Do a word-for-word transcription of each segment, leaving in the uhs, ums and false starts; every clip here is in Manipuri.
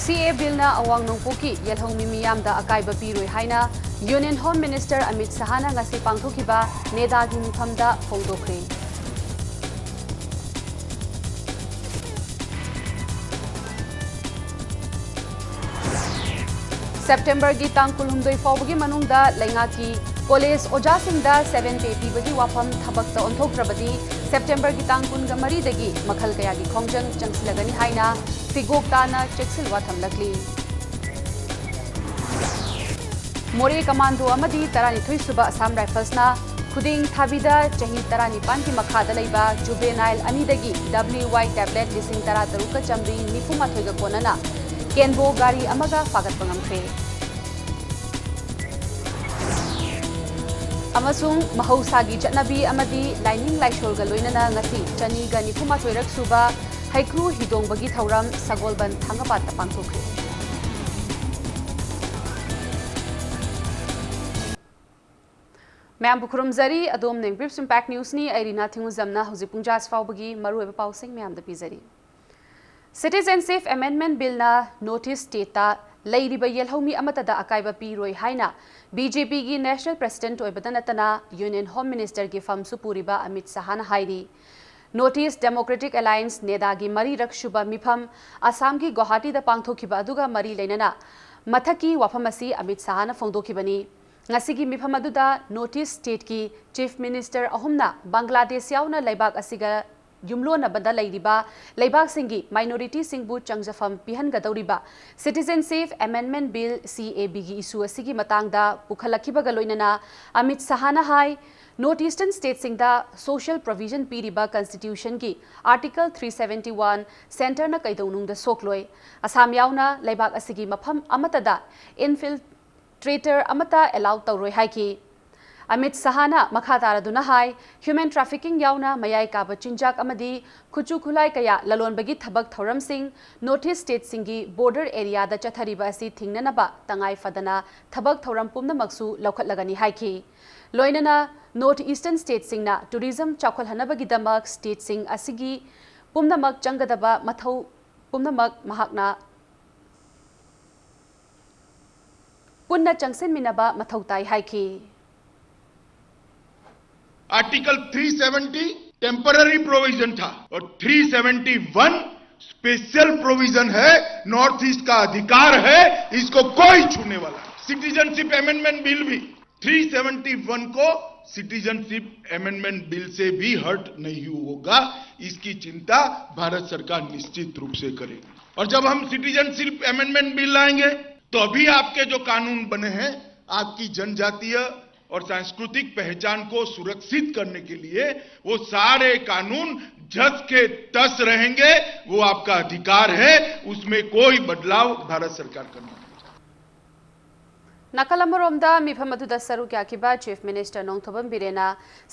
ꯁꯤ ꯑꯦ ꯕꯤꯜꯅ ꯑꯋꯥꯡ ꯅꯣꯡꯄꯣꯛꯀꯤ ꯌꯦꯜꯍꯧꯃꯤ ꯃꯤꯌꯥꯝꯗ ꯑꯀꯥꯏꯕ ꯄꯤꯔꯣꯏ ꯍꯥꯏꯅ ꯌꯨꯅꯤꯌꯟ ꯍꯣꯝ ꯃꯤꯅꯤꯁꯇꯔ ꯑꯃꯤꯠ ꯁꯍꯥꯅ ꯉꯁꯤ ꯄꯥꯡꯊꯣꯛꯈꯤꯕ ꯅꯦꯗꯥꯒꯤ ꯃꯤꯐꯝꯗ ꯐꯣꯡꯗꯣꯛꯈ꯭ꯔꯦ꯫ ꯁꯦꯞꯇꯦꯝꯕꯔꯒꯤ ꯇꯥꯡ ꯀꯨꯟꯍꯨꯝꯗꯣꯏ ꯐꯥꯎꯕꯒꯤ ꯃꯅꯨꯡꯗ ꯂꯩꯉꯥꯛꯀꯤ ꯀꯣꯂꯦꯖ ꯑꯣꯖꯥꯁꯤꯡꯗ seven pay ꯄꯤꯕꯒꯤ ꯋꯥꯐꯝ ꯊꯕꯛꯇ ꯑꯣꯟꯊꯣꯛꯇ꯭ꯔꯕꯗꯤ ꯁꯦꯞꯇꯦꯝꯕꯔꯒꯤ ꯇꯥꯡ ꯀꯨꯟꯒ ꯃꯔꯤꯗꯒꯤ ꯃꯈꯜ ꯀꯌꯥꯒꯤ ꯈꯣꯡꯖꯪ ꯆꯪꯁꯤꯜꯂꯒꯅꯤ ꯍꯥꯏꯅ ꯐꯤꯒꯣꯛ ꯇꯥꯅ ꯆꯦꯛꯁꯤꯜꯋꯥ ꯊꯝꯂꯛꯂꯤ꯫ ꯃꯣꯔꯦ ꯀꯃꯥꯟꯗꯣ ꯑꯃꯗꯤ ꯇꯔꯥꯅꯤꯊꯣꯏ ꯁꯨꯕ ꯑꯁꯥꯝ ꯔꯥꯏꯐꯜꯁꯅ ꯈꯨꯗꯦꯡ ꯊꯥꯕꯤꯗ ꯆꯍꯤ ꯇꯔꯥꯅꯤꯄꯥꯟꯒꯤ ꯃꯈꯥꯗ ꯂꯩꯕ juvenile ꯑꯅꯤꯗꯒꯤ W Y tablet ꯂꯤꯁꯤꯡ ꯇꯔꯥꯇꯔꯨꯛꯀ ꯆꯥꯃꯔꯤ ꯅꯤꯐꯨꯃꯥꯊꯣꯏꯒ ꯀꯣꯟꯅꯅ ꯀꯦꯟꯕꯣ ꯒꯥꯔꯤ ꯑꯃꯒ ꯐꯥꯒꯠꯄ ꯉꯝꯈ꯭ꯔꯦ꯫ ꯑꯃꯁꯨꯡ ꯃꯍꯧꯁꯥꯒꯤ ꯆꯠꯅꯕꯤ ꯑꯃꯗꯤ ꯂꯥꯏꯅꯤꯡ ꯂꯥꯏꯁꯣꯜꯒ ꯂꯣꯏꯅꯅ ꯉꯁꯤ ꯆꯅꯤꯒ ꯅꯤꯐꯨꯃꯥꯊꯣꯏꯔꯛ ꯁꯨꯕ ꯍꯩꯀ꯭ꯔꯨ ꯍꯤꯗꯣꯡꯕꯒꯤ ꯊꯧꯔꯝ ꯁꯒꯣꯜꯕꯟ ꯊꯥꯡꯒꯄꯥꯠꯇ ꯄꯥꯡꯊꯣꯛꯈ꯭ꯔꯦ꯫ ꯃꯌꯥꯝꯕꯨ ꯈꯨꯔꯨꯝꯖꯔꯤ꯫ ꯑꯗꯣꯝꯅ Brief Impact Newsꯅꯤ꯫ ꯑꯩ ꯔꯤꯅꯥ ꯊꯤꯡꯉꯨꯖꯝꯅ ꯍꯧꯖꯤꯛ ꯄꯨꯡ ꯖꯥꯁ ꯐꯥꯎꯕꯒꯤ ꯃꯔꯨꯑꯣꯏꯕ ꯄꯥꯎꯁꯤꯡ ꯃꯌꯥꯝꯗ ꯄꯤꯖꯔꯤ꯫ Citizenship Amendment Billꯅ North East stateꯇ ꯂꯩꯔꯤꯕ ꯌꯦꯜꯍꯧꯃꯤ ꯑꯃꯠꯇꯗ ꯑꯀꯥꯏꯕ ꯄꯤꯔꯣꯏ ꯍꯥꯏꯅ BJPꯒꯤ National President ꯑꯣꯏꯕꯗ ꯅꯠꯇꯅ Union Home Ministerꯒꯤ ꯐꯝꯁꯨ ꯄꯨꯔꯤꯕ ꯑꯃꯤꯠ ꯁꯍꯥꯅ ꯍꯥꯏꯔꯤ꯫ North East Democratic Alliance, ꯅꯦꯗꯥꯒꯤ ꯃꯔꯤꯔꯛ ꯁꯨꯕ ꯃꯤꯐꯝ ꯑꯁꯥꯝꯒꯤ ꯒꯨꯋꯥꯍꯥꯇꯤꯗ ꯄꯥꯡꯊꯣꯛꯈꯤꯕ ꯑꯗꯨꯒ ꯃꯔꯤ ꯂꯩꯅꯅ ꯃꯊꯛꯀꯤ ꯋꯥꯐꯝ ꯑꯁꯤ ꯑꯃꯤꯠ ꯁꯍꯥꯅ ꯐꯣꯡꯗꯣꯛꯈꯤꯕꯅꯤ꯫ ꯉꯁꯤꯒꯤ ꯃꯤꯐꯝ ꯑꯗꯨꯗ North East stateꯀꯤ Chief Minister ꯑꯍꯨꯝꯅ ꯕꯪꯒ꯭ꯂꯥꯗꯦꯁ ꯌꯥꯎꯅ ꯂꯩꯕꯥꯛ ꯑꯁꯤꯒ ꯌꯨꯝꯂꯣꯟꯅꯕꯗ ꯂꯩꯔꯤꯕ ꯂꯩꯕꯥꯛꯁꯤꯡꯒꯤ minorityꯁꯤꯡꯕꯨ ꯆꯪꯖꯐꯝ ꯄꯤꯍꯟꯒꯗꯧꯔꯤꯕ Citizenship Amendment Bill, CABꯒꯤ issue ꯑꯁꯤꯒꯤ ꯃꯇꯥꯡꯗ ꯄꯨꯈꯠꯂꯛꯈꯤꯕꯒ ꯂꯣꯏꯅꯅ ꯑꯃꯤꯠ ꯁꯍꯥꯅ ꯍꯥꯏ, North Eastern stateꯁꯤꯡꯗ social provision ꯄꯤꯔꯤꯕ Constitutionꯒꯤ Article three seventy one centreꯅ ꯀꯩꯗꯧꯅꯨꯡꯗ ꯁꯣꯛꯂꯣꯏ꯫ ꯑꯁꯥꯝ ꯌꯥꯎꯅ ꯂꯩꯕꯥꯛ ꯑꯁꯤꯒꯤ ꯃꯐꯝ ꯑꯃꯠꯇꯗ infiltrator ꯑꯃꯠꯇ allow ꯇꯧꯔꯣꯏ ꯍꯥꯏꯈꯤ꯫ ꯑꯃꯤꯠ ꯁꯍꯥꯅ ꯃꯈꯥ ꯇꯥꯔꯗꯨꯅ ꯍꯥꯏ, human trafficking ꯌꯥꯎꯅ ꯃꯌꯥꯏ ꯀꯥꯕ ꯆꯤꯟꯖꯥꯛ ꯑꯃꯗꯤ ꯈꯨꯠꯁꯨ ꯈꯨꯠꯂꯥꯏ ꯀꯌꯥ ꯂꯂꯣꯟꯕꯒꯤ ꯊꯕꯛ ꯊꯧꯔꯝꯁꯤꯡ North East stateꯁꯤꯡꯒꯤ border areaꯗ ꯆꯠꯊꯔꯤꯕ ꯑꯁꯤ ꯊꯤꯡꯅꯅꯕ ꯇꯉꯥꯏ ꯐꯗꯅ ꯊꯕꯛ ꯊꯧꯔꯝ ꯄꯨꯝꯅꯃꯛꯁꯨ ꯂꯧꯈꯠꯂꯒꯅꯤ ꯍꯥꯏꯈꯤ꯫ ꯂꯣꯏꯅꯅ North Eastern stateꯁꯤꯡꯅ tourism ꯆꯥꯎꯈꯠꯍꯟꯅꯕꯒꯤꯗꯃꯛ stateꯁꯤꯡ ꯑꯁꯤꯒꯤ ꯄꯨꯝꯅꯃꯛ ꯆꯪꯒꯗꯕ ꯃꯊꯧ ꯄꯨꯝꯅꯃꯛ ꯃꯍꯥꯛꯅ ꯄꯨꯟꯅ ꯆꯪꯁꯤꯟꯃꯤꯟꯅꯕ ꯃꯊꯧ ꯇꯥꯏ ꯍꯥꯏꯈꯤ꯫ Article three seventy temporary provision था और three seventy one special provision है। नॉर्थ ईस्ट का अधिकार है, इसको कोई छूने वाला नहीं। सिटीजनशिप अमेंडमेंट बिल भी थ्री सेवेंटी वन को सिटीजनशिप अमेंडमेंट बिल से भी हर्ट नहीं होगा, इसकी चिंता भारत सरकार निश्चित रूप से करेगी। और जब हम सिटीजनशिप अमेंडमेंट बिल लाएंगे तो अभी आपके जो कानून बने हैं, आपकी जनजातीय और सांस्कृतिक पहचान को सुरक्षित करने के लिए वो सारे कानून जस के तस रहेंगे। वो आपका अधिकार है, उसमें कोई बदलाव भारत सरकार करना नहीं। ꯅꯥꯀꯜ ꯑꯃꯔꯣꯝꯗ ꯃꯤꯐꯝ ꯑꯗꯨꯗ ꯁꯔꯨꯛ ꯌꯥꯈꯤꯕ Chief Minister ꯅꯣꯡꯊꯣꯝꯕꯝ ꯕꯤꯔꯦꯟꯅ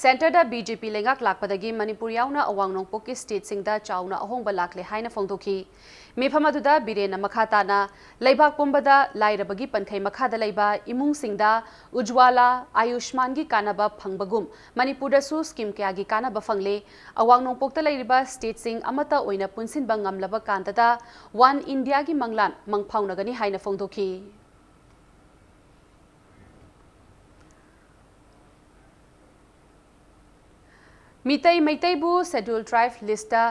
centreꯗ BJP ꯂꯩꯉꯥꯛ ꯂꯥꯛꯄꯗꯒꯤ ꯃꯅꯤꯄꯨꯔ ꯌꯥꯎꯅ ꯑꯋꯥꯡ ꯅꯣꯡꯄꯣꯛꯀꯤ stateꯁꯤꯡꯗ ꯆꯥꯎꯅ ꯑꯍꯣꯡꯕ ꯂꯥꯛꯂꯦ ꯍꯥꯏꯅ ꯐꯣꯡꯗꯣꯛꯈꯤ꯫ ꯃꯤꯐꯝ ꯑꯗꯨꯗ ꯕꯤꯔꯦꯟꯅ ꯃꯈꯥ ꯇꯥꯅ ꯂꯩꯕꯥꯛ ꯄꯨꯝꯕꯗ ꯂꯥꯏꯔꯕꯒꯤ ꯄꯟꯈꯩ ꯃꯈꯥꯗ ꯂꯩꯕ ꯏꯃꯨꯡꯁꯤꯡꯗ ꯎꯖ꯭ꯋꯥꯂꯥ, ꯑꯌꯨꯁꯃꯥꯟꯒꯤ ꯀꯥꯟꯅꯕ ꯐꯪꯕꯒꯨꯝ ꯃꯅꯤꯄꯨꯔꯗꯁꯨ scheme ꯀꯌꯥꯒꯤ ꯀꯥꯟꯅꯕ ꯐꯪꯂꯦ꯫ ꯑꯋꯥꯡ ꯅꯣꯡꯄꯣꯛꯇ ꯂꯩꯔꯤꯕ stateꯁꯤꯡ ꯑꯃꯠꯇ ꯑꯣꯏꯅ ꯄꯨꯟꯁꯤꯟꯕ ꯉꯝꯂꯕ ꯀꯥꯟꯗꯗ One Indiaꯒꯤ ꯃꯪꯂꯥꯟ ꯃꯪꯐꯥꯎꯅꯒꯅꯤ ꯍꯥꯏꯅ ꯐꯣꯡꯗꯣꯛꯈꯤ꯫ Meitei ꯃꯩꯇꯩꯕꯨ Scheduled Tribe listꯇ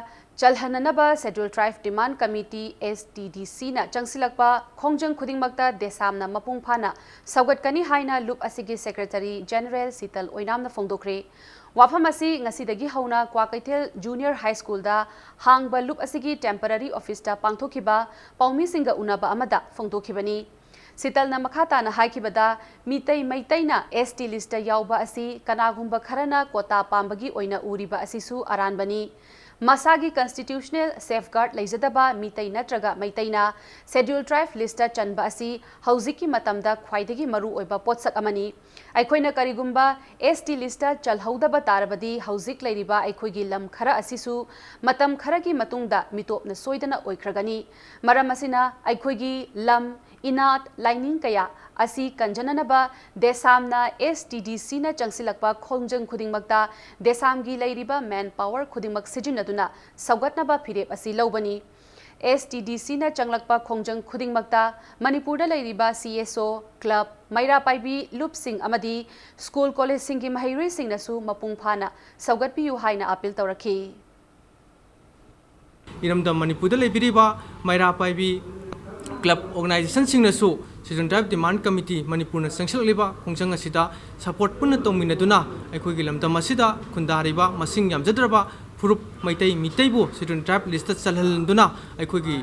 ꯆꯜꯍꯟꯅꯅꯕ Scheduled Tribe Demand Committee, STDCꯅ ꯆꯪꯁꯤꯜꯂꯛꯄ ꯈꯣꯡꯖꯪ ꯈꯨꯗꯤꯡꯃꯛꯇ ꯗꯦꯁꯥꯝꯅ ꯃꯄꯨꯡ ꯐꯥꯅ ꯁꯧꯒꯠꯀꯅꯤ ꯍꯥꯏꯅ ꯂꯨꯞ ꯑꯁꯤꯒꯤ Secretary General ꯁꯤꯇꯜ ꯑꯣꯏꯅꯥꯝꯅ ꯐꯣꯡꯗꯣꯛꯈ꯭ꯔꯦ꯫ ꯋꯥꯐꯝ ꯑꯁꯤ ꯉꯁꯤꯗꯒꯤ ꯍꯧꯅ ꯀ꯭ꯋꯥꯀꯩꯊꯦꯜ Junior High Schoolꯗ ꯍꯥꯡꯕ ꯂꯨꯞ ꯑꯁꯤꯒꯤ temporary officeꯇ ꯄꯥꯡꯊꯣꯛꯈꯤꯕ ꯄꯥꯎꯃꯤꯁꯤꯡꯒ ꯎꯅꯕ ꯑꯃꯗ ꯐꯣꯡꯗꯣꯛꯈꯤꯕꯅꯤ꯫ ꯁꯤꯇꯜꯅ ꯃꯈꯥ ꯇꯥꯅ ꯍꯥꯏꯈꯤꯕꯗ, ꯃꯤꯇꯩ ꯃꯩꯇꯩꯅ ST listꯇ ꯌꯥꯎꯕ ꯑꯁꯤ ꯀꯅꯥꯒꯨꯝꯕ ꯈꯔꯅ quota ꯄꯥꯝꯕꯒꯤ ꯑꯣꯏꯅ ꯎꯔꯤꯕ ꯑꯁꯤꯁꯨ ꯑꯔꯥꯟꯕꯅꯤ꯫ ꯃꯁꯥꯒꯤ constitutional safeguard ꯂꯩꯖꯗꯕ ꯃꯤꯇꯩ ꯅꯠꯇ꯭ꯔꯒ ꯃꯩꯇꯩꯅ Scheduled Tribe listꯇ ꯆꯟꯕ ꯑꯁꯤ ꯍꯧꯖꯤꯛꯀꯤ ꯃꯇꯝꯗ ꯈ꯭ꯋꯥꯏꯗꯒꯤ ꯃꯔꯨꯑꯣꯏꯕ ꯄꯣꯠꯁꯛ ꯑꯃꯅꯤ꯫ ꯑꯩꯈꯣꯏꯅ ꯀꯔꯤꯒꯨꯝꯕ ST listꯇ ꯆꯜꯍꯧꯗꯕ ꯇꯥꯔꯕꯗꯤ ꯍꯧꯖꯤꯛ ꯂꯩꯔꯤꯕ ꯑꯩꯈꯣꯏꯒꯤ ꯂꯝ ꯈꯔ ꯑꯁꯤꯁꯨ ꯃꯇꯝ ꯈꯔꯒꯤ ꯃꯇꯨꯡꯗ ꯃꯤꯇꯣꯞꯅ ꯁꯣꯏꯗꯅ ꯑꯣꯏꯈ꯭ꯔꯒꯅꯤ꯫ ꯃꯔꯝ ꯑꯁꯤꯅ ꯑꯩꯈꯣꯏꯒꯤ ꯂꯝ, ꯏꯅꯥꯠ, ꯂꯥꯏꯅꯤꯡ ꯀꯌꯥ ꯑꯁꯤ ꯀꯟꯖꯅꯅꯕ ꯗꯦꯁꯥꯝꯅ STDCꯅ ꯆꯪꯁꯤꯜꯂꯛꯄ ꯈꯣꯡꯖꯪ ꯈꯨꯗꯤꯡꯃꯛꯇ ꯗꯦꯁꯥꯝꯒꯤ ꯂꯩꯔꯤꯕ manpower ꯈꯨꯗꯤꯡꯃꯛ ꯁꯤꯖꯤꯟꯅꯗꯨꯅ ꯁꯧꯒꯠꯅꯕ ꯐꯤꯔꯦꯞ ꯑꯁꯤ ꯂꯧꯕꯅꯤ꯫ ꯑꯦꯁ ꯇꯤ ꯗꯤ ꯁꯤꯅ ꯆꯪꯂꯛꯄ ꯈꯣꯡꯖꯪ ꯈꯨꯗꯤꯡꯃꯛꯇ ꯃꯅꯤꯄꯨꯔꯗ ꯂꯩꯔꯤꯕ ꯁꯤ ꯑꯦꯁ ꯑꯣ, ꯀ꯭ꯂꯕ, ꯃꯩꯔꯥ ꯄꯥꯏꯕꯤ ꯂꯨꯞꯁꯤꯡ ꯑꯃꯗꯤ ꯁ꯭ꯀꯨꯜ ꯀꯣꯂꯦꯖꯁꯤꯡꯒꯤ ꯃꯍꯩꯔꯣꯏꯁꯤꯡꯅꯁꯨ ꯃꯄꯨꯡ ꯐꯥꯅ ꯁꯧꯒꯠꯄꯤꯌꯨ ꯍꯥꯏꯅ ꯑꯥꯄꯤꯜ ꯇꯧꯔꯛꯈꯤ꯫ ꯏꯔꯝꯗꯝ ꯃꯅꯤꯄꯨꯔꯗ ꯂꯩꯕꯤꯔꯤꯕ ꯃꯩꯔꯥ ꯄꯥꯏꯕꯤ club ꯑꯣꯔꯒꯅꯥꯏꯖꯦꯁꯟꯁꯤꯡꯅꯁꯨ Scheduled Tribe Demand Committee ꯃꯅꯤꯄꯨꯔꯅ ꯆꯪꯁꯤꯜꯂꯛꯂꯤꯕ ꯈꯣꯡꯖꯪ ꯑꯁꯤꯗ ꯁꯄꯣꯔꯠ ꯄꯨꯟꯅ ꯇꯧꯃꯤꯟꯅꯗꯨꯅ ꯑꯩꯈꯣꯏꯒꯤ ꯂꯝꯗꯝ ꯑꯁꯤꯗ ꯈꯨꯟꯗꯥꯔꯤꯕ ꯃꯁꯤꯡ ꯌꯥꯝꯖꯗ꯭ꯔꯕ ꯐꯨꯔꯨꯞ ꯃꯩꯇꯩ ꯃꯤꯇꯩꯕꯨ Scheduled Tribe ꯂꯤꯁꯇ ꯆꯜꯍꯟꯗꯨꯅ ꯑꯩꯈꯣꯏꯒꯤ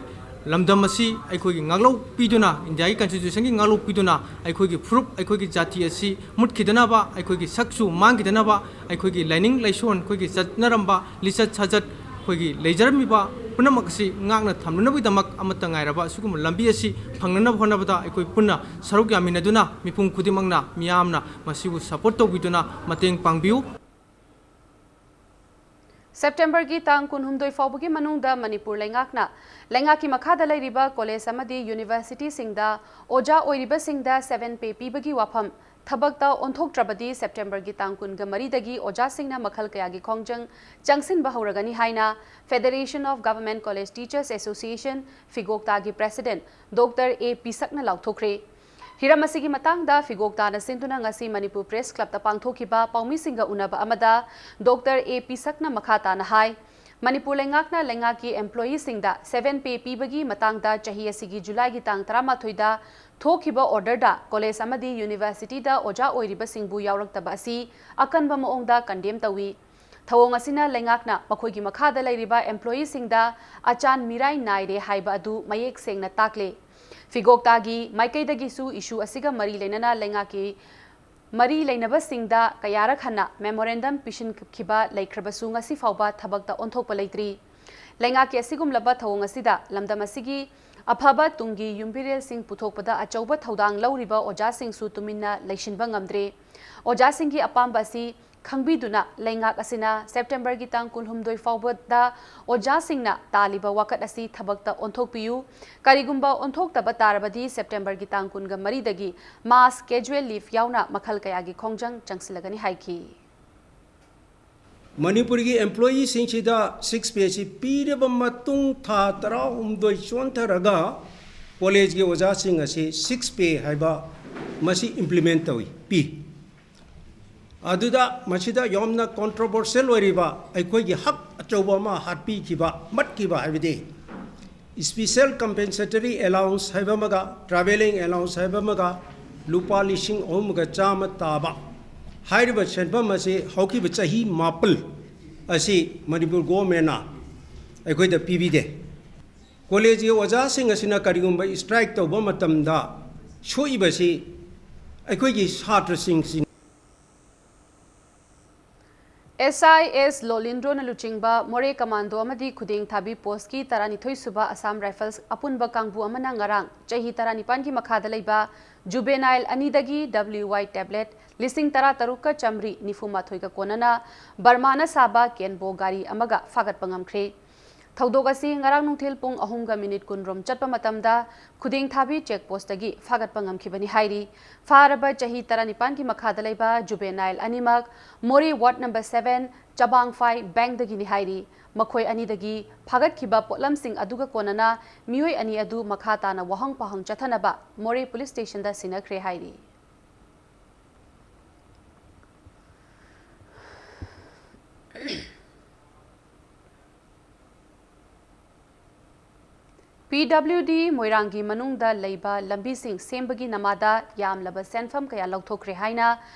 ꯂꯝꯗꯝ ꯑꯁꯤ ꯑꯩꯈꯣꯏꯒꯤ ꯉꯥꯛꯂꯧ ꯄꯤꯗꯨꯅ, ꯏꯟꯗꯤꯌꯥꯒꯤ ꯀꯟꯁꯇꯤꯇ꯭ꯌꯨꯁꯟꯒꯤ ꯉꯥꯛꯂꯧ ꯄꯤꯗꯨꯅ ꯑꯩꯈꯣꯏꯒꯤ ꯐꯨꯔꯨꯞ, ꯑꯩꯈꯣꯏꯒꯤ ꯖꯥꯇꯤ ꯑꯁꯤ ꯃꯨꯠꯈꯤꯗꯅꯕ, ꯑꯩꯈꯣꯏꯒꯤ ꯁꯛꯆꯨ ꯃꯥꯡꯈꯤꯗꯅꯕ, ꯑꯩꯈꯣꯏꯒꯤ ꯂꯥꯏꯅꯤꯡ ꯂꯥꯏꯁꯣꯟ, ꯑꯩꯈꯣꯏꯒꯤ ꯆꯠꯅꯔꯝꯕ ꯂꯤꯆꯠ ꯁꯥꯖꯠ, ꯑꯩꯈꯣꯏꯒꯤ ꯂꯩꯖꯔꯝꯃꯤꯕ ꯄꯨꯝꯅꯃꯛ ꯑꯁꯤ ꯉꯥꯛꯅ ꯊꯝꯅꯅꯕꯒꯤꯗꯃꯛ ꯑꯃꯠꯇ ꯉꯥꯏꯔꯕ ꯑꯁꯤꯒꯨꯝꯕ ꯂꯝꯕꯤ ꯑꯁꯤ ꯐꯪꯅꯅꯕ ꯍꯣꯠꯅꯕꯗ ꯑꯩꯈꯣꯏ ꯄꯨꯟꯅ ꯁꯔꯨꯛ ꯌꯥꯃꯤꯟꯅꯗꯨꯅ ꯃꯤꯄꯨꯝ ꯈꯨꯗꯤꯡꯃꯛꯅ ꯃꯤꯌꯥꯝꯅ ꯃꯁꯤꯕꯨ ꯁꯄꯣꯔꯠ ꯇꯧꯕꯤꯗꯨꯅ ꯃꯇꯦꯡ ꯄꯥꯡꯕꯤꯌꯨ꯫ ꯁꯦꯞꯇꯦꯝꯕꯔꯒꯤ ꯇꯥꯡ ꯀꯨꯟꯍꯨꯝꯗꯣꯏ ꯐꯥꯎꯕꯒꯤ ꯃꯅꯨꯡꯗ ꯃꯅꯤꯄꯨꯔ ꯂꯩꯉꯥꯛꯅ ꯂꯩꯉꯥꯛꯀꯤ ꯃꯈꯥꯗ ꯂꯩꯔꯤꯕ ꯀꯣꯂꯦꯖ ꯑꯃꯗꯤ ꯌꯨꯅꯤꯚꯔꯁꯤꯇꯤꯁꯤꯡꯗ ꯑꯣꯖꯥ ꯑꯣꯏꯔꯤꯕꯁꯤꯡꯗ seven pay ꯄꯤꯕꯒꯤ ꯋꯥꯐꯝ ꯊꯕꯛꯇ ꯑꯣꯟꯊꯣꯛꯇ꯭ꯔꯕꯗꯤ ꯁꯦꯞꯇꯦꯝꯕꯔꯒꯤ ꯇꯥꯡ ꯀꯨꯟꯒ ꯃꯔꯤꯗꯒꯤ ꯑꯣꯖꯥꯁꯤꯡꯅ ꯃꯈꯜ ꯀꯌꯥꯒꯤ ꯈꯣꯡꯖꯪ ꯆꯪꯁꯤꯟꯕ ꯍꯧꯔꯒꯅꯤ ꯍꯥꯏꯅ Federation of Government College Teachers Association, ꯐꯤꯒꯣꯛꯇꯥꯒꯤ president ꯗꯣꯛꯇꯔ ꯑꯦ ꯄꯤꯁꯛꯅ ꯂꯥꯎꯊꯣꯛꯈ꯭ꯔꯦ꯫ ꯍꯤꯔꯝ ꯑꯁꯤꯒꯤ ꯃꯇꯥꯡꯗ ꯐꯤꯒꯣꯛꯇꯥꯅ ꯁꯤꯟꯗꯨꯅ ꯉꯁꯤ ꯃꯅꯤꯄꯨꯔ ꯄ꯭ꯔꯦꯁ ꯀ꯭ꯂꯕꯇ ꯄꯥꯡꯊꯣꯛꯈꯤꯕ ꯄꯥꯎꯃꯤꯁꯤꯡꯒ ꯎꯅꯕ ꯑꯃꯗ ꯗꯣꯛꯇꯔ ꯑꯦ ꯄꯤꯁꯛꯅ ꯃꯈꯥ ꯇꯥꯅ ꯍꯥꯏ, ꯃꯅꯤꯄꯨꯔ ꯂꯩꯉꯥꯛꯅ ꯂꯩꯉꯥꯛꯀꯤ ꯑꯦꯝꯄ꯭ꯂꯣꯌꯤꯁꯤꯡꯗ seven pay ꯄꯤꯕꯒꯤ ꯃꯇꯥꯡꯗ ꯆꯍꯤ ꯑꯁꯤꯒꯤ ꯖꯨꯂꯥꯏꯒꯤ ꯇꯥꯡ ꯇꯔꯥꯃꯥꯊꯣꯏꯗ ꯊꯣꯛꯈꯤꯕ ꯑꯣꯔꯗꯔꯗ ꯀꯣꯂꯦꯖ ꯑꯃꯗꯤ ꯌꯨꯅꯤꯚꯔꯁꯤꯇꯤꯗ ꯑꯣꯖꯥ ꯑꯣꯏꯔꯤꯕꯁꯤꯡꯕꯨ ꯌꯥꯎꯔꯛꯇꯕ ꯑꯁꯤ ꯑꯀꯟꯕ ꯃꯑꯣꯡꯗ condemn ꯇꯧꯏ꯫ ꯊꯧꯑꯣꯡ ꯑꯁꯤꯅ ꯂꯩꯉꯥꯛꯅ ꯃꯈꯣꯏꯒꯤ ꯃꯈꯥꯗ ꯂꯩꯔꯤꯕ ꯑꯦꯝꯄ꯭ꯂꯣꯌꯤꯁꯤꯡꯗ ꯑꯆꯥꯟ ꯃꯤꯔꯥꯏ ꯅꯥꯏꯔꯦ ꯍꯥꯏꯕ ꯑꯗꯨ ꯃꯌꯦꯛ ꯁꯦꯡꯅ ꯇꯥꯛꯂꯦ꯫ ꯐꯤꯒꯣꯛꯇꯥꯒꯤ ꯃꯥꯏꯀꯩꯗꯒꯤꯁꯨ issue ꯑꯁꯤꯒ ꯃꯔꯤ ꯂꯩꯅꯅ ꯂꯩꯉꯥꯛꯀꯤ ꯃꯔꯤ ꯂꯩꯅꯕꯁꯤꯡꯗ ꯀꯌꯥꯔꯛ ꯍꯟꯅ memorandum ꯄꯤꯁꯤꯟꯈꯤꯕ ꯂꯩꯈ꯭ꯔꯕꯁꯨ ꯉꯁꯤ ꯐꯥꯎꯕ ꯊꯕꯛꯇ ꯑꯣꯟꯊꯣꯛꯄ ꯂꯩꯇ꯭ꯔꯤ꯫ ꯂꯩꯉꯥꯛꯀꯤ ꯑꯁꯤꯒꯨꯝꯂꯕ ꯊꯧꯑꯣꯡ ꯑꯁꯤꯗ ꯂꯝꯗꯝ ꯑꯁꯤꯒꯤ ꯑꯐꯕ ꯇꯨꯡꯒꯤ ꯌꯨꯝꯕꯤꯔꯦꯜꯁꯤꯡ ꯄꯨꯊꯣꯛꯄꯗ ꯑꯆꯧꯕ ꯊꯧꯗꯥꯡ ꯂꯧꯔꯤꯕ ꯑꯣꯖꯥꯁꯤꯡꯁꯨ ꯇꯨꯃꯤꯟꯅ ꯂꯩꯁꯤꯟꯕ ꯉꯝꯗ꯭ꯔꯦ꯫ ꯑꯣꯖꯥꯁꯤꯡꯒꯤ ꯑꯄꯥꯝꯕ ꯑꯁꯤ ꯈꯪꯕꯤꯗꯨꯅ ꯂꯩꯉꯥꯛ ꯑꯁꯤꯅ ꯁꯦꯞꯇꯦꯝꯕꯔꯒꯤ ꯇꯥꯡ ꯀꯨꯟꯍꯨꯝꯗꯣꯏ ꯐꯥꯎꯕꯗ ꯑꯣꯖꯥꯁꯤꯡꯅ ꯇꯥꯜꯂꯤꯕ ꯋꯥꯀꯠ ꯑꯁꯤ ꯊꯕꯛꯇ ꯑꯣꯟꯊꯣꯛꯄꯤꯌꯨ꯫ ꯀꯔꯤꯒꯨꯝꯕ ꯑꯣꯟꯊꯣꯛꯇꯕ ꯇꯥꯔꯕꯗꯤ ꯁꯦꯞꯇꯦꯝꯕꯔꯒꯤ ꯇꯥꯡ ꯀꯨꯟꯒ ꯃꯔꯤꯗꯒꯤ mass casual leave ꯌꯥꯎꯅ ꯃꯈꯜ ꯀꯌꯥꯒꯤ ꯈꯣꯡꯖꯪ ꯆꯪꯁꯤꯜꯂꯒꯅꯤ ꯍꯥꯏꯈꯤ꯫ ꯃꯅꯤꯄꯨꯔꯒꯤ employeeꯁꯤꯡꯁꯤꯗ six payꯁꯤ ꯄꯤꯔꯕ ꯃꯇꯨꯡ ꯊꯥ ꯇꯔꯥꯍꯨꯝꯗꯣꯏ ꯆꯣꯟꯊꯔꯒ collegeꯀꯤ ꯑꯣꯖꯥꯁꯤꯡ ꯑꯁꯤ six pay ꯍꯥꯏꯕ ꯃꯁꯤ implement ꯇꯧꯏ, ꯄꯤ꯫ ꯑꯗꯨꯗ ꯃꯁꯤꯗ ꯌꯥꯝꯅ controversial ꯑꯣꯏꯔꯤꯕ ꯑꯩꯈꯣꯏꯒꯤ ꯍꯛ ꯑꯆꯧꯕ ꯑꯃ ꯍꯥꯠꯄꯤꯈꯤꯕ, ꯃꯠꯈꯤꯕ ꯍꯥꯏꯕꯗꯤ special compensatory allowance ꯍꯥꯏꯕ ꯑꯃꯒ travelling allowance ꯍꯥꯏꯕ ꯑꯃꯒ ꯂꯨꯄꯥ ꯂꯤꯁꯤꯡ ꯑꯍꯨꯝꯒ ꯆꯥꯝꯃ ꯇꯥꯕ ꯍꯥꯏꯔꯤꯕ ꯁꯦꯟꯐꯝ ꯑꯁꯤ ꯍꯧꯈꯤꯕ ꯆꯍꯤ ꯃꯥꯄꯜ ꯑꯁꯤ ꯃꯅꯤꯄꯨꯔ governmentꯅ ꯑꯩꯈꯣꯏꯗ ꯄꯤꯕꯤꯗꯦ꯫ Collegeꯀꯤ ꯑꯣꯖꯥꯁꯤꯡ ꯑꯁꯤꯅ ꯀꯔꯤꯒꯨꯝꯕ strike ꯇꯧꯕ ꯃꯇꯝꯗ ꯁꯣꯛꯏꯕꯁꯤ ꯑꯩꯈꯣꯏꯒꯤ ꯁꯥꯇ꯭ꯔꯁꯤꯡꯁꯤꯅꯤ꯫ ꯑꯦꯁ ꯑꯥꯏ ꯑꯦꯁ ꯂꯣꯂꯤꯟꯗ꯭ꯔꯣꯅ ꯂꯨꯆꯤꯡꯕ ꯃꯣꯔꯦ ꯀꯃꯥꯟꯗꯣ ꯑꯃꯗꯤ ꯈꯨꯗꯦꯡ ꯊꯥꯕꯤ ꯄꯣꯁꯀꯤ ꯇꯔꯥꯅꯤꯊꯣꯏ ꯁꯨꯕ ꯑꯁꯥꯝ ꯔꯥꯏꯐꯜꯁ ꯑꯄꯨꯟꯕ ꯀꯥꯡꯕꯨ ꯑꯃꯅ ꯉꯔꯥꯡ ꯆꯍꯤ ꯇꯔꯥꯅꯤꯄꯥꯟꯒꯤ ꯃꯈꯥꯗ ꯂꯩꯕ juvenile ꯑꯅꯤꯗꯒꯤ W Y tablet ꯂꯤꯁꯤꯡ ꯇꯔꯥ ꯇꯔꯨꯛꯀ ꯆꯥꯃꯔꯤ ꯅꯤꯐꯨ ꯃꯥꯊꯣꯏꯒ ꯀꯣꯟꯅꯅ ꯕꯔꯃꯥꯅ ꯁꯥꯕ ꯀꯦꯟꯕꯣ ꯒꯥꯔꯤ ꯑꯃꯒ ꯐꯥꯒꯠꯄ ꯉꯝꯈ꯭ꯔꯦ꯫ ꯊꯧꯗꯣꯛ ꯑꯁꯤ ꯉꯔꯥꯡ ꯅꯨꯡꯊꯤꯜ ꯄꯨꯡ ꯑꯍꯨꯝꯒ ꯃꯤꯅꯤꯠ ꯀꯨꯟꯔꯣꯝ ꯆꯠꯄ ꯃꯇꯝꯗ ꯈꯨꯗꯦꯡ ꯊꯥꯕꯤ check postꯇꯒꯤ ꯐꯥꯒꯠꯄ ꯉꯝꯈꯤꯕꯅꯤ ꯍꯥꯏꯔꯤ꯫ ꯐꯥꯔꯕ ꯆꯍꯤ ꯇꯔꯥꯅꯤꯄꯥꯟꯒꯤ ꯃꯈꯥꯗ ꯂꯩꯕ juvenile ꯑꯅꯤꯃꯛ ꯃꯣꯔꯦ ward number seven ꯆꯕꯥꯡꯐꯥꯏ ꯕꯦꯡꯗꯒꯤꯅꯤ ꯍꯥꯏꯔꯤ꯫ ꯃꯈꯣꯏ ꯑꯅꯤꯗꯒꯤ ꯐꯥꯒꯠꯈꯤꯕ ꯄꯣꯠꯂꯝꯁꯤꯡ ꯑꯗꯨꯒ ꯀꯣꯟꯅꯅ ꯃꯤꯑꯣꯏ ꯑꯅꯤ ꯑꯗꯨ ꯃꯈꯥ ꯇꯥꯅ ꯋꯥꯍꯪ ꯄꯥꯎꯍꯪ ꯆꯠꯊꯅꯕ ꯃꯣꯔꯦ police stationꯗ ꯁꯤꯟꯅꯈ꯭ꯔꯦ ꯍꯥꯏꯔꯤ꯫ P W D ꯃꯣꯏꯔꯥꯡꯒꯤ ꯃꯅꯨꯡꯗ ꯂꯩꯕ ꯂꯝꯕꯤꯁꯤꯡ ꯁꯦꯝꯕꯒꯤ ꯅꯃꯥꯗ ꯌꯥꯝꯂꯕ ꯁꯦꯟꯐꯝ ꯀꯌꯥ ꯂꯧꯊꯣꯛꯈ꯭ꯔꯦ ꯍꯥꯏꯅ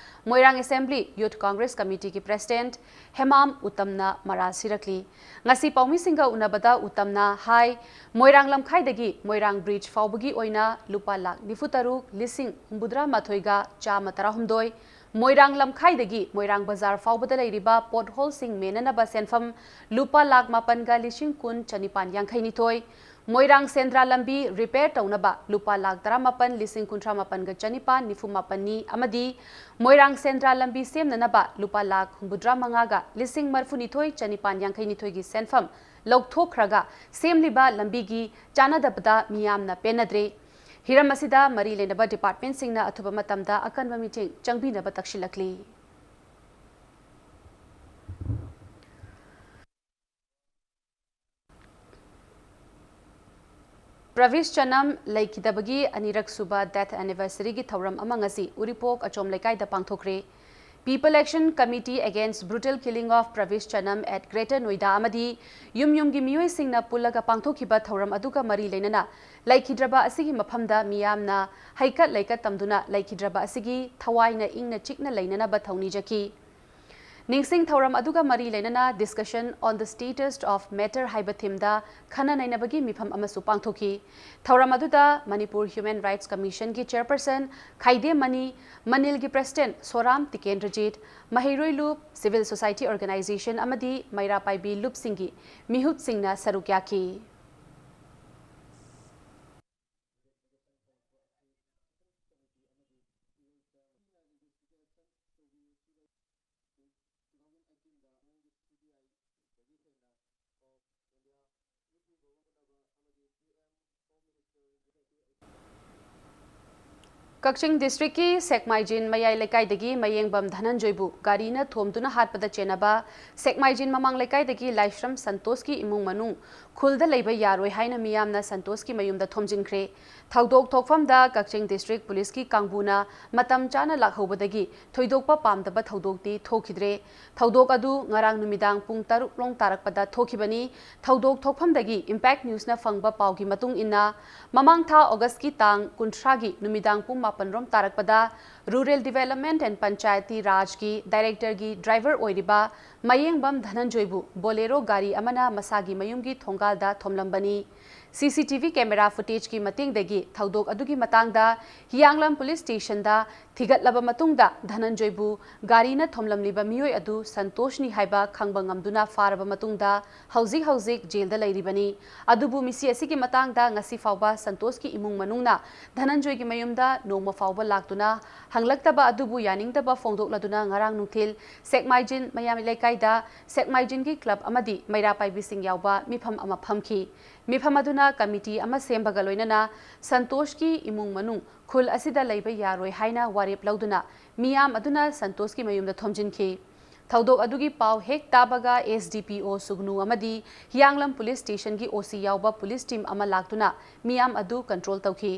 ꯃꯣꯏꯔꯥꯡ Assembly Youth Congress Committeeꯒꯤ President Hemam ꯎꯇꯝꯅ ꯃꯔꯥ ꯁꯤꯔꯛꯂꯤ꯫ ꯉꯁꯤ ꯄꯥꯎꯃꯤꯁꯤꯡꯒ ꯎꯅꯕꯗ ꯎꯇꯝꯅ ꯍꯥꯏ, ꯃꯣꯏꯔꯥꯡ ꯂꯝꯈꯥꯏꯗꯒꯤ ꯃꯣꯏꯔꯥꯡ bridge ꯐꯥꯎꯕꯒꯤ ꯑꯣꯏꯅ ꯂꯨꯄꯥ ꯂꯥꯈ ꯅꯤꯐꯨ ꯇꯔꯨꯛ ꯂꯤꯁꯤꯡ ꯍꯨꯝꯐꯨꯇꯔꯥ ꯃꯥꯊꯣꯏꯒ ꯆꯥꯝꯃ ꯇꯔꯥꯍꯨꯝꯗꯣꯏ, ꯃꯣꯏꯔꯥꯡ ꯂꯝꯈꯥꯏꯗꯒꯤ ꯃꯣꯏꯔꯥꯡ ꯕꯖꯥꯔ ꯐꯥꯎꯕꯗ ꯂꯩꯔꯤꯕ potholeꯁꯤꯡ ꯃꯦꯟꯅꯅꯕ ꯁꯦꯟꯐꯝ ꯂꯨꯄꯥ ꯂꯥꯈ ꯃꯥꯄꯟꯒ ꯂꯤꯁꯤꯡ ꯀꯨꯟ ꯆꯅꯤꯄꯥꯟ ꯌꯥꯡꯈꯩ ꯅꯤꯊꯣꯏ, ꯃꯣꯏꯔꯥꯡ ꯁꯦꯟꯗ꯭ꯔꯥ ꯂꯝꯕꯤ repair ꯇꯧꯅꯕ ꯂꯨꯄꯥ ꯂꯥꯈ ꯇꯔꯥꯃꯥꯄꯟ ꯂꯤꯁꯤꯡ ꯀꯨꯟꯊ꯭ꯔꯥ ꯃꯥꯄꯟꯒ ꯆꯅꯤꯄꯥꯟ ꯅꯤꯐꯨ ꯃꯥꯄꯟꯅꯤ ꯑꯃꯗꯤ ꯃꯣꯏꯔꯥꯡ ꯁꯦꯟꯗ꯭ꯔꯥ ꯂꯝꯕꯤ ꯁꯦꯝꯅꯅꯕ ꯂꯨꯄꯥ ꯂꯥꯈ ꯍꯨꯝꯐꯨꯇꯔꯥ ꯃꯉꯥꯒ ꯂꯤꯁꯤꯡ ꯃꯔꯤꯐꯨꯅꯤꯊꯣꯏ ꯆꯅꯤꯄꯥꯟ ꯌꯥꯡꯈꯩ ꯅꯤꯊꯣꯏꯒꯤ ꯁꯦꯟꯐꯝ ꯂꯧꯊꯣꯛꯈ꯭ꯔꯒ ꯁꯦꯝꯂꯤꯕ ꯂꯝꯕꯤꯒꯤ ꯆꯥꯟꯅꯗꯕꯗ ꯃꯤꯌꯥꯝꯅ ꯄꯦꯟꯅꯗ꯭ꯔꯦ꯫ ꯍꯤꯔꯝ ꯑꯁꯤꯗ ꯃꯔꯤ ꯂꯩꯅꯕ departmentꯁꯤꯡꯅ ꯑꯊꯨꯕ ꯃꯇꯝꯗ ꯑꯀꯟꯕ ꯃꯤꯠꯌꯦꯡ ꯆꯪꯕꯤꯅꯕ ꯇꯛꯁꯤꯜꯂꯛꯂꯤ꯫ ꯄ꯭ꯔꯚꯤꯁ ꯆꯅꯝ ꯂꯩꯈꯤꯗꯕꯒꯤ ꯑꯅꯤꯔꯛ ꯁꯨꯕ death anniversary ꯒꯤ ꯊꯧꯔꯝ ꯑꯃ ꯉꯁꯤ ꯎꯔꯤꯄꯣꯛ ꯑꯆꯣꯝ ꯂꯩꯀꯥꯏꯗ ꯄꯥꯡꯊꯣꯛꯈ꯭ꯔꯦ꯫ People Action Committee Against Brutal Killing of Pravish Chanam at Greater Noida ꯑꯃꯗꯤ ꯌꯨꯝ ꯌꯨꯝꯒꯤ ꯃꯤꯑꯣꯏꯁꯤꯡꯅ ꯄꯨꯜꯂꯒ ꯄꯥꯡꯊꯣꯛꯈꯤꯕ ꯊꯧꯔꯝ ꯑꯗꯨꯒ ꯃꯔꯤ ꯂꯩꯅꯅ ꯂꯩꯈꯤꯗ꯭ꯔꯕ ꯑꯁꯤꯒꯤ ꯃꯐꯝꯗ ꯃꯤꯌꯥꯝꯅ ꯍꯩꯀꯠ ꯂꯩꯀꯠ ꯇꯝꯗꯨꯅ ꯂꯩꯈꯤꯗ꯭ꯔꯕ ꯑꯁꯤꯒꯤ ꯊꯋꯥꯏꯅ ꯏꯪꯅ ꯆꯤꯛꯅ ꯂꯩꯅꯅꯕ ꯊꯧꯅꯤꯖꯈꯤ꯫ ꯅꯤꯡꯁꯤꯡ ꯊꯧꯔꯝ ꯑꯗꯨꯒ ꯃꯔꯤ ꯂꯩꯅꯅ Discussion on the Status of Matter ꯍꯥꯏꯕ theme ꯗ ꯈꯟꯅ ꯅꯩꯅꯕꯒꯤ ꯃꯤꯐꯝ ꯑꯃꯁꯨ ꯄꯥꯡꯊꯣꯛꯈꯤ꯫ ꯊꯧꯔꯝ ꯑꯗꯨꯗ ꯃꯅꯤꯄꯨꯔ Human Rights Commission ꯒꯤ chairperson ꯈꯥꯏꯗꯦꯝ ꯃꯅꯤ, ꯃꯅꯤꯜꯒꯤ president ꯁꯣꯔꯥꯝ ꯇꯤꯀꯦꯟꯗ꯭ꯔꯖꯤꯠ, ꯃꯍꯩꯔꯣꯏ ꯂꯨꯞ, civil society organization ꯑꯃꯗꯤ ꯃꯩꯔꯥ ꯄꯥꯏꯕꯤ ꯂꯨꯞꯁꯤꯡꯒꯤ ꯃꯤꯍꯨꯠꯁꯤꯡꯅ ꯁꯔꯨꯛ ꯌꯥꯈꯤ꯫ ꯀꯛꯆꯤꯡ district ꯀꯤ ꯁꯦꯛꯃꯥꯏꯖꯤꯟ ꯃꯌꯥꯏ ꯂꯩꯀꯥꯏꯗꯒꯤ ꯃꯌꯦꯡꯕꯝ ꯙꯅꯟꯖꯣꯏꯕꯨ ꯒꯥꯔꯤꯅ ꯊꯣꯝꯗꯨꯅ ꯍꯥꯠꯄꯗ ꯆꯦꯟꯅꯕ ꯁꯦꯛꯃꯥꯏꯖꯤꯟ ꯃꯃꯥꯡ ꯂꯩꯀꯥꯏꯗꯒꯤ ꯂꯥꯏꯁ꯭ꯔꯝ ꯁꯟꯇꯣꯁꯀꯤ ꯏꯃꯨꯡ ꯃꯅꯨꯡ ꯈꯨꯜꯗ ꯂꯩꯕ ꯌꯥꯔꯣꯏ ꯍꯥꯏꯅ ꯃꯤꯌꯥꯝꯅ ꯁꯟꯇꯣꯁꯀꯤ ꯃꯌꯨꯝꯗ ꯊꯣꯝꯖꯤꯟꯈ꯭ꯔꯦ꯫ ꯊꯧꯗꯣꯛ ꯊꯣꯛꯐꯝꯗ ꯀꯛꯆꯤꯡ district police ꯀꯤ ꯀꯥꯡꯕꯨꯅ ꯃꯇꯝ ꯆꯥꯅ ꯂꯥꯛꯍꯧꯕꯗꯒꯤ ꯊꯣꯏꯗꯣꯛꯄ ꯄꯥꯝꯗꯕ ꯊꯧꯗꯣꯛꯇꯤ ꯊꯣꯛꯈꯤꯗ꯭ꯔꯦ꯫ ꯊꯧꯗꯣꯛ ꯑꯗꯨ ꯉꯔꯥꯡ ꯅꯨꯃꯤꯗꯥꯡ ꯄꯨꯡ ꯇꯔꯨꯛ ꯂꯣꯝ ꯇꯥꯔꯛꯄꯗ ꯊꯣꯛꯈꯤꯕꯅꯤ꯫ ꯊꯧꯗꯣꯛ ꯊꯣꯛꯐꯝꯗꯒꯤ Impact News ꯅ ꯐꯪꯕ ꯄꯥꯎꯒꯤ ꯃꯇꯨꯡ ꯏꯟꯅ, ꯃꯃꯥꯡ ꯊꯥ August ꯀꯤ ꯇꯥꯡ ꯀꯨꯟꯊ꯭ꯔꯥꯒꯤ ꯅꯨꯃꯤꯗꯥꯡ ꯄꯨꯡ ꯃꯥꯄꯟ ꯔꯣꯝ ꯇꯥꯔꯛꯄꯗ Rural Development and Panchayati Raj ꯀꯤ director ꯒꯤ driver ꯑꯣꯏꯔꯤꯕ ꯃꯌꯦꯡꯕꯝ ꯙꯅꯟꯖꯣꯏꯕꯨ Bolero ꯒꯥꯔꯤ ꯑꯃꯅ ꯃꯁꯥꯒꯤ ꯃꯌꯨꯝꯒꯤ ꯊꯣꯡꯒꯥꯜꯗ ꯊꯣꯝꯂꯝꯕꯅꯤ꯫ C C T V camera footage ꯀꯤ ꯃꯇꯦꯡꯗꯒꯤ ꯊꯧꯗꯣꯛ ꯑꯗꯨꯒꯤ ꯃꯇꯥꯡꯗ ꯍꯤꯌꯥꯡꯂꯝ police station ꯗ ꯊꯤꯒꯠꯂꯕ ꯃꯇꯨꯡꯗ, ꯙꯅꯟꯖꯣꯏꯕꯨ ꯒꯥꯔꯤꯅ ꯊꯣꯝꯂꯝꯂꯤꯕ ꯃꯤꯑꯣꯏ ꯑꯗꯨ ꯁꯟꯇꯣꯁꯅꯤ ꯍꯥꯏꯕ ꯈꯪꯕ ꯉꯝꯗꯨꯅ ꯐꯥꯔꯕ ꯃꯇꯨꯡꯗ, ꯍꯧꯖꯤꯛ ꯍꯧꯖꯤꯛ jail ꯗ ꯂꯩꯔꯤꯕꯅꯤ꯫ ꯑꯗꯨꯕꯨ ꯃꯤꯁꯤ ꯑꯁꯤꯒꯤ ꯃꯇꯥꯡꯗ ꯉꯁꯤ ꯐꯥꯎꯕ ꯁꯟꯇꯣꯁꯀꯤ ꯏꯃꯨꯡ ꯃꯅꯨꯡꯅ ꯙꯅꯟꯖꯣꯏꯒꯤ ꯃꯌꯨꯝꯗ ꯅꯣꯡꯃ ꯐꯥꯎꯕ ꯂꯥꯛꯇꯨꯅ ꯍꯪꯂꯛꯇꯕ ꯑꯗꯨꯕꯨ ꯌꯥꯅꯤꯡꯗꯕ ꯐꯣꯡꯗꯣꯛꯂꯗꯨꯅ ꯉꯔꯥꯡ ꯅꯨꯡꯊꯤꯜ ꯁꯦꯛꯃꯥꯏꯖꯤꯟ ꯃꯌꯥꯝ ꯂꯩꯀꯥꯏꯗ ꯁꯦꯛꯃꯥꯏꯖꯤꯟꯒꯤ club ꯑꯃꯗꯤ ꯃꯩꯔꯥ ꯄꯥꯏꯕꯤꯁꯤꯡ ꯌꯥꯎꯕ ꯃꯤꯐꯝ ꯑꯃ ꯐꯝꯈꯤ꯫ ꯃꯤꯐꯝ ꯑꯗꯨꯅ committee ꯑꯃ ꯁꯦꯝꯕꯒ ꯂꯣꯏꯅꯅ ꯁꯟꯇꯣꯁꯀꯤ ꯏꯃꯨꯡ ꯃꯅꯨꯡ ꯈꯨꯜ ꯑꯁꯤꯗ ꯂꯩꯕ ꯌꯥꯔꯣꯏ ꯍꯥꯏꯅ ꯋꯥꯔꯦꯞ ꯂꯧꯗꯨꯅ ꯃꯤꯌꯥꯝ ꯑꯗꯨꯅ ꯁꯟꯇꯣꯁꯀꯤ ꯃꯌꯨꯝꯗ ꯊꯣꯝꯖꯤꯟꯈꯤ꯫ ꯊꯧꯗꯣꯛ ꯑꯗꯨꯒꯤ ꯄꯥꯎ ꯍꯦꯛ ꯇꯥꯕꯒ ꯑꯦꯁ ꯗꯤ ꯄꯤ ꯑꯣ ꯁꯨꯒꯅꯨ ꯑꯃꯗꯤ ꯍꯤꯌꯥꯡꯂꯝ ꯄꯨꯂꯤꯁ ꯁ꯭ꯇꯦꯁꯟꯒꯤ ꯑꯣ ꯁꯤ ꯌꯥꯎꯕ ꯄꯨꯂꯤꯁ ꯇꯤꯝ ꯑꯃ ꯂꯥꯛꯇꯨꯅ ꯃꯤꯌꯥꯝ ꯑꯗꯨ ꯀꯟꯇ꯭ꯔꯣꯜ ꯇꯧꯈꯤ꯫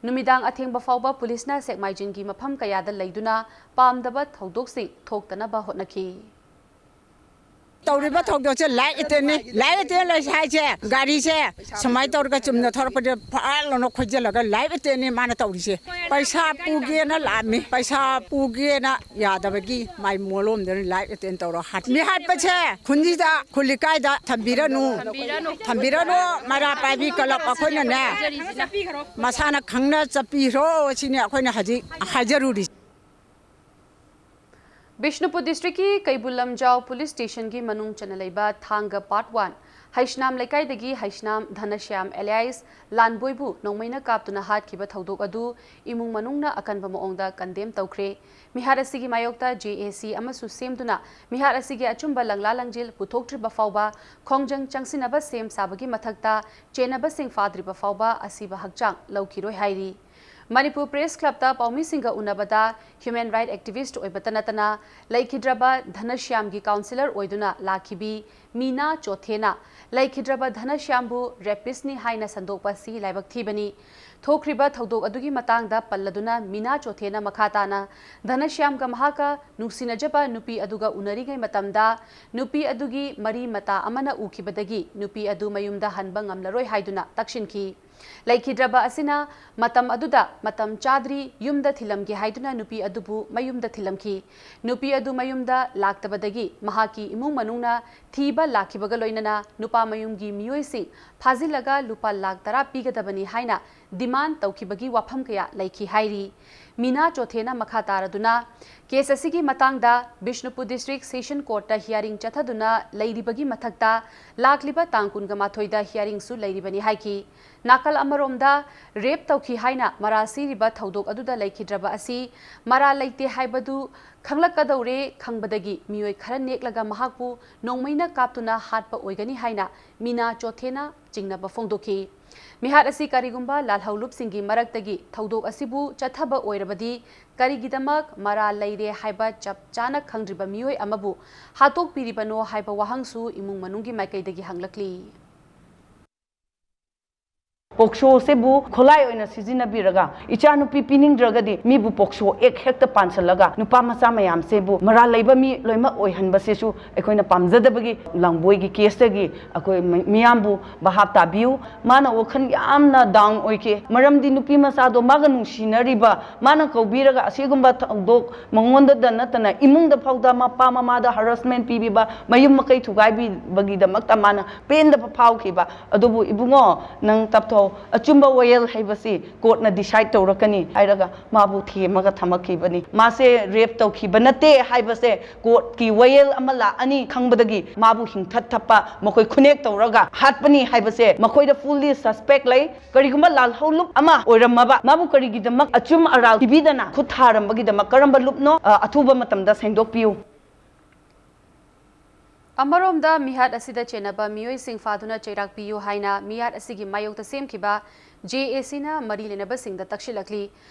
ꯅꯨꯃꯤꯗꯥꯡ ꯑꯊꯦꯡꯕ ꯐꯥꯎꯕ ꯄꯨꯂꯤꯁꯅ ꯁꯦꯛꯃꯥꯏꯖꯤꯟꯒꯤ ꯃꯐꯝ ꯀꯌꯥꯗ ꯂꯩꯗꯨꯅ ꯄꯥꯝꯗꯕ ꯊꯧꯗꯣꯛꯁꯤꯡ ꯊꯣꯛꯇꯅꯕ ꯍꯣꯠꯅꯈꯤ꯫ ꯇꯧꯔꯤꯕ ꯊꯧꯗꯣꯛꯁꯦ ꯂꯥꯏꯐ ꯑꯦꯇꯦꯟꯅꯤ꯫ ꯂꯥꯏꯐ ꯑꯦꯇꯦꯟ ꯂꯩꯁꯦ ꯍꯥꯏꯁꯦ ꯒꯥꯔꯤꯁꯦ ꯁꯨꯃꯥꯏꯅ ꯇꯧꯔꯒ ꯆꯨꯝꯅ ꯊꯧꯔꯛꯄꯗ ꯐꯥꯜ ꯂꯥꯎꯅ ꯈꯣꯏꯖꯤꯜꯂꯒ ꯂꯥꯏꯐ ꯑꯦꯇꯦꯟꯅꯤ ꯃꯥꯅ ꯇꯧꯔꯤꯁꯦ꯫ ꯄꯩꯁꯥ ꯄꯨꯒꯦꯅ ꯂꯥꯛꯑꯝꯃꯤ, ꯄꯩꯁꯥ ꯄꯨꯒꯦꯅ ꯌꯥꯗꯕꯒꯤ ꯃꯥꯏ ꯃꯣꯂꯣꯝꯗꯅ ꯂꯥꯏꯐ ꯑꯦꯇꯦꯟ ꯇꯧꯔꯣ ꯍꯥꯏ꯫ ꯃꯤꯍꯥꯠꯄꯁꯦ ꯈꯨꯟꯁꯤꯗ ꯈꯨꯜ ꯂꯩꯀꯥꯏꯗ ꯊꯝꯕꯤꯔꯅꯨ, ꯊꯝꯕꯤꯔꯅꯨ꯫ ꯃꯩꯔꯥ ꯄꯥꯏꯕꯤ ꯀꯂꯕ ꯑꯩꯈꯣꯏꯅꯅꯦ ꯃꯁꯥꯅ ꯈꯪꯅ ꯆꯠꯄꯤꯈ꯭ꯔꯣ ꯁꯤꯅꯤ ꯑꯩꯈꯣꯏꯅ ꯍꯧꯖꯤꯛ ꯍꯥꯏꯖꯔꯨꯔꯤꯁꯦ꯫ ꯕꯤꯁꯅꯨꯄꯨꯔ ꯗꯤꯁꯇ꯭ꯔꯤꯛꯀꯤ ꯀꯩꯕꯨꯜ ꯂꯝꯖꯥꯎ ꯄꯨꯂꯤꯁ ꯁ꯭ꯇꯦꯁꯟꯒꯤ ꯃꯅꯨꯡ ꯆꯟꯅ ꯂꯩꯕ ꯊꯥꯡꯒ ꯄꯥꯔꯠ ꯋꯥꯟ ꯍꯩꯁꯅꯥꯝ ꯂꯩꯀꯥꯏꯗꯒꯤ ꯍꯩꯁꯅꯥꯝ ꯙꯅꯁ꯭ꯌꯥꯝ ꯑꯦꯂꯤꯌꯥꯁ ꯂꯥꯟꯕꯣꯏꯕꯨ ꯅꯣꯡꯃꯩꯅ ꯀꯥꯞꯇꯨꯅ ꯍꯥꯠꯈꯤꯕ ꯊꯧꯗꯣꯛ ꯑꯗꯨ ꯏꯃꯨꯡ ꯃꯅꯨꯡꯅ ꯑꯀꯟꯕ ꯃꯑꯣꯡꯗ ꯀꯟꯗꯦꯝ ꯇꯧꯈ꯭ꯔꯦ꯫ ꯃꯤꯍꯥꯠ ꯑꯁꯤꯒꯤ ꯃꯥꯌꯣꯛꯇ ꯖꯦ ꯑꯦ ꯁꯤ ꯑꯃꯁꯨ ꯁꯦꯝꯗꯨꯅ ꯃꯤꯍꯥꯠ ꯑꯁꯤꯒꯤ ꯑꯆꯨꯝꯕ ꯂꯪꯂꯥ ꯂꯪꯖꯤꯜ ꯄꯨꯊꯣꯛꯇ꯭ꯔꯤꯕ ꯐꯥꯎꯕ ꯈꯣꯡꯖꯪ ꯆꯪꯁꯤꯟꯅꯕ ꯁꯦꯝ ꯁꯥꯕꯒꯤ ꯃꯊꯛꯇ ꯆꯦꯟꯅꯕꯁꯤꯡ ꯐꯥꯗ꯭ꯔꯤꯕ ꯐꯥꯎꯕ ꯑꯁꯤꯕ ꯍꯛꯆꯥꯡ ꯂꯧꯈꯤꯔꯣꯏ ꯍꯥꯏꯔꯤ꯫ ꯃꯅꯤꯄꯨꯔ ꯄ꯭ꯔꯦꯁ ꯀ꯭ꯂꯕꯇ ꯄꯥꯎꯃꯤꯁꯤꯡꯒ ꯎꯅꯕꯗ ꯍ꯭ꯌꯨꯃꯦꯟ ꯔꯥꯏꯠ ꯑꯦꯛꯇꯤꯚꯤꯁ꯭ꯠ ꯑꯣꯏꯕꯇ ꯅꯠꯇꯅ ꯂꯩꯈꯤꯗ꯭ꯔꯕ ꯙꯅꯁ꯭ꯌꯥꯝꯒꯤ ꯀꯥꯎꯟꯁꯤꯂꯔ ꯑꯣꯏꯗꯨꯅ ꯂꯥꯛꯈꯤꯕꯤ ꯃꯤꯅꯥ ꯆꯣꯊꯦꯅ ꯂꯩꯈꯤꯗ꯭ꯔꯕ ꯙꯅꯁ꯭ꯌꯥꯝꯕꯨ ꯔꯦꯄꯤꯁ꯭ꯠꯅꯤ ꯍꯥꯏꯅ ꯁꯟꯗꯣꯛꯄ ꯑꯁꯤ ꯂꯥꯏꯕꯛ ꯊꯤꯕꯅꯤ꯫ ꯊꯣꯛꯈ꯭ꯔꯤꯕ ꯊꯧꯗꯣꯛ ꯑꯗꯨꯒꯤ ꯃꯇꯥꯡꯗ ꯄꯜꯂꯗꯨꯅ ꯃꯤꯅꯥ ꯆꯣꯊꯦꯅ ꯃꯈꯥ ꯇꯥꯅ ꯙꯅꯁ꯭ꯌꯥꯝꯒ ꯃꯍꯥꯛꯀ ꯅꯨꯡꯁꯤꯅꯖꯕ ꯅꯨꯄꯤ ꯑꯗꯨꯒ ꯎꯅꯔꯤꯉꯩ ꯃꯇꯝꯗ ꯅꯨꯄꯤ ꯑꯗꯨꯒꯤ ꯃꯔꯤ ꯃꯇꯥ ꯑꯃꯅ ꯎꯈꯤꯕꯗꯒꯤ ꯅꯨꯄꯤ ꯑꯗꯨ ꯃꯌꯨꯝꯗ ꯍꯟꯕ ꯉꯝꯂꯔꯣꯏ ꯍꯥꯏꯗꯨꯅ ꯇꯛꯁꯤꯟꯈꯤ꯫ ꯂꯩꯈꯤꯗ꯭ꯔꯕ ꯑꯁꯤꯅ ꯃꯇꯝ ꯑꯗꯨꯗ ꯃꯇꯝ ꯆꯥꯗ꯭ꯔꯤ, ꯌꯨꯝꯗ ꯊꯤꯜꯂꯝꯒꯦ ꯍꯥꯏꯗꯨꯅ ꯅꯨꯄꯤ ꯑꯗꯨꯕꯨ ꯃꯌꯨꯝꯗ ꯊꯤꯜꯂꯝꯈꯤ꯫ ꯅꯨꯄꯤ ꯑꯗꯨ ꯃꯌꯨꯝꯗ ꯂꯥꯛꯇꯕꯗꯒꯤ ꯃꯍꯥꯛꯀꯤ ꯏꯃꯨꯡ ꯃꯅꯨꯡꯅ ꯊꯤꯕ ꯂꯥꯛꯈꯤꯕꯒ ꯂꯣꯏꯅꯅ ꯅꯨꯄꯥ ꯃꯌꯨꯝꯒꯤ ꯃꯤꯑꯣꯏꯁꯤꯡ ꯐꯥꯖꯤꯜꯂꯒ ꯂꯨꯄꯥ ꯂꯥꯈ ꯇꯔꯥ ꯄꯤꯒꯗꯕꯅꯤ ꯍꯥꯏꯅ ꯗꯤꯃꯥꯟ ꯇꯧꯈꯤꯕꯒꯤ ꯋꯥꯐꯝ ꯀꯌꯥ ꯂꯩꯈꯤ ꯍꯥꯏꯔꯤ꯫ ꯃꯤꯅꯥ ꯆꯣꯊꯦꯅ ꯃꯈꯥ ꯇꯥꯔꯗꯨꯅ ꯀꯦꯁ ꯑꯁꯤꯒꯤ ꯃꯇꯥꯡꯗ ꯕꯤꯁꯅꯨꯄꯨꯔ ꯗꯤꯁꯇ꯭ꯔꯤꯛ ꯁꯦꯁꯟ ꯀꯣꯔꯠꯇ ꯍꯤꯌꯥꯔꯤꯡ ꯆꯠꯊꯗꯨꯅ ꯂꯩꯔꯤꯕꯒꯤ ꯃꯊꯛꯇ ꯂꯥꯛꯂꯤꯕ ꯇꯥꯡ ꯀꯨꯟꯒ ꯃꯥꯊꯣꯏꯗ ꯍꯤꯌꯥꯔꯤꯡꯁꯨ ꯂꯩꯔꯤꯕꯅꯤ ꯍꯥꯏꯈꯤ꯫ ꯅꯥꯀꯜ ꯑꯃꯔꯣꯝꯗ ꯔꯦꯞ ꯇꯧꯈꯤ ꯍꯥꯏꯅ ꯃꯔꯥ ꯁꯤꯔꯤꯕ ꯊꯧꯗꯣꯛ ꯑꯗꯨꯗ ꯂꯩꯈꯤꯗ꯭ꯔꯕ ꯑꯁꯤ ꯃꯔꯥ ꯂꯩꯇꯦ ꯍꯥꯏꯕꯗꯨ ꯈꯪꯂꯛꯀꯗꯧꯔꯦ ꯈꯪꯕꯗꯒꯤ ꯃꯤꯑꯣꯏ ꯈꯔ ꯅꯦꯛꯂꯒ ꯃꯍꯥꯛꯄꯨ ꯅꯣꯡꯃꯩꯅ ꯀꯥꯞꯇꯨꯅ ꯍꯥꯠꯄ ꯑꯣꯏꯒꯅꯤ ꯍꯥꯏꯅ ꯃꯤꯅꯥ ꯆꯣꯊꯦꯅ ꯆꯤꯡꯅꯕ ꯐꯣꯡꯗꯣꯛꯈꯤ꯫ ꯃꯤꯍꯥꯠ ꯑꯁꯤ ꯀꯔꯤꯒꯨꯝꯕ ꯂꯥꯜꯍꯧꯂꯨꯞꯁꯤꯡꯒꯤ ꯃꯔꯛꯇꯒꯤ ꯊꯧꯗꯣꯛ ꯑꯁꯤꯕꯨ ꯆꯠꯊꯕ ꯑꯣꯏꯔꯕꯗꯤ ꯀꯔꯤꯒꯤꯗꯃꯛ ꯃꯔꯥꯜ ꯂꯩꯔꯦ ꯍꯥꯏꯕ ꯆꯞ ꯆꯥꯅ ꯈꯪꯗ꯭ꯔꯤꯕ ꯃꯤꯑꯣꯏ ꯑꯃꯕꯨ ꯍꯥꯠꯇꯣꯛꯄꯤꯔꯤꯕꯅꯣ ꯍꯥꯏꯕ ꯋꯥꯍꯪꯁꯨ ꯏꯃꯨꯡ ꯃꯅꯨꯡꯒꯤ ꯃꯥꯏꯀꯩꯗꯒꯤ ꯍꯪꯂꯛꯂꯤ꯫ ꯄꯣꯛꯁꯣꯁꯤꯕꯨ ꯈꯨꯠꯂꯥꯏ ꯑꯣꯏꯅ ꯁꯤꯖꯤꯟꯅꯕꯤꯔꯒ, ꯏꯆꯥꯅꯨꯄꯤ ꯄꯤꯅꯤꯡꯗ꯭ꯔꯒꯗꯤ ꯃꯤꯕꯨ ꯄꯣꯛꯁꯣ ꯑꯦꯛ ꯍꯦꯛꯇ ꯄꯥꯟꯁꯤꯜꯂꯒ ꯅꯨꯄꯥ ꯃꯆꯥ ꯃꯌꯥꯝꯁꯤꯕꯨ ꯃꯔꯥꯜ ꯂꯩꯕ ꯃꯤ ꯂꯣꯏꯅꯃꯛ ꯑꯣꯏꯍꯟꯕꯁꯤꯁꯨ ꯑꯩꯈꯣꯏꯅ ꯄꯥꯝꯖꯗꯕꯒꯤ ꯂꯥꯡꯕꯣꯏꯒꯤ ꯀꯦꯁꯇꯒꯤ ꯑꯩꯈꯣꯏ ꯃꯤ-, ꯃꯤꯌꯥꯝꯕꯨ ꯚꯥꯞ ꯇꯥꯕꯤꯌꯨ꯫ ꯃꯥꯅ ꯋꯥꯈꯜ ꯌꯥꯝꯅ ꯗꯥꯎꯟ ꯑꯣꯏꯈꯤ, ꯃꯔꯝꯗꯤ ꯅꯨꯄꯤ ꯃꯆꯥꯗꯣ ꯃꯥꯒ ꯅꯨꯡꯁꯤꯅꯔꯤꯕ, ꯃꯥꯅ ꯀꯧꯕꯤꯔꯒ ꯑꯁꯤꯒꯨꯝꯕ ꯊꯧꯗꯣꯛ ꯃꯉꯣꯟꯗꯗ ꯅꯠꯇꯅ ꯏꯃꯨꯡꯗ ꯐꯥꯎꯗ ꯃꯄꯥ ꯃꯃꯥꯗ ꯍꯔꯥꯁꯃꯦꯟ ꯄꯤꯕꯤꯕ, ꯃꯌꯨꯝ ꯃꯀꯩ ꯊꯨꯒꯥꯏꯕꯤꯕꯒꯤꯗꯃꯛꯇ ꯃꯥꯅ ꯄꯦꯟꯗꯕ ꯐꯥꯎꯈꯤꯕ꯫ ꯑꯗꯨꯕꯨ ꯏꯕꯨꯡꯉꯣ, ꯅꯪ ꯇꯞꯊꯧ, ꯑꯆꯨꯝꯕ ꯋꯥꯌꯦꯜ ꯍꯥꯏꯕꯁꯤ ꯀꯣꯔꯠꯅ ꯗꯤꯁꯥꯏꯗ ꯇꯧꯔꯛꯀꯅꯤ ꯍꯥꯏꯔꯒ ꯃꯥꯕꯨ ꯊꯦꯝꯃꯒ ꯊꯝꯃꯛꯈꯤꯕꯅꯤ꯫ ꯃꯥꯁꯦ ꯔꯦꯞ ꯇꯧꯈꯤꯕ ꯅꯠꯇꯦ ꯍꯥꯏꯕꯁꯦ ꯀꯣꯔꯠꯀꯤ ꯋꯥꯌꯦꯜ ꯑꯃ ꯂꯥꯛꯑꯅꯤ ꯈꯪꯕꯗꯒꯤ ꯃꯥꯕꯨ ꯍꯤꯡꯊꯠ ꯊꯞꯄ ꯃꯈꯣꯏ ꯈꯨꯅꯦꯛ ꯇꯧꯔꯒ ꯍꯥꯠꯄꯅꯤ ꯍꯥꯏꯕꯁꯦ ꯃꯈꯣꯏꯗ ꯐꯨꯜꯂꯤ ꯁꯁꯄꯦꯛ ꯂꯩ꯫ ꯀꯔꯤꯒꯨꯝꯕ ꯂꯥꯜꯍꯧ ꯂꯨꯞ ꯑꯃ ꯑꯣꯏꯔꯝꯃꯕ ꯃꯥꯕꯨ ꯀꯔꯤꯒꯤꯗꯃꯛ ꯑꯆꯨꯝ ꯑꯔꯥꯜ ꯊꯤꯕꯤꯗꯅ ꯈꯨꯠ ꯊꯥꯔꯝꯕꯒꯤꯗꯃꯛ ꯀꯔꯝꯕ ꯂꯨꯞꯅꯣ? ꯑ, ꯑꯊꯨꯕ ꯃꯇꯝꯗ ꯁꯦꯡꯗꯣꯛꯄꯤꯌꯨ꯫ ꯑꯃꯔꯣꯝꯗ ꯃꯤꯍꯥꯠ ꯑꯁꯤꯗ ꯆꯦꯟꯅꯕ ꯃꯤꯑꯣꯏꯁꯤꯡ ꯐꯥꯗꯨꯅ ꯆꯩꯔꯥꯛ ꯄꯤꯌꯨ ꯍꯥꯏꯅ ꯃꯤꯍꯥꯠ ꯑꯁꯤꯒꯤ ꯃꯥꯌꯣꯛꯇ ꯁꯦꯝꯈꯤꯕ ꯖꯦ ꯑꯦ ꯁꯤꯅ ꯃꯔꯤ ꯂꯩꯅꯕꯁꯤꯡꯗ ꯇꯛꯁꯤꯜꯂꯛꯂꯤ꯫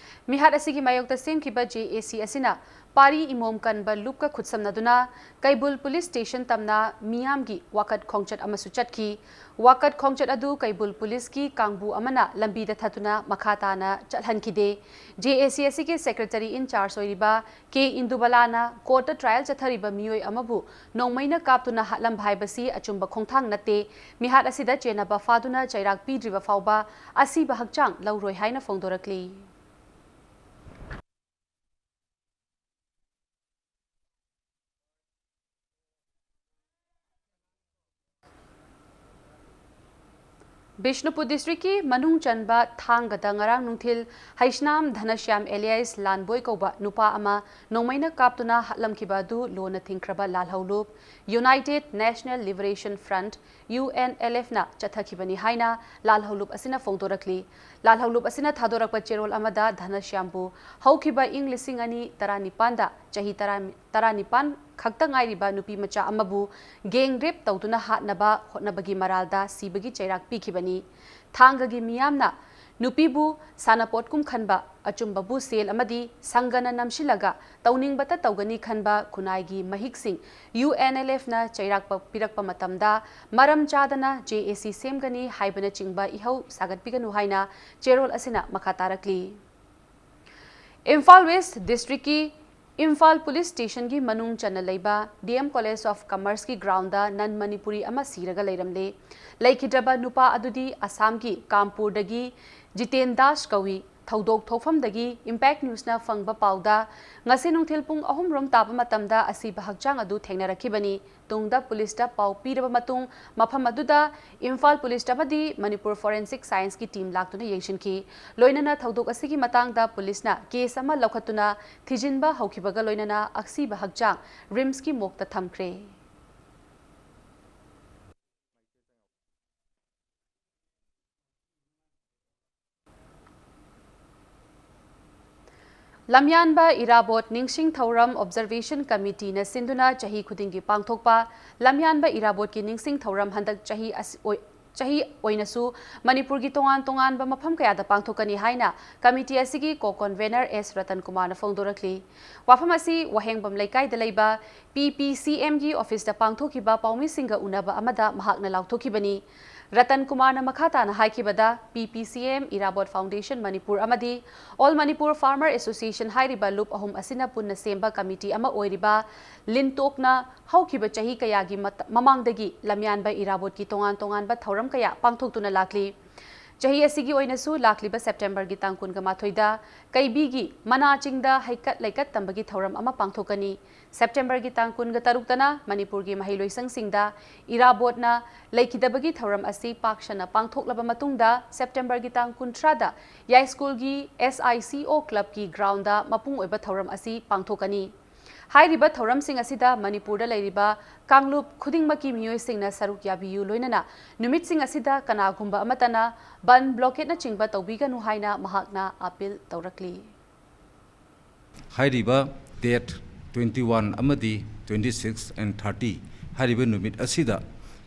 ꯃꯤꯍꯥꯠ ꯑꯁꯤꯒꯤ ꯃꯥꯌꯣꯛꯇ ꯁꯦꯝꯈꯤꯕ ꯖꯦ ꯑꯦ ꯁꯤ ꯑꯁꯤꯅ ꯄꯥꯔꯤ ꯏꯃꯣꯝ ꯀꯟꯕ ꯂꯨꯞꯀ ꯈꯨꯠꯁꯝꯅꯗꯨꯅ ꯀꯩꯕꯨꯜ ꯄꯨꯂꯤꯁ ꯁ꯭ꯇꯦꯁꯟ ꯇꯝꯅ ꯃꯤꯌꯥꯝꯒꯤ ꯋꯥꯀꯠ ꯈꯣꯡꯆꯠ ꯑꯃꯁꯨ ꯆꯠꯈꯤ꯫ ꯋꯥꯀꯠ ꯈꯣꯡꯆꯠ ꯑꯗꯨ ꯀꯩꯕꯨꯜ ꯄꯨꯂꯤꯁꯀꯤ ꯀꯥꯡꯕꯨ ꯑꯃꯅ ꯂꯝꯕꯤꯗ ꯊꯠꯇꯨꯅ ꯃꯈꯥ ꯇꯥꯅ ꯆꯠꯍꯟꯈꯤꯗꯦ꯫ ꯖꯦ ꯑꯦ ꯁꯤ ꯑꯁꯤꯒꯤ ꯁꯦꯀ꯭ꯔꯦꯇꯔꯤ ꯏꯟ ꯆꯥꯔꯖ ꯑꯣꯏꯔꯤꯕ ꯀꯦ ꯏꯟꯗꯨꯕꯂꯥꯅ ꯀꯣꯔꯠꯇ ꯇ꯭ꯔꯥꯏꯌꯦꯜ ꯆꯠꯊꯔꯤꯕ ꯃꯤꯑꯣꯏ ꯑꯃꯕꯨ ꯅꯣꯡꯃꯩꯅ ꯀꯥꯞꯇꯨꯅ ꯍꯥꯠꯂꯝꯕ ꯍꯥꯏꯕꯁꯤ ꯑꯆꯨꯝꯕ ꯈꯣꯡꯊꯥꯡ ꯅꯠꯇꯦ꯫ ꯃꯤꯍꯥꯠ ꯑꯁꯤꯗ ꯆꯦꯟꯅꯕ ꯐꯥꯗꯨꯅ ꯆꯩꯔꯥꯛ ꯄꯤꯗ꯭ꯔꯤꯕ ꯐꯥꯎꯕ ꯑꯁꯤꯕ ꯍꯛꯆꯥꯡ ꯂꯧꯔꯣꯏ ꯍꯥꯏꯅ ꯐꯣꯡꯗꯣꯔꯛꯂꯤ꯫ ꯕꯤꯁꯅꯨꯄꯨꯔ ꯗꯤꯁꯇ꯭ꯔꯤꯛꯀꯤ ꯃꯅꯨꯡ ꯆꯟꯕ ꯊꯥꯡꯒꯗ ꯉꯔꯥꯡ ꯅꯨꯡꯊꯤꯜ ꯍꯩꯁꯅꯥꯝ ꯙꯅꯁ꯭ꯌꯥꯝ alias ꯂꯥꯟꯕꯣꯏ ꯀꯧꯕ ꯅꯨꯄꯥ ꯑꯃ ꯅꯣꯡꯃꯩꯅ ꯀꯥꯞꯇꯨꯅ ꯍꯥꯠꯂꯝꯈꯤꯕ ꯑꯗꯨ ꯂꯣꯟꯅ ꯊꯤꯡꯈ꯭ꯔꯕ ꯂꯥꯜꯍꯧꯂꯨꯞ United National Liberation Front, UNLF ꯅ ꯆꯠꯊꯈꯤꯕꯅꯤ ꯍꯥꯏꯅ ꯂꯥꯜꯍꯧꯂꯨꯞ ꯑꯁꯤꯅ ꯐꯣꯡꯗꯣꯔꯛꯂꯤ꯫ ꯂꯥꯜꯍꯧꯂꯨꯞ ꯑꯁꯤꯅ ꯊꯥꯗꯣꯔꯛꯄ ꯆꯦꯔꯣꯜ ꯑꯃꯗ ꯙꯅꯁ꯭ꯌꯥꯝꯕꯨ ꯍꯧꯈꯤꯕ ꯏꯪ ꯂꯤꯁꯤꯡ ꯑꯅꯤ ꯇꯔꯥꯅꯤꯄꯥꯟꯗ ꯆꯍꯤ ꯇꯔꯥ, ꯇꯔꯥꯅꯤꯄꯥꯟ ꯈꯛꯇ ꯉꯥꯏꯔꯤꯕ ꯅꯨꯄꯤ ꯃꯆꯥ ꯑꯃꯕꯨ gang rape ꯇꯧꯗꯨꯅ ꯍꯥꯠꯅꯕ ꯍꯣꯠꯅꯕꯒꯤ ꯃꯔꯥꯜꯗ ꯁꯤꯕꯒꯤ ꯆꯩꯔꯥꯛ ꯄꯤꯈꯤꯕꯅꯤ꯫ ꯊꯥꯡꯒꯒꯤ ꯃꯤꯌꯥꯝꯅ ꯅꯨꯄꯤꯕꯨ ꯁꯥꯟꯅꯄꯣꯠꯀꯨꯝ ꯈꯟꯕ, ꯑꯆꯨꯝꯕꯕꯨ ꯁꯦꯜ ꯑꯃꯗꯤ ꯁꯪꯒꯅ ꯅꯝꯁꯤꯜꯂꯒ ꯇꯧꯅꯤꯡꯕꯇ ꯇꯧꯒꯅꯤ ꯈꯟꯕ ꯈꯨꯟꯅꯥꯏꯒꯤ ꯃꯍꯤꯛꯁꯤꯡ UNLF ꯅ ꯆꯩꯔꯥꯛ ꯄ-, ꯄꯤꯔꯛꯄ ꯃꯇꯝꯗ ꯃꯔꯝ ꯆꯥꯗꯅ JAC ꯁꯦꯝꯒꯅꯤ ꯍꯥꯏꯕꯅꯆꯤꯡꯕ ꯏꯍꯧ ꯁꯥꯒꯠꯄꯤꯒꯅꯨ ꯍꯥꯏꯅ ꯆꯦꯔꯣꯜ ꯑꯁꯤꯅ ꯃꯈꯥ ꯇꯥꯔꯛꯂꯤ꯫ ꯏꯝꯐꯥꯜ West District ꯀꯤ ꯏꯝꯐꯥꯜ Police Station ꯒꯤ ꯃꯅꯨꯡ ꯆꯟꯅ ꯂꯩꯕ DM College of Commerce ꯀꯤ ground ꯗ non Manipuri ꯑꯃ ꯁꯤꯔꯒ ꯂꯩꯔꯝꯂꯦ꯫ ꯂꯩꯈꯤꯗ꯭ꯔꯕ ꯅꯨꯄꯥ ꯑꯗꯨꯗꯤ ꯑꯁꯥꯝꯒꯤ ꯀꯥꯝꯄꯨꯔꯗꯒꯤ ꯖꯤꯇꯦꯟ ꯗꯥꯁ ꯀꯧꯏ꯫ ꯊꯧꯗꯣꯛ ꯊꯣꯛꯐꯝꯗꯒꯤ Impact News ꯅ ꯐꯪꯕ ꯄꯥꯎꯗ, ꯉꯁꯤ ꯅꯨꯡꯊꯤꯜ ꯄꯨꯡ ꯑꯍꯨꯝ ꯔꯣꯝ ꯇꯥꯕ ꯃꯇꯝꯗ ꯑꯁꯤꯕ ꯍꯛꯆꯥꯡ ꯑꯗꯨ ꯊꯦꯡꯅꯔꯛꯈꯤꯕꯅꯤ꯫ ꯇꯨꯡꯗ ꯄꯨꯂꯤꯁꯇ ꯄꯥꯎ ꯄꯤꯔꯕ ꯃꯇꯨꯡ, ꯃꯐꯝ ꯑꯗꯨꯗ ꯏꯝꯐꯥꯜ ꯄꯨꯂꯤꯁ ꯑꯃꯗꯤ ꯃꯅꯤꯄꯨꯔ Forensic Science ꯀꯤ team ꯂꯥꯛꯇꯨꯅ ꯌꯦꯡꯁꯤꯟꯈꯤ꯫ ꯂꯣꯏꯅꯅ ꯊꯧꯗꯣꯛ ꯑꯁꯤꯒꯤ ꯃꯇꯥꯡꯗ ꯄꯨꯂꯤꯁꯅ case ꯑꯃ ꯂꯧꯈꯠꯇꯨꯅ ꯊꯤꯖꯤꯟꯕ ꯍꯧꯈꯤꯕꯒ ꯂꯣꯏꯅꯅ ꯑꯁꯤꯕ ꯍꯛꯆꯥꯡ RIMS ꯀꯤ morgue ꯇ ꯊꯝꯈ꯭ꯔꯦ꯫ ꯂꯝꯌꯥꯟꯕ ꯏꯔꯥꯕꯣꯠ ꯅꯤꯡꯁꯤꯡ ꯊꯧꯔꯝ Observation Committee ꯅ ꯁꯤꯟꯗꯨꯅ ꯆꯍꯤ ꯈꯨꯗꯤꯡꯒꯤ ꯄꯥꯡꯊꯣꯛꯄ ꯂꯝꯌꯥꯟꯕ ꯏꯔꯥꯕꯣꯠꯀꯤ ꯅꯤꯡꯁꯤꯡ ꯊꯧꯔꯝ ꯍꯟꯗꯛ ꯆꯍꯤ ꯑꯁꯤ ꯑꯣꯏ-, ꯆꯍꯤ ꯑꯣꯏꯅꯁꯨ ꯃꯅꯤꯄꯨꯔꯒꯤ ꯇꯣꯉꯥꯟ ꯇꯣꯉꯥꯟꯕ ꯃꯐꯝ ꯀꯌꯥꯗ ꯄꯥꯡꯊꯣꯛꯀꯅꯤ ꯍꯥꯏꯅ committee ꯑꯁꯤꯒꯤ co-convener S ꯔꯇꯟ ꯀꯨꯃꯥꯔꯅ ꯐꯣꯡꯗꯣꯔꯛꯂꯤ꯫ ꯋꯥꯐꯝ ꯑꯁꯤ ꯋꯥꯍꯦꯡꯕꯝ ꯂꯩꯀꯥꯏꯗ ꯂꯩꯕ PPCM ꯒꯤ office ꯇ ꯄꯥꯡꯊꯣꯛꯈꯤꯕ ꯄꯥꯎꯃꯤꯁꯤꯡꯒ ꯎꯅꯕ ꯑꯃꯗ ꯃꯍꯥꯛꯅ ꯂꯥꯎꯊꯣꯛꯈꯤꯕꯅꯤ꯫ ꯔꯇꯟ ꯀꯨꯃꯥꯔꯅ ꯃꯈꯥ ꯇꯥꯅ ꯍꯥꯏꯈꯤꯕꯗ, PPCM, ꯏꯔꯥꯕꯣꯠ Foundation ꯃꯅꯤꯄꯨꯔ ꯑꯃꯗꯤ All Manipur Farmer Association ꯍꯥꯏꯔꯤꯕ ꯂꯨꯞ ꯑꯍꯨꯝ ꯑꯁꯤꯅ ꯄꯨꯟꯅ ꯁꯦꯝꯕ committee ꯑꯃ ꯑꯣꯏꯔꯤꯕ ꯂꯤꯟꯇꯣꯛꯅ ꯍꯧꯈꯤꯕ ꯆꯍꯤ ꯀꯌꯥꯒꯤ ꯃꯇ-, ꯃꯃꯥꯡꯗꯒꯤ ꯂꯝꯌꯥꯟꯕ ꯏꯔꯥꯕꯣꯠꯀꯤ ꯇꯣꯉꯥꯟ ꯇꯣꯉꯥꯟꯕ ꯊꯧꯔꯝ ꯀꯌꯥ ꯄꯥꯡꯊꯣꯛꯇꯨꯅ ꯂꯥꯛꯂꯤ꯫ ꯆꯍꯤ ꯑꯁꯤꯒꯤ ꯑꯣꯏꯅꯁꯨ ꯂꯥꯛꯂꯤꯕ ꯁꯦꯞꯇꯦꯝꯕꯔꯒꯤ ꯇꯥꯡ ꯀꯨꯟꯒ ꯃꯥꯊꯣꯏꯗ ꯀꯩꯕꯤꯒꯤ ꯃꯅꯥ ꯆꯤꯡꯗ ꯍꯩꯀꯠ ꯂꯩꯀꯠ ꯇꯝꯕꯒꯤ ꯊꯧꯔꯝ ꯑꯃ ꯄꯥꯡꯊꯣꯛꯀꯅꯤ꯫ ꯁꯦꯞꯇꯦꯝꯕꯔꯒꯤ ꯇꯥꯡ ꯀꯨꯟꯒ ꯇꯔꯨꯛꯇꯅ ꯃꯅꯤꯄꯨꯔꯒꯤ ꯃꯍꯩꯂꯣꯏꯁꯪꯁꯤꯡꯗ ꯏꯔꯥꯕꯣꯠꯅ ꯂꯩꯈꯤꯗꯕꯒꯤ ꯊꯧꯔꯝ ꯑꯁꯤ ꯄꯥꯛ ꯁꯟꯅ ꯄꯥꯡꯊꯣꯛꯂꯕ ꯃꯇꯨꯡꯗ ꯁꯦꯞꯇꯦꯝꯕꯔꯒꯤ ꯇꯥꯡ ꯀꯨꯟꯊ꯭ꯔꯥꯗ ꯌꯥꯏꯁ꯭ꯀꯨꯜꯒꯤ S I C O club ꯀꯤ ground ꯗ ꯃꯄꯨꯡ ꯑꯣꯏꯕ ꯊꯧꯔꯝ ꯑꯁꯤ ꯄꯥꯡꯊꯣꯛꯀꯅꯤ꯫ ꯍꯥꯏꯔꯤꯕ ꯊꯧꯔꯝꯁꯤꯡ ꯑꯁꯤꯗ ꯃꯅꯤꯄꯨꯔꯗ ꯂꯩꯔꯤꯕ ꯀꯥꯡꯂꯨꯞ ꯈꯨꯗꯤꯡꯃꯛꯀꯤ ꯃꯤꯑꯣꯏꯁꯤꯡꯅ ꯁꯔꯨꯛ ꯌꯥꯕꯤꯌꯨ, ꯂꯣꯏꯅꯅ ꯅꯨꯃꯤꯠꯁꯤꯡ ꯑꯁꯤꯗ ꯀꯅꯥꯒꯨꯝꯕ ꯑꯃꯠꯇꯅ ꯕꯟ, blockade ꯅꯆꯤꯡꯕ ꯇꯧꯕꯤꯒꯅꯨ ꯍꯥꯏꯅ ꯃꯍꯥꯛꯅ appeal ꯇꯧꯔꯛꯂꯤ꯫ ꯍꯥꯏꯔꯤꯕ date twenty one ꯑꯃꯗꯤ twenty six and thirty ꯍꯥꯏꯔꯤꯕ ꯅꯨꯃꯤꯠ ꯑꯁꯤꯗ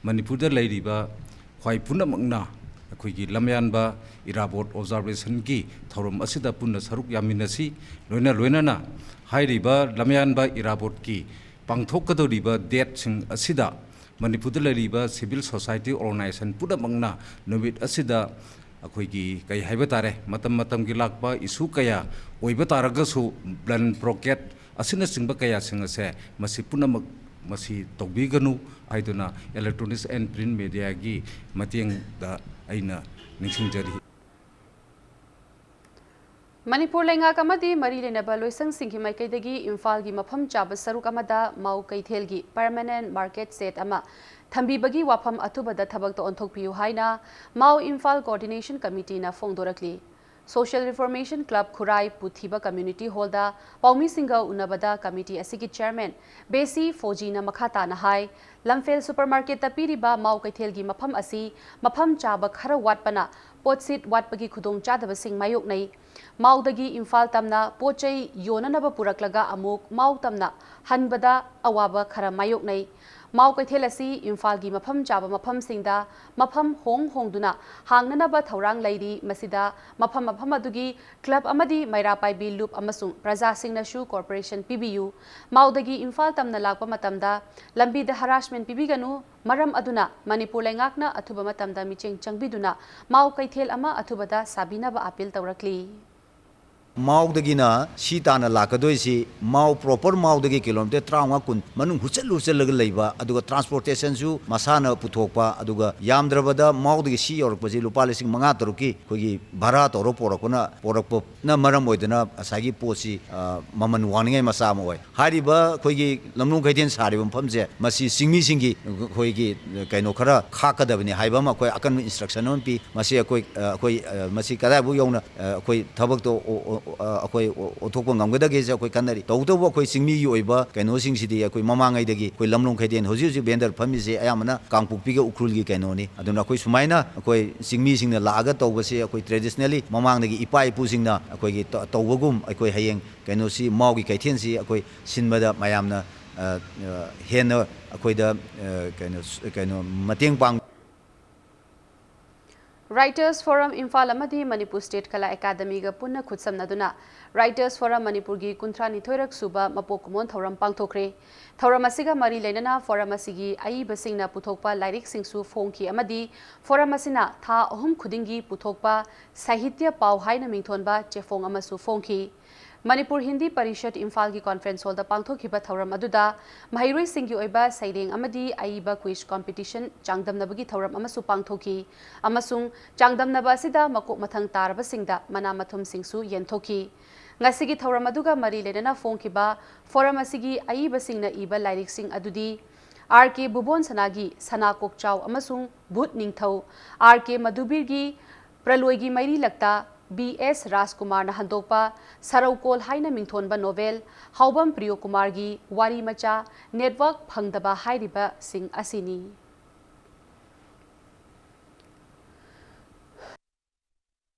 ꯃꯅꯤꯄꯨꯔꯗ ꯂꯩꯔꯤꯕ ꯈ꯭ꯋꯥꯏ ꯄꯨꯝꯅꯃꯛꯅ ꯑꯩꯈꯣꯏꯒꯤ ꯂꯝꯌꯥꯟꯕ ꯏꯔꯥꯕꯣꯠ observation ꯒꯤ ꯊꯧꯔꯝ ꯑꯁꯤꯗ ꯄꯨꯟꯅ ꯁꯔꯨꯛ ꯌꯥꯃꯤꯟꯅꯁꯤ꯫ ꯂꯣꯏꯅ ꯂꯣꯏꯅꯅ ꯍꯥꯏꯔꯤꯕ ꯂꯝꯌꯥꯟꯕ ꯏꯔꯥꯕꯣꯠꯀꯤ ꯄꯥꯡꯊꯣꯛꯀꯗꯧꯔꯤꯕ date ꯁꯤꯡ ꯑꯁꯤꯗ ꯃꯅꯤꯄꯨꯔꯗ ꯂꯩꯔꯤꯕ civil society organization ꯄꯨꯝꯅꯃꯛꯅ ꯅꯨꯃꯤꯠ ꯑꯁꯤꯗ ꯑꯩꯈꯣꯏꯒꯤ ꯀꯩ ꯍꯥꯏꯕ ꯇꯥꯔꯦ, ꯃꯇꯝ ꯃꯇꯝꯒꯤ ꯂꯥꯛꯄ issue ꯀꯌꯥ ꯑꯣꯏꯕ ꯇꯥꯔꯒꯁꯨ, ꯕꯟ, blockade ꯑꯁꯤꯅꯆꯤꯡꯕ ꯀꯌꯥꯁꯤꯡ ꯑꯁꯦ ꯃꯁꯤ ꯄꯨꯝꯅꯃꯛ ꯃꯁꯤ ꯇꯧꯕꯤꯒꯅꯨ ꯍꯥꯏꯗꯨꯅ Electronics and Print Media ꯒꯤ ꯃꯇꯦꯡꯗ ꯑꯩꯅ ꯅꯤꯡꯁꯤꯡꯖꯔꯤ꯫ ꯃꯅꯤꯄꯨꯔ ꯂꯩꯉꯥꯛ ꯑꯃꯗꯤ ꯃꯔꯤ ꯂꯩꯅꯕ ꯂꯣꯏꯁꯪꯁꯤꯡꯒꯤ ꯃꯥꯏꯀꯩꯗꯒꯤ ꯏꯝꯐꯥꯜꯒꯤ ꯃꯐꯝ ꯆꯥꯕ ꯁꯔꯨꯛ ꯑꯃꯗ ꯃꯥꯎ ꯀꯩꯊꯦꯜꯒꯤ permanent market shed ꯑꯃ ꯊꯝꯕꯤꯕꯒꯤ ꯋꯥꯐꯝ ꯑꯊꯨꯕꯗ ꯊꯕꯛꯇ ꯑꯣꯟꯊꯣꯛꯄꯤꯌꯨ ꯍꯥꯏꯅ ꯃꯥꯎ ꯏꯝꯐꯥꯜ Coordination Committee ꯅ ꯐꯣꯡꯗꯣꯔꯛꯂꯤ꯫ Social Reformation Club ꯈꯨꯔꯥꯏ ꯄꯨꯊꯤꯕ community hall ꯗ ꯄꯥꯎꯃꯤꯁꯤꯡꯒ ꯎꯅꯕꯗ committee ꯑꯁꯤꯒꯤ chairman ꯕꯦꯁꯤ ꯐꯣꯖꯤꯅ ꯃꯈꯥ ꯇꯥꯅ ꯍꯥꯏ, ꯂꯝꯐꯦꯜ supermarket ꯇ ꯄꯤꯔꯤꯕ ꯃꯥꯎ ꯀꯩꯊꯦꯜꯒꯤ ꯃꯐꯝ ꯑꯁꯤ ꯃꯐꯝ ꯆꯥꯕ ꯈꯔ ꯋꯥꯠꯄꯅ ꯄꯣꯠꯁꯤꯠ ꯋꯥꯠꯄꯒꯤ ꯈꯨꯗꯣꯡꯆꯥꯗꯕꯁꯤꯡ ꯃꯥꯌꯣꯛꯅꯩ꯫ ꯃꯥꯎꯗꯒꯤ ꯏꯝꯐꯥꯜ ꯇꯝꯅ ꯄꯣꯠ ꯆꯩ ꯌꯣꯟꯅꯅꯕ ꯄꯨꯔꯛꯂꯒ ꯑꯃꯨꯛ ꯃꯥꯎ ꯇꯝꯅ ꯍꯟꯕꯗ ꯑꯋꯥꯕ ꯈꯔ ꯃꯥꯌꯣꯛꯅꯩ꯫ ꯃꯥꯎ ꯀꯩꯊꯦꯜ ꯑꯁꯤ ꯏꯝꯐꯥꯜꯒꯤ ꯃꯐꯝ ꯆꯥꯕ ꯃꯐꯝꯁꯤꯡꯗ ꯃꯐꯝ ꯍꯣꯡ ꯍꯣꯡꯗꯨꯅ ꯍꯥꯡꯅꯅꯕ ꯊꯧꯔꯥꯡ ꯂꯩꯔꯤ꯫ ꯃꯁꯤꯗ ꯃꯐꯝ ꯃꯐꯝ ꯑꯗꯨꯒꯤ club ꯑꯃꯗꯤ ꯃꯩꯔꯥ ꯄꯥꯏꯕꯤ ꯂꯨꯞ ꯑꯃꯁꯨꯡ ꯄ꯭ꯔꯖꯥꯁꯤꯡꯅꯁꯨ cooperation ꯄꯤꯕꯤꯌꯨ꯫ ꯃꯥꯎꯗꯒꯤ ꯏꯝꯐꯥꯜ ꯇꯝꯅ ꯂꯥꯛꯄ ꯃꯇꯝꯗ ꯂꯝꯕꯤꯗ harassment ꯄꯤꯕꯤꯒꯅꯨ꯫ ꯃꯔꯝ ꯑꯗꯨꯅ ꯃꯅꯤꯄꯨꯔ ꯂꯩꯉꯥꯛꯅ ꯑꯊꯨꯕ ꯃꯇꯝꯗ ꯃꯤꯠꯌꯦꯡ ꯆꯪꯕꯤꯗꯨꯅ ꯃꯥꯎ ꯀꯩꯊꯦꯜ ꯑꯃ ꯑꯊꯨꯕꯗ ꯁꯥꯕꯤꯅꯕ appeal ꯇꯧꯔꯛꯂꯤ꯫ ꯃꯥꯎꯗꯒꯤꯅ ꯁꯤ ꯇꯥꯟꯅ ꯂꯥꯛꯀꯗꯣꯏꯁꯤ, ꯃꯥꯎ proper ꯃꯥꯎꯗꯒꯤ ꯀꯤꯂꯣꯃꯤꯇꯔ ꯇꯔꯥꯃꯉꯥ ꯀꯨꯟ ꯃꯅꯨꯡ ꯍꯨꯠꯆꯜ ꯍꯨꯠꯆꯜꯂꯒ ꯂꯩꯕ, ꯑꯗꯨꯒ transportationꯁꯨ ꯃꯁꯥꯅ ꯄꯨꯊꯣꯛꯄ, ꯑꯗꯨꯒ ꯌꯥꯝꯗ꯭ꯔꯕꯗ ꯃꯥꯎꯗꯒꯤ ꯁꯤ ꯌꯧꯔꯛꯄꯁꯤ ꯂꯨꯄꯥ ꯂꯤꯁꯤꯡ ꯃꯉꯥ ꯇꯔꯨꯛꯀꯤ ꯑꯩꯈꯣꯏꯒꯤ ꯚꯔꯥ ꯇꯧꯔ ꯄꯣꯔꯛꯄꯅ, ꯄꯣꯔꯛꯄꯅ ꯃꯔꯝ ꯑꯣꯏꯗꯅ ꯉꯁꯥꯏꯒꯤ ꯄꯣꯠꯁꯤ, ꯑ, ꯃꯃꯜ ꯋꯥꯡꯅꯤꯡꯉꯥꯏ ꯃꯆꯥꯛ ꯑꯃ ꯑꯣꯏ꯫ ꯍꯥꯏꯔꯤꯕ ꯑꯩꯈꯣꯏꯒꯤ ꯂꯝꯂꯣꯡ ꯀꯩꯊꯦꯜ ꯁꯥꯔꯤꯕ ꯃꯐꯝꯁꯦ, ꯃꯁꯤ ꯆꯤꯡꯃꯤꯁꯤꯡꯒꯤ ꯑꯩꯈꯣꯏꯒꯤ ꯀꯩꯅꯣ ꯈꯔ ꯈꯥꯛꯀꯗꯕꯅꯤ ꯍꯥꯏꯕ ꯑꯃ ꯑꯩꯈꯣꯏ ꯑꯀꯟꯕ instruction ꯑꯃ ꯄꯤ꯫ ꯃꯁꯤ ꯑꯩꯈꯣꯏ, ꯑ, ꯑꯩꯈꯣꯏ, ꯑ, ꯃꯁꯤ ꯀꯗꯥꯏꯐꯥꯎ ꯌꯧꯅ, ꯑ, ꯑꯩꯈꯣꯏ ꯊꯕꯛꯇꯣ ꯑꯣ-, ꯑꯣ-, ꯑ, ꯑꯩꯈꯣꯏ ꯑꯣ-, ꯑꯣꯟꯊꯣꯛꯄ ꯉꯝꯒꯗꯒꯦꯁꯦ ꯑꯩꯈꯣꯏ ꯈꯟꯅꯔꯤ꯫ ꯇꯧꯕꯇꯕꯨ ꯑꯩꯈꯣꯏ ꯆꯤꯡꯃꯤꯒꯤ ꯑꯣꯏꯕ ꯀꯩꯅꯣꯁꯤꯡꯁꯤꯗꯤ ꯑꯩꯈꯣꯏ ꯃꯃꯥꯡꯉꯩꯗꯒꯤ ꯑꯩꯈꯣꯏ ꯂꯝꯂꯣꯡ ꯀꯩꯊꯦꯜ ꯍꯧꯖꯤꯛ ꯍꯧꯖꯤꯛ vendor ꯐꯝꯃꯤꯁꯦ ꯑꯌꯥꯝꯕꯅ ꯀꯥꯡꯄꯣꯛꯄꯤꯒ ꯎꯈ꯭ꯔꯨꯜꯒꯤ ꯀꯩꯅꯣꯅꯤ꯫ ꯑꯗꯨꯅ ꯑꯩꯈꯣꯏ ꯁꯨꯃꯥꯏꯅ ꯑꯩꯈꯣꯏ ꯆꯤꯡꯃꯤꯁꯤꯡꯅ ꯂꯥꯛꯑꯒ ꯇꯧꯕꯁꯦ ꯑꯩꯈꯣꯏ traditionally ꯃꯃꯥꯡꯗꯒꯤ ꯏꯄꯥ ꯏꯄꯨꯁꯤꯡꯅ ꯑꯩꯈꯣꯏꯒꯤ ꯇ-, ꯇꯧꯕꯒꯨꯝ ꯑꯩꯈꯣꯏ ꯍꯌꯦꯡ ꯀꯩꯅꯣꯁꯤ ꯃꯥꯎꯒꯤ ꯀꯩꯊꯦꯜꯁꯤ ꯑꯩꯈꯣꯏ ꯁꯤꯟꯕꯗ ꯃꯌꯥꯝꯅ, ꯑ, ꯑ, ꯍꯦꯟꯅ ꯑꯩꯈꯣꯏꯗ, ꯑ, ꯀꯩꯅꯣ, ꯀꯩꯅꯣ ꯃꯇꯦꯡ ꯄꯥꯡ Writers Forum ꯏꯝꯐꯥꯜ ꯑꯃꯗꯤ ꯃꯅꯤꯄꯨꯔ State Kala Academyꯒ ꯄꯨꯟꯅ ꯈꯨꯠꯁꯝꯅꯗꯨꯅ Writers Forum ꯃꯅꯤꯄꯨꯔꯒꯤ ꯀꯨꯟꯊ꯭ꯔꯥ ꯅꯤꯊꯣꯏꯔꯛ ꯁꯨꯕ ꯃꯄꯣꯛ ꯀꯨꯝꯑꯣꯟ ꯊꯧꯔꯝ ꯄꯥꯡꯊꯣꯛꯈ꯭ꯔꯦ꯫ ꯊꯧꯔꯝ ꯑꯁꯤꯒ ꯃꯔꯤ ꯂꯩꯅꯅ forum ꯑꯁꯤꯒꯤ ꯑꯏꯕꯁꯤꯡꯅ ꯄꯨꯊꯣꯛꯄ ꯂꯥꯏꯔꯤꯛꯁꯤꯡꯁꯨ ꯐꯣꯡꯈꯤ ꯑꯃꯗꯤ forum ꯑꯁꯤꯅ ꯊꯥ ꯑꯍꯨꯝ ꯈꯨꯗꯤꯡꯒꯤ ꯄꯨꯊꯣꯛꯄ ꯁꯥꯍꯤꯇ꯭ꯌ ꯄꯥꯎ ꯍꯥꯏꯅ ꯃꯤꯡꯊꯣꯟꯕ ꯆꯦꯐꯣꯡ ꯑꯃꯁꯨ ꯐꯣꯡꯈꯤ꯫ ꯃꯅꯤꯄꯨꯔ ꯍꯤꯟꯗꯤ ꯄꯔꯤꯁꯠ ꯏꯝꯐꯥꯜꯒꯤ conference hallꯗ ꯄꯥꯡꯊꯣꯛꯈꯤꯕ ꯊꯧꯔꯝ ꯑꯗꯨꯗ ꯃꯍꯩꯔꯣꯏꯁꯤꯡꯒꯤ ꯑꯣꯏꯕ ꯁꯩꯔꯦꯡ ꯑꯃꯗꯤ ꯑꯏꯕ quiz competition ꯆꯥꯡꯗꯝꯅꯕꯒꯤ ꯊꯧꯔꯝ ꯑꯃꯁꯨ ꯄꯥꯡꯊꯣꯛꯈꯤ ꯑꯃꯁꯨꯡ ꯆꯥꯡꯗꯝꯅꯕ ꯑꯁꯤꯗ ꯃꯀꯣꯛ ꯃꯊꯪ ꯇꯥꯔꯕꯁꯤꯡꯗ ꯃꯅꯥ ꯃꯊꯨꯝꯁꯤꯡꯁꯨ ꯌꯦꯟꯊꯣꯛꯈꯤ꯫ ꯉꯁꯤꯒꯤ ꯊꯧꯔꯝ ꯑꯗꯨꯒ ꯃꯔꯤ ꯂꯩꯅꯅ ꯐꯣꯡꯈꯤꯕ forum ꯑꯁꯤꯒꯤ ꯑꯏꯕꯁꯤꯡꯅ ꯏꯕ ꯂꯥꯏꯔꯤꯛꯁꯤꯡ ꯑꯗꯨꯗꯤ ꯑꯥꯔ ꯀꯦ ꯚꯨꯕꯣꯟ ꯁꯅꯥꯒꯤ ꯁꯅꯥ ꯀꯣꯛꯆꯥꯎ ꯑꯃꯁꯨꯡ ꯚꯨꯠ ꯅꯤꯡꯊꯧ, ꯑꯥꯔ ꯀꯦ ꯃꯙꯨꯕꯤꯔꯒꯤ ꯄ꯭ꯔꯂꯣꯏꯒꯤ ꯃꯩꯔꯤ ꯂꯛꯇ, ꯕꯤ ꯑꯦꯁ ꯔꯥꯖꯀꯨꯃꯥꯔꯅ ꯍꯟꯗꯣꯛꯄ ꯁꯔꯧꯀꯣꯜ ꯍꯥꯏꯅ ꯃꯤꯡꯊꯣꯟꯕ novel, ꯍꯥꯎꯕꯝ ꯄ꯭ꯔꯤꯌꯣꯀꯨꯃꯥꯔꯒꯤ ꯋꯥꯔꯤ ꯃꯆꯥ ꯅꯦꯠꯋꯥꯔꯛ ꯐꯪꯗꯕ ꯍꯥꯏꯔꯤꯕꯁꯤꯡ ꯑꯁꯤꯅꯤ꯫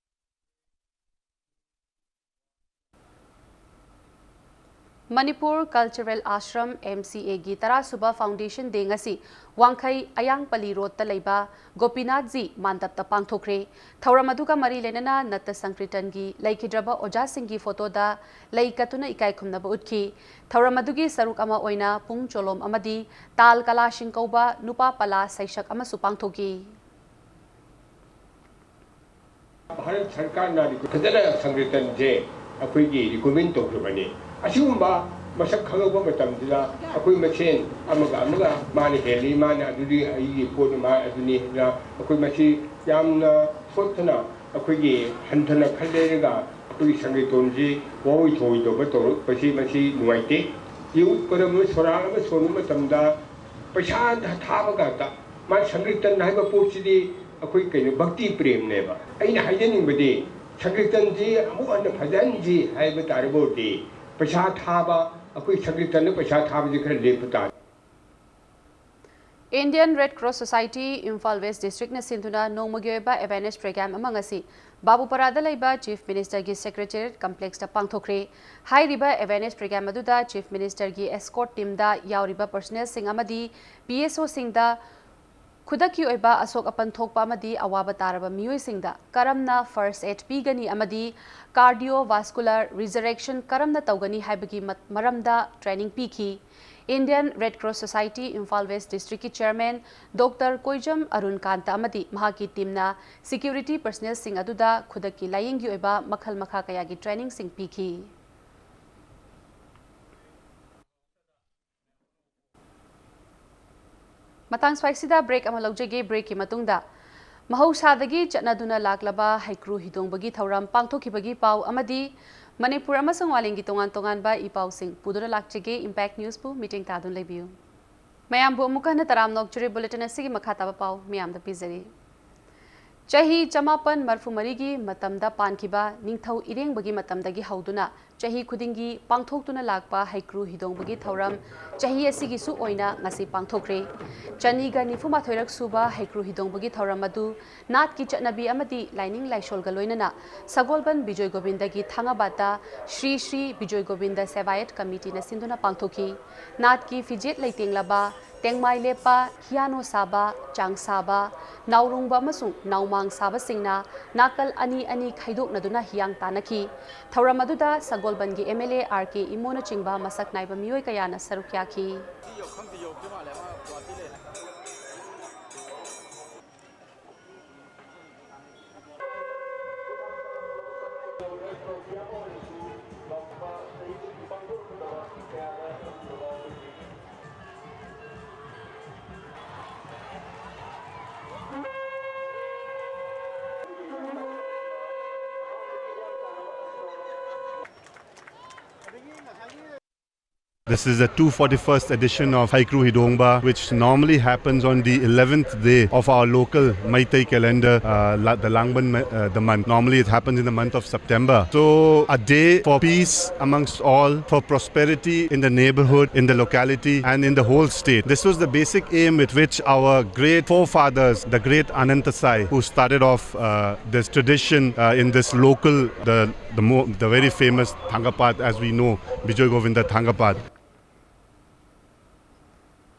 Manipur Cultural Ashram, M C Aꯒꯤ ꯇꯔꯥꯁꯨꯕ Foundation Day ꯉꯁꯤ ꯋꯥꯡꯈꯩ ꯑꯌꯥꯡꯄꯜꯂꯤ ꯔꯣꯗꯇ ꯂꯩꯕ ꯒꯣꯄꯤꯅꯥꯊꯖꯤ ꯃꯥꯟꯗꯞꯇ ꯄꯥꯡꯊꯣꯛꯈ꯭ꯔꯦ꯫ ꯊꯧꯔꯝ ꯑꯗꯨꯒ ꯃꯔꯤ ꯂꯩꯅꯅ ꯅꯠꯇ ꯁꯪꯀ꯭ꯔꯤꯇꯟꯒꯤ ꯂꯩꯈꯤꯗ꯭ꯔꯕ ꯑꯣꯖꯥꯁꯤꯡꯒꯤ ꯐꯣꯇꯣꯗ ꯂꯩ ꯀꯠꯇꯨꯅ ꯏꯀꯥꯏ ꯈꯨꯝꯅꯕ ꯎꯠꯈꯤ꯫ ꯊꯧꯔꯝ ꯑꯗꯨꯒꯤ ꯁꯔꯨꯛ ꯑꯃ ꯑꯣꯏꯅ ꯄꯨꯡ ꯆꯣꯂꯣꯝ ꯑꯃꯗꯤ ꯇꯥꯜ ꯀꯂꯥꯁꯤꯡ ꯀꯧꯕ ꯅꯨꯄꯥ ꯄꯂꯥ ꯁꯩꯁꯛ ꯑꯃꯁꯨ ꯄꯥꯡꯊꯣꯛꯈꯤ꯫ ꯚꯥꯔꯠ ꯁꯔꯀꯥꯔꯅ ꯐꯖꯅ ꯁꯪꯀ꯭ꯔꯤꯇꯟꯁꯦ ꯑꯩꯈꯣꯏꯒꯤ ꯔꯤꯀꯃꯦꯟ ꯇꯧꯈ꯭ꯔꯕꯅꯤ꯫ ꯑꯁꯤꯒꯨꯝꯕ ꯃꯁꯛ ꯈꯪꯉꯛꯄ ꯃꯇꯝꯗꯨꯗ ꯑꯩꯈꯣꯏ ꯃꯁꯦꯟ ꯑꯃꯒ ꯑꯃꯒ ꯃꯥꯅ ꯍꯦꯜꯂꯤ, ꯃꯥꯅ ꯑꯗꯨꯗꯤ ꯑꯩꯒꯤ ꯄꯣꯠꯅꯤ, ꯃꯥ ꯑꯗꯨꯅꯤ ꯍꯥꯏꯅ ꯑꯩꯈꯣꯏ ꯃꯁꯤ ꯌꯥꯝꯅ ꯁꯣꯠꯊꯅ, ꯑꯩꯈꯣꯏꯒꯤ ꯍꯟꯊꯅ ꯈꯜꯂꯦꯔꯒ ꯑꯩꯈꯣꯏꯒꯤ ꯁꯪꯀ꯭ꯔꯤꯇꯣꯟꯁꯤ ꯋꯥꯑꯣꯏ ꯊꯣꯛꯑꯣꯏꯗꯧꯕ ꯇꯧꯔꯛꯄꯁꯤ ꯃꯁꯤ ꯅꯨꯡꯉꯥꯏꯇꯦ꯫ ꯌꯨꯠ ꯀꯔꯝꯕ ꯁꯣꯔꯥ ꯑꯃ ꯁꯣꯟꯕ ꯃꯇꯝꯗ ꯄꯩꯁꯥ ꯊꯥꯕ ꯉꯥꯛꯇ꯫ ꯃꯥ ꯁꯪꯀ꯭ꯔꯤꯇꯟ ꯍꯥꯏꯕ ꯄꯣꯠꯁꯤꯗꯤ ꯑꯩꯈꯣꯏ ꯀꯩꯅꯣ ꯚꯛꯇꯤ ꯄ꯭ꯔꯦꯝꯅꯦꯕ꯫ ꯑꯩꯅ ꯍꯥꯏꯖꯅꯤꯡꯕꯗꯤ ꯁꯪꯀ꯭ꯔꯤꯇꯟꯁꯤ ꯑꯃꯨꯛ ꯍꯟꯅ ꯐꯖꯍꯟꯁꯤ ꯍꯥꯏꯕ ꯇꯥꯔꯒꯗꯤ ꯄꯩꯁꯥ ꯊꯥꯕ, ꯑꯩꯈꯣꯏ ꯁꯪꯀ꯭ꯔꯤꯇꯟꯗ ꯄꯩꯁꯥ ꯊꯥꯕꯁꯤ ꯈꯔ ꯂꯦꯞꯄ ꯇꯥꯔꯦ꯫ Indian Red Cross Society Imphal West Districtꯅ ꯁꯤꯟꯗꯨꯅ ꯅꯣꯡꯃꯒꯤ ꯑꯣꯏꯕ awareness program ꯑꯃ ꯉꯁꯤ ꯕꯥꯕꯨꯄꯥꯔꯥꯗ ꯂꯩꯕ Chief Ministerꯒꯤ Secretariat Complexꯇ ꯄꯥꯡꯊꯣꯛꯈ꯭ꯔꯦ꯫ ꯍꯥꯏꯔꯤꯕ awareness program ꯑꯗꯨꯗ Chief Ministerꯒꯤ escort teamꯗ ꯌꯥꯎꯔꯤꯕ personnelꯁꯤꯡ ꯑꯃꯗꯤ PSOꯁꯤꯡꯗ ꯈꯨꯗꯛꯀꯤ ꯑꯣꯏꯕ ꯑꯁꯣꯛ ꯑꯄꯟ ꯊꯣꯛꯄ ꯑꯃꯗꯤ ꯑꯋꯥꯕ ꯇꯥꯔꯕ ꯃꯤꯑꯣꯏꯁꯤꯡꯗ ꯀꯔꯝꯅ first aid ꯄꯤꯒꯅꯤ ꯑꯃꯗꯤ cardiovascular resurrection ꯀꯔꯝꯅ ꯇꯧꯒꯅꯤ ꯍꯥꯏꯕꯒꯤ ꯃ-, ꯃꯔꯝꯗ training ꯄꯤꯈꯤ꯫ Indian Red Cross Society Imphal West Districtꯀꯤ Chairman Doctor ꯀꯣꯏꯖꯝ Arun ꯀꯥꯟꯇ ꯑꯃꯗꯤ ꯃꯍꯥꯛꯀꯤ teamꯅ security personnelꯁꯤꯡ ꯑꯗꯨꯗ ꯈꯨꯗꯛꯀꯤ ꯂꯥꯌꯦꯡꯒꯤ ꯑꯣꯏꯕ ꯃꯈꯜ ꯃꯈꯥ ꯀꯌꯥꯒꯤ trainingꯁꯤꯡ ꯄꯤꯈꯤ꯫ ꯃꯇꯥꯡ ꯁ꯭ꯋꯥꯏꯁꯤꯗ break ꯑꯃ ꯂꯧꯖꯒꯦ꯫ Breakꯀꯤ ꯃꯇꯨꯡꯗ ꯃꯍꯧꯁꯥꯗꯒꯤ ꯆꯠꯅꯗꯨꯅ ꯂꯥꯛꯂꯕ ꯍꯩꯀ꯭ꯔꯨ ꯍꯤꯗꯣꯡꯕꯒꯤ ꯊꯧꯔꯝ ꯄꯥꯡꯊꯣꯛꯈꯤꯕꯒꯤ ꯄꯥꯎ ꯑꯃꯗꯤ ꯃꯅꯤꯄꯨꯔ ꯑꯃꯁꯨꯡ ꯃꯥꯂꯦꯝꯒꯤ ꯇꯣꯉꯥꯟ ꯇꯣꯉꯥꯟꯕ ꯏ ꯄꯥꯎꯁꯤꯡ ꯄꯨꯗꯨꯅ ꯂꯥꯛꯆꯒꯦ꯫ Impact Newsꯄꯨ ꯃꯤꯠꯌꯦꯡ ꯇꯥꯗꯨꯅ ꯂꯩꯕꯤꯌꯨ꯫ ꯃꯌꯥꯝꯕꯨ ꯑꯃꯨꯛꯀ ꯍꯟꯅ ꯇꯔꯥꯝꯅ ꯑꯣꯛꯆꯔꯤ꯫ Bulletin ꯑꯁꯤꯒꯤ ꯃꯈꯥ ꯇꯥꯕ ꯄꯥꯎ ꯃꯤꯌꯥꯝꯗ ꯄꯤꯖꯔꯤ꯫ ꯆꯍꯤ ꯆꯃꯥꯄꯟ ꯃꯔꯐꯨ ꯃꯔꯤꯒꯤ ꯃꯇꯝꯗ ꯄꯥꯟꯈꯤꯕ ꯅꯤꯡꯊꯧ ꯏꯔꯦꯡꯕꯒꯤ ꯃꯇꯝꯗꯒꯤ ꯍꯧꯗꯨꯅ ꯆꯍꯤ ꯈꯨꯗꯤꯡꯒꯤ ꯄꯥꯡꯊꯣꯛꯇꯨꯅ ꯂꯥꯛꯄ ꯍꯩꯀ꯭ꯔꯨ ꯍꯤꯗꯣꯡꯕꯒꯤ ꯊꯧꯔꯝ ꯆꯍꯤ ꯑꯁꯤꯒꯤꯁꯨ ꯑꯣꯏꯅ ꯉꯁꯤ ꯄꯥꯡꯊꯣꯛꯈ꯭ꯔꯦ꯫ ꯆꯅꯤꯒ ꯅꯤꯐꯨ ꯃꯥꯊꯣꯏꯔꯛ ꯁꯨꯕ ꯍꯩꯀ꯭ꯔꯨ ꯍꯤꯗꯣꯡꯕꯒꯤ ꯊꯧꯔꯝ ꯑꯗꯨ ꯅꯥꯠꯀꯤ ꯆꯠꯅꯕꯤ ꯑꯃꯗꯤ ꯂꯥꯏꯅꯤꯡ ꯂꯥꯏꯁꯣꯜꯒ ꯂꯣꯏꯅꯅ ꯁꯒꯣꯜꯕꯟ ꯕꯤꯖꯣꯏ ꯒꯣꯕꯤꯟꯗꯒꯤ ꯊꯥꯡꯉꯕꯥꯠꯇ ꯁ꯭ꯔꯤ ꯁ꯭ꯔꯤ ꯕꯤꯖꯣꯏ ꯒꯣꯕꯤꯟꯗ ꯁꯦꯕꯥꯌꯠ ꯀꯃꯤꯇꯤꯅ ꯁꯤꯟꯗꯨꯅ ꯄꯥꯡꯊꯣꯛꯈꯤ꯫ ꯅꯥꯠꯀꯤ ꯐꯤꯖꯦꯠ ꯂꯩꯇꯦꯡꯂꯕ, ꯇꯦꯡꯃꯥꯏ ꯂꯦꯞꯄ, ꯍꯤꯌꯥꯅꯣ ꯁꯥꯕ, ꯆꯥꯡ ꯁꯥꯕ, ꯅꯥꯎꯔꯣꯡꯕ ꯑꯃꯁꯨꯡ ꯅꯥꯎꯃꯥꯡ ꯁꯥꯕꯁꯤꯡꯅ ꯅꯥꯀꯜ ꯑꯅꯤ ꯑꯅꯤ ꯈꯥꯏꯗꯣꯛꯅꯗꯨꯅ ꯍꯤꯌꯥꯡ ꯇꯥꯟꯅꯈꯤ꯫ ꯊꯧꯔꯝ ꯑꯗꯨꯗ ꯁꯒꯣꯜꯕꯟꯒꯤ MLA R K ꯏꯃꯣꯅꯆꯤꯡꯕ ꯃꯁꯛ ꯅꯥꯏꯕ ꯃꯤꯑꯣꯏ ꯀꯌꯥꯅ ꯁꯔꯨꯛ ꯌꯥꯈꯤ꯫ This is the two forty-first edition of Haikru Hidongba, which normally happens on the eleventh day of our local Meitei calendar, uh, la- the Langban, uh, the month. Normally, it happens in the month of September. So, a day for peace amongst all, for prosperity in the neighborhood, in the locality, and in the whole state. This was the basic aim with which our great forefathers, the great Anantasai, who started off uh, this tradition uh, in this local, the the, mo- the very famous Thangapad, as we know, Bijoy Govinda Thangapad.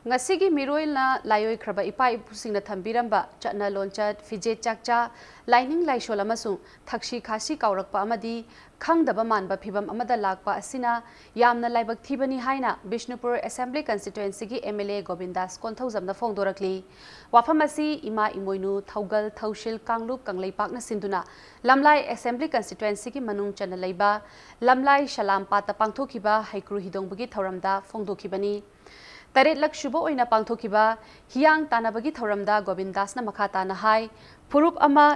ꯉꯁꯤꯒꯤ ꯃꯤꯔꯣꯜꯅ ꯂꯥꯏꯑꯣꯏꯈ꯭ꯔꯕ ꯏꯄꯥ ꯏꯄꯨꯁꯤꯡꯅ ꯊꯝꯕꯤꯔꯝꯕ ꯆꯠꯅ ꯂꯣꯟꯆꯠ, ꯐꯤꯖꯦꯠ ꯆꯥꯛꯆꯥ, ꯂꯥꯏꯅꯤꯡ ꯂꯥꯏꯁꯣꯜ ꯑꯃꯁꯨꯡ ꯊꯛꯁꯤ ꯈꯥꯁꯤ ꯀꯥꯎꯔꯛꯄ ꯑꯃꯗꯤ ꯈꯪꯗꯕ ꯃꯥꯟꯕ ꯐꯤꯚꯝ ꯑꯃꯗ ꯂꯥꯛꯄ ꯑꯁꯤꯅ ꯌꯥꯝꯅ ꯂꯥꯏꯕꯛ ꯊꯤꯕꯅꯤ ꯍꯥꯏꯅ ꯕꯤꯁꯅꯨꯄꯨꯔ ꯑꯦꯁꯦꯝꯕ꯭ꯂꯤ ꯀꯟꯁꯇꯤꯇ꯭ꯋꯦꯟꯁꯤꯒꯤ ꯑꯦꯝ ꯑꯦꯜ ꯑꯦ ꯒꯣꯕꯤꯟꯗꯥꯁ ꯀꯣꯟꯊꯧꯖꯝꯅ ꯐꯣꯡꯗꯣꯔꯛꯂꯤ꯫ ꯋꯥꯐꯝ ꯑꯁꯤ ꯏꯃꯥ ꯏꯃꯣꯏꯅꯨ, ꯊꯧꯒꯜ, ꯊꯧꯁꯤꯜ, ꯀꯥꯡꯂꯨꯞ, ꯀꯪꯂꯩꯄꯥꯛꯅ ꯁꯤꯟꯗꯨꯅ ꯂꯝꯂꯥꯏ ꯑꯦꯁꯦꯝꯕ꯭ꯂꯤ ꯀꯟꯁꯇꯤꯇ꯭ꯋꯦꯟꯁꯤꯒꯤ ꯃꯅꯨꯡ ꯆꯟꯅ ꯂꯩꯕ ꯂꯝꯂꯥꯏ ꯁꯂꯥꯝ ꯄꯥꯠꯇ ꯄꯥꯡꯊꯣꯛꯈꯤꯕ ꯍꯩꯀ꯭ꯔꯨ ꯍꯤꯗꯣꯡꯕꯒꯤ ꯊꯧꯔꯝꯗ ꯐꯣꯡꯗꯣꯛꯈꯤꯕꯅꯤ꯫ ꯇꯔꯦꯠꯂꯛ ꯁꯨꯕ ꯑꯣꯏꯅ ꯄꯥꯡꯊꯣꯛꯈꯤꯕ ꯍꯤꯌꯥꯡ ꯇꯥꯟꯅꯕꯒꯤ ꯊꯧꯔꯝꯗ ꯒꯣꯕꯤꯟꯗꯥꯁꯅ ꯃꯈꯥ ꯇꯥꯅ ꯍꯥꯏ, ꯐꯨꯔꯨꯞ ꯑꯃ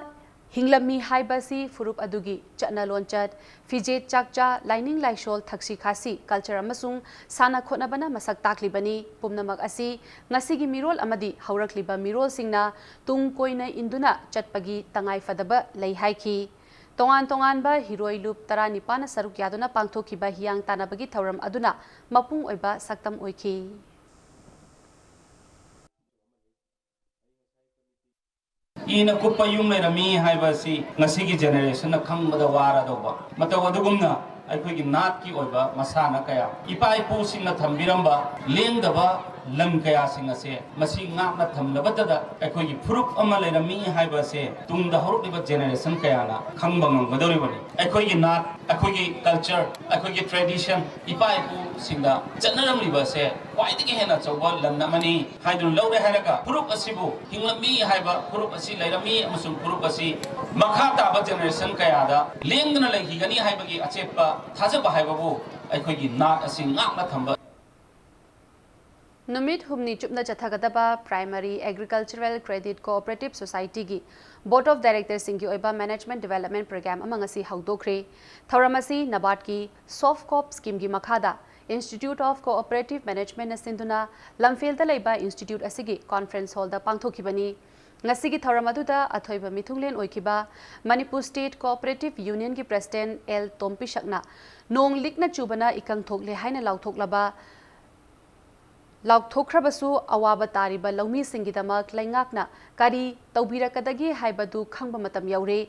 ꯍꯤꯡꯂꯝꯃꯤ ꯍꯥꯏꯕ ꯑꯁꯤ ꯐꯨꯔꯨꯞ ꯑꯗꯨꯒꯤ ꯆꯠꯅ ꯂꯣꯟꯆꯠ, ꯐꯤꯖꯦꯠ ꯆꯥꯛꯆꯥ, ꯂꯥꯏꯅꯤꯡ ꯂꯥꯏꯁꯣꯜ, ꯊꯛꯁꯤ ꯈꯥꯁꯤ, ꯀꯜꯆꯔ ꯑꯃꯁꯨꯡ ꯁꯥꯟꯅ ꯈꯣꯠꯅꯕꯅ ꯃꯁꯛ ꯇꯥꯛꯂꯤꯕꯅꯤ꯫ ꯄꯨꯝꯅꯃꯛ ꯑꯁꯤ ꯉꯁꯤꯒꯤ ꯃꯤꯔꯣꯜ ꯑꯃꯗꯤ ꯍꯧꯔꯛꯂꯤꯕ ꯃꯤꯔꯣꯜꯁꯤꯡꯅ ꯇꯨꯡ ꯀꯣꯏꯅ ꯏꯟꯗꯨꯅ ꯆꯠꯄꯒꯤ ꯇꯉꯥꯏ ꯐꯗꯕ ꯂꯩ ꯍꯥꯏꯈꯤ꯫ ꯇꯣꯉꯥꯟ ꯇꯣꯉꯥꯟꯕ ꯍꯤꯔꯣꯏ ꯂꯨꯞ ꯇꯔꯥꯅꯤꯄꯥꯟꯅ ꯁꯔꯨꯛ ꯌꯥꯗꯨꯅ ꯄꯥꯡꯊꯣꯛꯈꯤꯕ ꯍꯤꯌꯥꯡ ꯇꯥꯟꯅꯕꯒꯤ ꯊꯧꯔꯝ ꯑꯗꯨꯅ ꯃꯄꯨꯡ ꯑꯣꯏꯕ ꯁꯛꯇꯝ ꯑꯣꯏꯈꯤ꯫ ꯏꯅ ꯀꯨꯞꯄ ꯌꯨꯝ ꯂꯩꯔꯝꯃꯤ ꯍꯥꯏꯕ ꯑꯁꯤ ꯉꯁꯤꯒꯤ ꯖꯦꯅꯦꯔꯦꯁꯟꯅ ꯈꯪꯕꯗ ꯋꯥꯔꯗꯧꯕ꯫ ꯃꯇꯧ ꯑꯗꯨꯒꯨꯝꯅ ꯑꯩꯈꯣꯏꯒꯤ ꯅꯥꯠꯀꯤ ꯑꯣꯏꯕ ꯃꯁꯥꯟꯅ ꯀꯌꯥ, ꯏꯄꯥ ꯏꯄꯨꯁꯤꯡꯅ ꯊꯝꯕꯤꯔꯝꯕ ꯂꯦꯡꯗꯕ ꯂꯟ ꯀꯌꯥꯁꯤꯡ ꯑꯁꯦ ꯃꯁꯤ ꯉꯥꯛꯅ ꯊꯝꯂꯕꯇꯗ ꯑꯩꯈꯣꯏꯒꯤ ꯐꯨꯔꯨꯞ ꯑꯃ ꯂꯩꯔꯝꯃꯤ ꯍꯥꯏꯕ ꯑꯁꯦ ꯇꯨꯡꯗ ꯍꯧꯔꯛꯂꯤꯕ ꯖꯦꯅꯦꯔꯦꯁꯟ ꯀꯌꯥꯅ ꯈꯪꯕ ꯉꯝꯒꯗꯧꯔꯤꯕꯅꯤ꯫ ꯑꯩꯈꯣꯏꯒꯤ ꯅꯥꯠ, ꯑꯩꯈꯣꯏꯒꯤ ꯀꯜꯆꯔ, ꯑꯩꯈꯣꯏꯒꯤ ꯇ꯭ꯔꯦꯗꯤꯁꯟ, ꯏꯄꯥ ꯏꯄꯨꯁꯤꯡꯗ ꯆꯠꯅꯔꯝꯂꯤꯕ ꯑꯁꯦ ꯈ꯭ꯋꯥꯏꯗꯒꯤ ꯍꯦꯟꯅ ꯑꯆꯧꯕ ꯂꯟ ꯑꯃꯅꯤ ꯍꯥꯏꯗꯨꯅ ꯂꯧꯔꯦ ꯍꯥꯏꯔꯒ, ꯐꯨꯔꯨꯞ ꯑꯁꯤꯕꯨ ꯍꯤꯡꯂꯝꯃꯤ ꯍꯥꯏꯕ, ꯐꯨꯔꯨꯞ ꯑꯁꯤ ꯂꯩꯔꯝꯃꯤ ꯑꯃꯁꯨꯡ ꯐꯨꯔꯨꯞ ꯑꯁꯤ ꯃꯈꯥ ꯇꯥꯕ ꯖꯦꯅꯦꯔꯦꯁꯟ ꯀꯌꯥꯗ ꯂꯦꯡꯗꯅ ꯂꯩꯈꯤꯒꯅꯤ ꯍꯥꯏꯕꯒꯤ ꯑꯆꯦꯠꯄ ꯊꯥꯖꯕ ꯍꯥꯏꯕꯕꯨ ꯑꯩꯈꯣꯏꯒꯤ ꯅꯥꯠ ꯑꯁꯤ ꯉꯥꯛꯅ ꯊꯝꯕ꯫ ꯅꯨꯃꯤꯠ ꯍꯨꯝꯅꯤ ꯆꯨꯞꯅ ꯆꯠꯊꯒꯗꯕ Primary Agricultural Credit Cooperative Societyꯒꯤ Board of Directorꯁꯤꯡꯒꯤ ꯑꯣꯏꯕ Management Development Program ꯑꯃ ꯉꯁꯤ ꯍꯧꯗꯣꯛꯈ꯭ꯔꯦ꯫ ꯊꯧꯔꯝ ꯑꯁꯤ NABARDꯀꯤ SOFCOP Schemeꯒꯤ ꯃꯈꯥꯗ Institute of Cooperative Managementꯅ ꯁꯤꯟꯗꯨꯅ ꯂꯝꯐꯦꯜꯗ ꯂꯩꯕ institute ꯑꯁꯤꯒꯤ conference hallꯗ ꯄꯥꯡꯊꯣꯛꯈꯤꯕꯅꯤ꯫ ꯉꯁꯤꯒꯤ ꯊꯧꯔꯝ ꯑꯗꯨꯗ ꯑꯊꯣꯏꯕ ꯃꯤꯊꯨꯡꯂꯦꯟ ꯑꯣꯏꯈꯤꯕ Manipur State Cooperative Unionꯒꯤ President ꯑꯦꯜ ꯇꯣꯝꯄꯤꯁꯛꯅ ꯅꯣꯡ ꯂꯤꯛꯅ ꯆꯨꯕꯅ ꯏꯀꯪ ꯊꯣꯛꯂꯦ ꯍꯥꯏꯅ ꯂꯥꯎꯊꯣꯛꯂꯕ ꯂꯥꯎꯊꯣꯛꯈ꯭ꯔꯕꯁꯨ ꯑꯋꯥꯕ ꯇꯥꯔꯤꯕ ꯂꯧꯃꯤꯁꯤꯡꯒꯤꯗꯃꯛ ꯂꯩꯉꯥꯛꯅ ꯀꯔꯤ ꯇꯧꯕꯤꯔꯛꯀꯗꯒꯦ ꯍꯥꯏꯕꯗꯨ ꯈꯪꯕ ꯃꯇꯝ ꯌꯧꯔꯦ꯫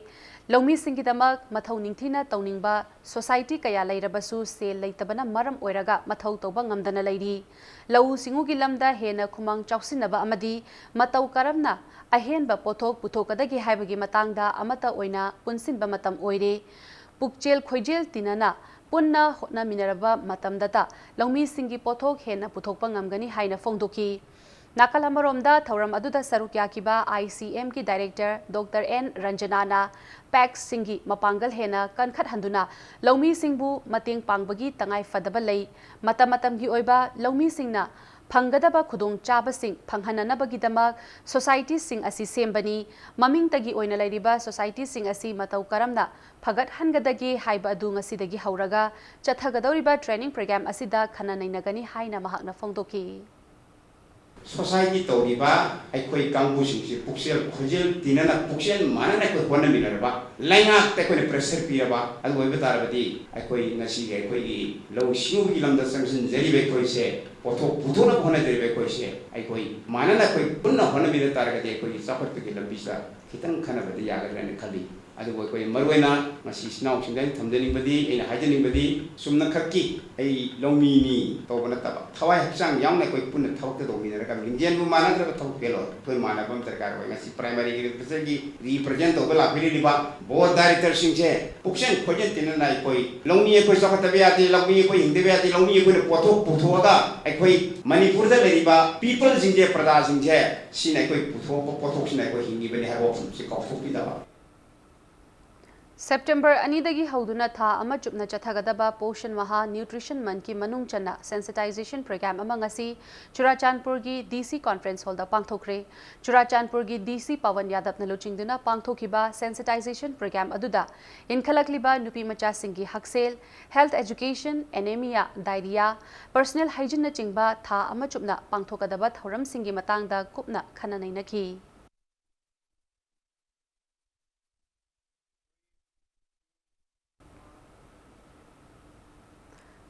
ꯂꯧꯃꯤꯁꯤꯡꯒꯤꯗꯃꯛ ꯃꯊꯧ ꯅꯤꯡꯊꯤꯅ ꯇꯧꯅꯤꯡꯕ society ꯀꯌꯥ ꯂꯩꯔꯕꯁꯨ ꯁꯦꯜ ꯂꯩꯇꯕꯅ ꯃꯔꯝ ꯑꯣꯏꯔꯒ ꯃꯊꯧ ꯇꯧꯕ ꯉꯝꯗꯅ ꯂꯩꯔꯤ꯫ ꯂꯧꯎ ꯁꯤꯡꯎꯒꯤ ꯂꯝꯗ ꯍꯦꯟꯅ ꯈꯨꯃꯥꯡ ꯆꯥꯎꯁꯤꯟꯅꯕ ꯑꯃꯗꯤ ꯃꯇꯧ ꯀꯔꯝꯅ ꯑꯍꯦꯟꯕ ꯄꯣꯠꯊꯣꯛ ꯄꯨꯊꯣꯛꯀꯗꯒꯦ ꯍꯥꯏꯕꯒꯤ ꯃꯇꯥꯡꯗ ꯑꯃꯠꯇ ꯑꯣꯏꯅ ꯄꯨꯟꯁꯤꯟꯕ ꯃꯇꯝ ꯑꯣꯏꯔꯦ꯫ ꯄꯨꯛꯆꯦꯜ ꯈꯣꯏꯖꯦꯜ ꯇꯤꯟꯅꯅ ꯄꯨꯟꯅ ꯍꯣꯠꯅꯃꯤꯟꯅꯔꯕ ꯃꯇꯝꯗꯇ ꯂꯧꯃꯤꯁꯤꯡꯒꯤ ꯄꯣꯠꯊꯣꯛ ꯍꯦꯟꯅ ꯄꯨꯊꯣꯛꯄ ꯉꯝꯒꯅꯤ ꯍꯥꯏꯅ ꯐꯣꯡꯗꯣꯛꯈꯤ꯫ ꯅꯥꯀꯜ ꯑꯃꯔꯣꯝꯗ ꯊꯧꯔꯝ ꯑꯗꯨꯗ ꯁꯔꯨꯛ ꯌꯥꯈꯤꯕ ICMꯒꯤ Director Doctor N ꯔꯟꯖꯅꯥꯅ PACSꯁꯤꯡꯒꯤ ꯃꯄꯥꯡꯒꯜ ꯍꯦꯟꯅ ꯀꯟꯈꯠꯍꯟꯗꯨꯅ ꯂꯧꯃꯤꯁꯤꯡꯕꯨ ꯃꯇꯦꯡ ꯄꯥꯡꯕꯒꯤ ꯇꯉꯥꯏ ꯐꯗꯕ ꯂꯩ꯫ ꯃꯇꯝ ꯃꯇꯝꯒꯤ ꯑꯣꯏꯕ ꯂꯧꯃꯤꯁꯤꯡꯅ ꯐꯪꯒꯗꯕ ꯈꯨꯗꯣꯡꯆꯥꯕꯁꯤꯡ ꯐꯪꯍꯟꯅꯅꯕꯒꯤꯗꯃꯛ societyꯁꯤꯡ ꯑꯁꯤ ꯁꯦꯝꯕꯅꯤ꯫ ꯃꯃꯤꯡꯇꯒꯤ ꯑꯣꯏꯅ ꯂꯩꯔꯤꯕ societyꯁꯤꯡ ꯑꯁꯤ ꯃꯇꯧ ꯀꯔꯝꯅ ꯐꯒꯠꯍꯟꯒꯗꯒꯦ ꯍꯥꯏꯕ ꯑꯗꯨ ꯉꯁꯤꯗꯒꯤ ꯍꯧꯔꯒ ꯆꯠꯊꯒꯗꯧꯔꯤꯕ training program ꯑꯁꯤꯗ ꯈꯟꯅ ꯅꯩꯅꯒꯅꯤ ꯍꯥꯏꯅ ꯃꯍꯥꯛꯅ ꯐꯣꯡꯗꯣꯛꯈꯤ꯫ Society ꯇꯧꯔꯤꯕ ꯑꯩꯈꯣꯏ ꯀꯥꯡꯕꯨꯁꯤꯡꯁꯤ ꯄꯨꯛꯆꯦꯜ ꯈꯣꯏꯖꯦꯜ ꯇꯤꯟꯅꯅ, ꯄꯨꯛꯆꯦꯜ ꯃꯥꯟꯅꯅ ꯑꯩꯈꯣꯏ ꯍꯣꯠꯅꯃꯤꯟꯅꯔꯕ, ꯂꯩꯉꯥꯛꯇ ꯑꯩꯈꯣꯏꯅ pressure ꯄꯤꯔꯕ, ꯑꯗꯨ ꯑꯣꯏꯕ ꯇꯥꯔꯕꯗꯤ ꯑꯩꯈꯣꯏ ꯉꯁꯤꯒꯤ ꯑꯩꯈꯣꯏꯒꯤ ꯂꯧꯎ ꯁꯤꯡꯎꯒꯤ ꯂꯝꯗ ꯆꯪꯁꯤꯟꯖꯔꯤꯕ ꯑꯩꯈꯣꯏꯁꯦ, ꯄꯣꯠꯊꯣꯛ ꯄꯨꯊꯣꯛꯅꯕ ꯍꯣꯠꯅꯖꯔꯤꯕ ꯑꯩꯈꯣꯏꯁꯦ, ꯑꯩꯈꯣꯏ ꯃꯥꯟꯅꯅ ꯑꯩꯈꯣꯏ ꯄꯨꯟꯅ ꯍꯣꯠꯅꯃꯤꯟꯅ ꯇꯥꯔꯒꯗꯤ ꯑꯩꯈꯣꯏꯒꯤ ꯆꯥꯎꯈꯠꯄꯒꯤ ꯂꯝꯕꯤꯁꯤꯗ ꯈꯤꯇꯪ ꯈꯟꯅꯕꯗꯤ ꯌꯥꯒꯗ꯭ꯔꯅ ꯈꯜꯂꯤ꯫ ꯑꯗꯨꯕꯨ ꯑꯩꯈꯣꯏ ꯃꯔꯨꯑꯣꯏꯅ ꯉꯁꯤ ꯏꯆꯤꯟ ꯏꯅꯥꯎꯁꯤꯡꯗ ꯑꯩꯅ ꯊꯝꯖꯅꯤꯡꯕꯗꯤ, ꯑꯩꯅ ꯍꯥꯏꯖꯅꯤꯡꯕꯗꯤ, ꯆꯨꯝꯅꯈꯛꯀꯤ ꯑꯩ ꯂꯧꯃꯤꯅꯤ ꯇꯧꯕ ꯅꯠꯇꯕ, ꯊꯋꯥꯏ ꯍꯛꯆꯥꯡ ꯌꯥꯎꯅ ꯑꯩꯈꯣꯏ ꯄꯨꯟꯅ ꯊꯕꯛꯇ ꯇꯧꯃꯤꯟꯅꯔꯒ, ꯂꯤꯡꯖꯦꯜꯕꯨ ꯃꯥꯟꯅꯗ꯭ꯔꯕ ꯊꯕꯛ ꯄꯦꯜꯂꯣꯏ꯫ ꯑꯩꯈꯣꯏ ꯃꯥꯟꯅꯕ ꯑꯃ ꯗꯔꯀꯥꯔ ꯑꯣꯏ꯫ ꯉꯁꯤ Primary Agricultureꯒꯤ represent ꯇꯧꯕ ꯂꯥꯛꯄꯤꯔꯤꯕ Board Directorꯁꯤꯡꯁꯦ ꯄꯨꯛꯆꯦꯜ ꯈꯣꯏꯖꯦꯜ ꯇꯤꯟꯅꯅ ꯑꯩꯈꯣꯏ ꯂꯧꯃꯤ ꯑꯩꯈꯣꯏ ꯆꯥꯎꯈꯠꯇꯕ ꯌꯥꯗꯦ, ꯂꯧꯃꯤ ꯑꯩꯈꯣꯏ ꯍꯤꯡꯗꯕ ꯌꯥꯗꯦ, ꯂꯧꯃꯤ ꯑꯩꯈꯣꯏꯅ ꯄꯣꯠꯊꯣꯛ ꯄꯨꯊꯣꯛꯑꯒ ꯑꯩꯈꯣꯏ ꯃꯅꯤꯄꯨꯔꯗ ꯂꯩꯔꯤꯕ peopleꯁꯤꯡꯁꯦ, ꯄ꯭ꯔꯖꯥꯁꯤꯡꯁꯦ, ꯁꯤꯅ ꯑꯩꯈꯣꯏ ꯄꯨꯊꯣꯛꯄ ꯄꯣꯠꯊꯣꯛꯁꯤꯅ ꯑꯩꯈꯣꯏ ꯍꯤꯡꯉꯤꯕꯅꯤ ꯍꯥꯏꯕ ꯋꯥꯐꯝꯁꯤ ꯀꯥꯎꯊꯣꯛꯄꯤꯗꯕ꯫ ꯁꯦꯞꯇꯦꯝꯕꯔ ꯑꯅꯤꯗꯒꯤ ꯍꯧꯗꯨꯅ ꯊꯥ ꯑꯃ ꯆꯨꯞꯅ ꯆꯠꯊꯒꯗꯕ ꯄꯣꯁꯟ ꯃꯍꯥ ꯅ꯭ꯌꯨꯇ꯭ꯔꯤꯁꯟ ꯃꯟꯊꯀꯤ ꯃꯅꯨꯡ ꯆꯟꯅ ꯁꯦꯟꯁꯤꯇꯥꯏꯖꯦꯁꯟ ꯄ꯭ꯔꯣꯒ꯭ꯔꯥꯝ ꯑꯃ ꯉꯁꯤ ꯆꯨꯔꯥꯆꯥꯟꯄꯨꯔꯒꯤ ꯗꯤ ꯁꯤ ꯀꯣꯟꯐ꯭ꯔꯦꯟꯁ ꯍꯣꯜꯗ ꯄꯥꯡꯊꯣꯛꯈ꯭ꯔꯦ꯫ ꯆꯨꯔꯥꯆꯥꯟꯄꯨꯔꯒꯤ ꯗꯤ ꯁꯤ ꯄꯋꯟ ꯌꯥꯗꯕꯅ ꯂꯨꯆꯤꯡꯗꯨꯅ ꯄꯥꯡꯊꯣꯛꯈꯤꯕ ꯁꯦꯟꯁꯤꯇꯥꯏꯖꯦꯁꯟ ꯄ꯭ꯔꯣꯒ꯭ꯔꯥꯝ ꯑꯗꯨꯗ ꯏꯟꯈꯠꯂꯛꯂꯤꯕ ꯅꯨꯄꯤ ꯃꯆꯥꯁꯤꯡꯒꯤ ꯍꯛꯁꯦꯜ, health education, anemia, diarrhoea, personal ꯍꯥꯏꯖꯤꯟꯅꯆꯤꯡꯕ ꯊꯥ ꯑꯃ ꯆꯨꯞꯅ ꯄꯥꯡꯊꯣꯛꯀꯗꯕ ꯊꯧꯔꯝꯁꯤꯡꯒꯤ ꯃꯇꯥꯡꯗ ꯀꯨꯞꯅ ꯈꯟꯅ ꯅꯩꯅꯈꯤ꯫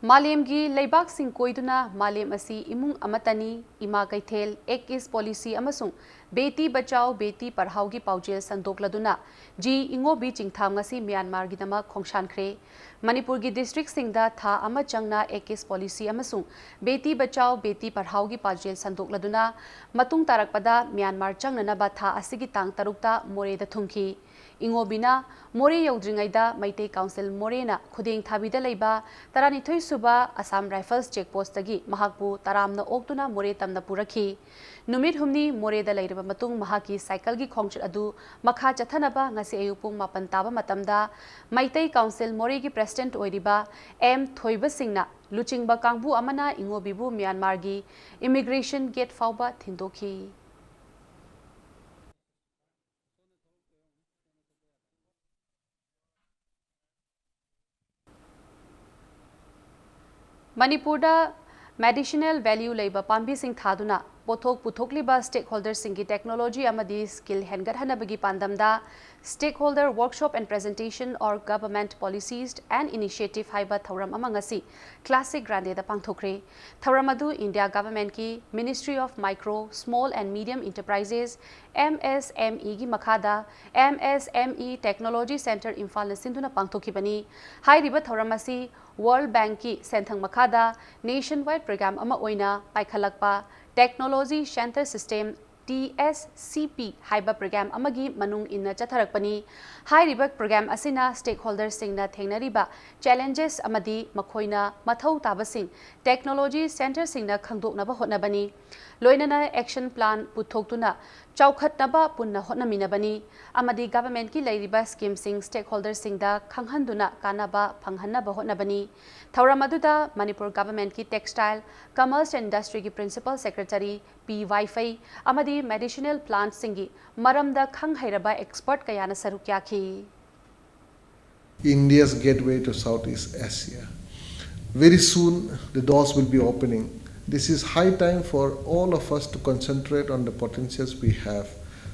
ꯃꯥꯂꯦꯝꯒꯤ ꯂꯩꯕꯥꯛꯁꯤꯡ ꯀꯣꯏꯗꯨꯅ ꯃꯥꯂꯦꯝ ꯑꯁꯤ ꯏꯃꯨꯡ ꯑꯃꯠꯇꯅꯤ, ꯏꯃꯥ ꯀꯩꯊꯦꯜ, ꯑꯦꯛ ꯏꯁ ꯄꯣꯂꯤꯁꯤ ꯑꯃꯁꯨꯡ ꯕꯦꯇꯤ ꯕꯆꯥꯎ ꯕꯦꯇꯤ ꯄꯔꯍꯥꯎꯒꯤ ꯄꯥꯎꯖꯦꯜ ꯁꯟꯗꯣꯛꯂꯗꯨꯅ ꯖꯤ ꯏꯉꯣꯕꯤ ꯆꯤꯡꯊꯥꯝ ꯉꯁꯤ ꯃ꯭ꯌꯥꯟꯃꯥꯔꯒꯤꯗꯃꯛ ꯈꯣꯡꯁꯥꯟꯈ꯭ꯔꯦ꯫ ꯃꯅꯤꯄꯨꯔꯒꯤ ꯗꯤꯁꯇ꯭ꯔꯤꯛꯁꯤꯡꯗ ꯊꯥ ꯑꯃ ꯆꯪꯅ ꯑꯦꯛ ꯏꯁ ꯄꯣꯂꯤꯁꯤ ꯑꯃꯁꯨꯡ ꯕꯦꯇꯤ ꯕꯆꯥꯎ ꯕꯦꯇꯤ ꯄꯔꯍꯥꯎꯒꯤ ꯄꯥꯎꯖꯦꯜ ꯁꯟꯗꯣꯛꯂꯗꯨꯅ ꯃꯇꯨꯡ ꯇꯥꯔꯛꯄꯗ ꯃ꯭ꯌꯥꯟꯃꯥꯔ ꯆꯪꯅꯅꯕ ꯊꯥ ꯑꯁꯤꯒꯤ ꯇꯥꯡ ꯇꯔꯨꯛꯇ ꯃꯣꯔꯦꯗ ꯊꯨꯡꯈꯤ꯫ ꯏꯉꯣꯕꯤꯅ ꯃꯣꯔꯦ ꯌꯧꯗ꯭ꯔꯤꯉꯩꯗ ꯃꯩꯇꯩ ꯀꯥꯎꯟꯁꯤꯜ ꯃꯣꯔꯦꯅ ꯈꯨꯗꯦꯡ ꯊꯥꯕꯤꯗ ꯂꯩꯕ ꯇꯔꯥꯅꯤꯊꯣꯏ ꯁꯨꯕ ꯑꯁꯥꯝ ꯔꯥꯏꯐꯜꯁ ꯆꯦꯛꯄꯣꯁꯇꯒꯤ ꯃꯍꯥꯛꯄꯨ ꯇꯔꯥꯝꯅ ꯑꯣꯛꯇꯨꯅ ꯃꯣꯔꯦ ꯇꯝꯅ ꯄꯨꯔꯛꯈꯤ꯫ ꯅꯨꯃꯤꯠ ꯍꯨꯝꯅꯤ ꯃꯣꯔꯦꯗ ꯂꯩꯔꯕ ꯃꯇꯨꯡ ꯃꯍꯥꯛꯀꯤ ꯁꯥꯏꯀꯜꯒꯤ ꯈꯣꯡꯆꯠ ꯑꯗꯨ ꯃꯈꯥ ꯆꯠꯊꯅꯕ ꯉꯁꯤ ꯑꯌꯨꯛ ꯄꯨꯡ ꯃꯥꯄꯟ ꯇꯥꯕ ꯃꯇꯝꯗ ꯃꯩꯇꯩ ꯀꯥꯎꯟꯁꯤꯜ ꯃꯣꯔꯦꯒꯤ ꯄ꯭ꯔꯦꯁꯤꯗꯦꯟꯠ ꯑꯣꯏꯔꯤꯕ ꯑꯦꯝ ꯊꯣꯏꯕ ꯁꯤꯡꯅ ꯂꯨꯆꯤꯡꯕ ꯀꯥꯡꯕꯨ ꯑꯃꯅ ꯏꯉꯣꯕꯤꯕꯨ ꯃ꯭ꯌꯥꯟꯃꯥꯔꯒꯤ ꯏꯃꯤꯒ꯭ꯔꯦꯁꯟ ꯒꯦꯠ ꯐꯥꯎꯕ ꯊꯤꯟꯗꯣꯛꯈꯤ꯫ ꯃꯅꯤꯄꯨꯔꯗ ꯃꯦꯗꯤꯁꯤꯅꯦꯜ ꯚꯦꯂ꯭ꯌꯨ ꯂꯩꯕ ꯄꯥꯝꯕꯤꯁꯤꯡ ꯊꯥꯗꯨꯅ ꯄꯣꯠꯊꯣꯛ ꯄꯨꯊꯣꯛꯂꯤꯕ ꯁ꯭ꯇꯦꯛꯍꯣꯜꯗꯔꯁꯤꯡꯒꯤ ꯇꯦꯛꯅꯣꯂꯣꯖꯤ ꯑꯃꯗꯤ skill ꯍꯦꯟꯒꯠꯍꯟꯅꯕꯒꯤ ꯄꯥꯟꯗꯝꯗ Stakeholder Workshop and Presentation on Government Policies and Initiative ꯍꯥꯏꯕ ꯊꯧꯔꯝ ꯑꯃ ꯉꯁꯤ ꯀ꯭ꯂꯥꯁꯤꯛ ꯒ꯭ꯔꯥꯟꯗꯦꯗ ꯄꯥꯡꯊꯣꯛꯈ꯭ꯔꯦ꯫ ꯊꯧꯔꯝ ꯑꯗꯨ India ꯒꯚꯔꯟꯃꯦꯟꯠꯀꯤ Ministry of Micro, Small and Medium Enterprises, M S M E ꯒꯤ ꯃꯈꯥꯗ M S M E Technology Centre ꯏꯝꯐꯥꯜꯅ ꯁꯤꯟꯗꯨꯅ ꯄꯥꯡꯊꯣꯛꯈꯤꯕꯅꯤ꯫ ꯍꯥꯏꯔꯤꯕ ꯊꯧꯔꯝ ꯑꯁꯤ ꯋꯥꯔꯜꯗ ꯕꯦꯡꯛꯀꯤ ꯁꯦꯟꯊꯪ ꯃꯈꯥꯗ ꯅꯦꯁꯟ ꯋꯥꯏꯗ ꯄ꯭ꯔꯣꯒ꯭ꯔꯥꯝ ꯑꯃ ꯑꯣꯏꯅ ꯄꯥꯏꯈꯠꯂꯛꯄ Technology Centre System, T S C P ꯍꯥꯏꯕ ꯄ꯭ꯔꯣꯒ꯭ꯔꯥꯝ ꯑꯃꯒꯤ ꯃꯅꯨꯡ ꯏꯟꯅ ꯆꯠꯊꯔꯛꯄꯅꯤ꯫ ꯍꯥꯏꯔꯤꯕ ꯄ꯭ꯔꯣꯒ꯭ꯔꯥꯝ ꯑꯁꯤꯅ stakeholderꯁꯤꯡꯅ ꯊꯦꯡꯅꯔꯤꯕ challenges ꯑꯃꯗꯤ ꯃꯈꯣꯏꯅ ꯃꯊꯧ ꯇꯥꯕꯁꯤꯡ technology centreꯁꯤꯡꯅ ꯈꯪꯗꯣꯛꯅꯕ ꯍꯣꯠꯅꯕꯅꯤ꯫ ꯂꯣꯏꯅꯅ action plan ꯄꯨꯊꯣꯛꯇꯨꯅ ꯆꯥꯎꯈꯠꯅꯕ ꯄꯨꯟꯅ ꯍꯣꯠꯅꯃꯤꯟꯅꯕꯅꯤ ꯑꯃꯗꯤ governmentꯀꯤ ꯂꯩꯔꯤꯕ schemeꯁꯤꯡ stakeholderꯁꯤꯡꯗ ꯈꯪꯍꯟꯗꯨꯅ ꯀꯥꯟꯅꯕ ꯐꯪꯍꯟꯅꯕ ꯍꯣꯠꯅꯕꯅꯤ꯫ ꯊꯧꯔꯝ ꯑꯗꯨꯗ Manipur governmentꯀꯤ Textile, Commerce and Industryꯒꯤ Principal Secretary ꯄꯤ ꯋꯥꯏꯐꯩ ꯑꯃꯗꯤ medicinal plantꯁꯤꯡꯒꯤ ꯃꯔꯝꯗ ꯈꯪ ꯍꯩꯔꯕ expert ꯀꯌꯥꯅ ꯁꯔꯨꯛ ꯌꯥꯈꯤ꯫ India's gateway to Southeast Asia. Very soon, the doors will be opening. This is high time for all of us to concentrate on the potentials we have,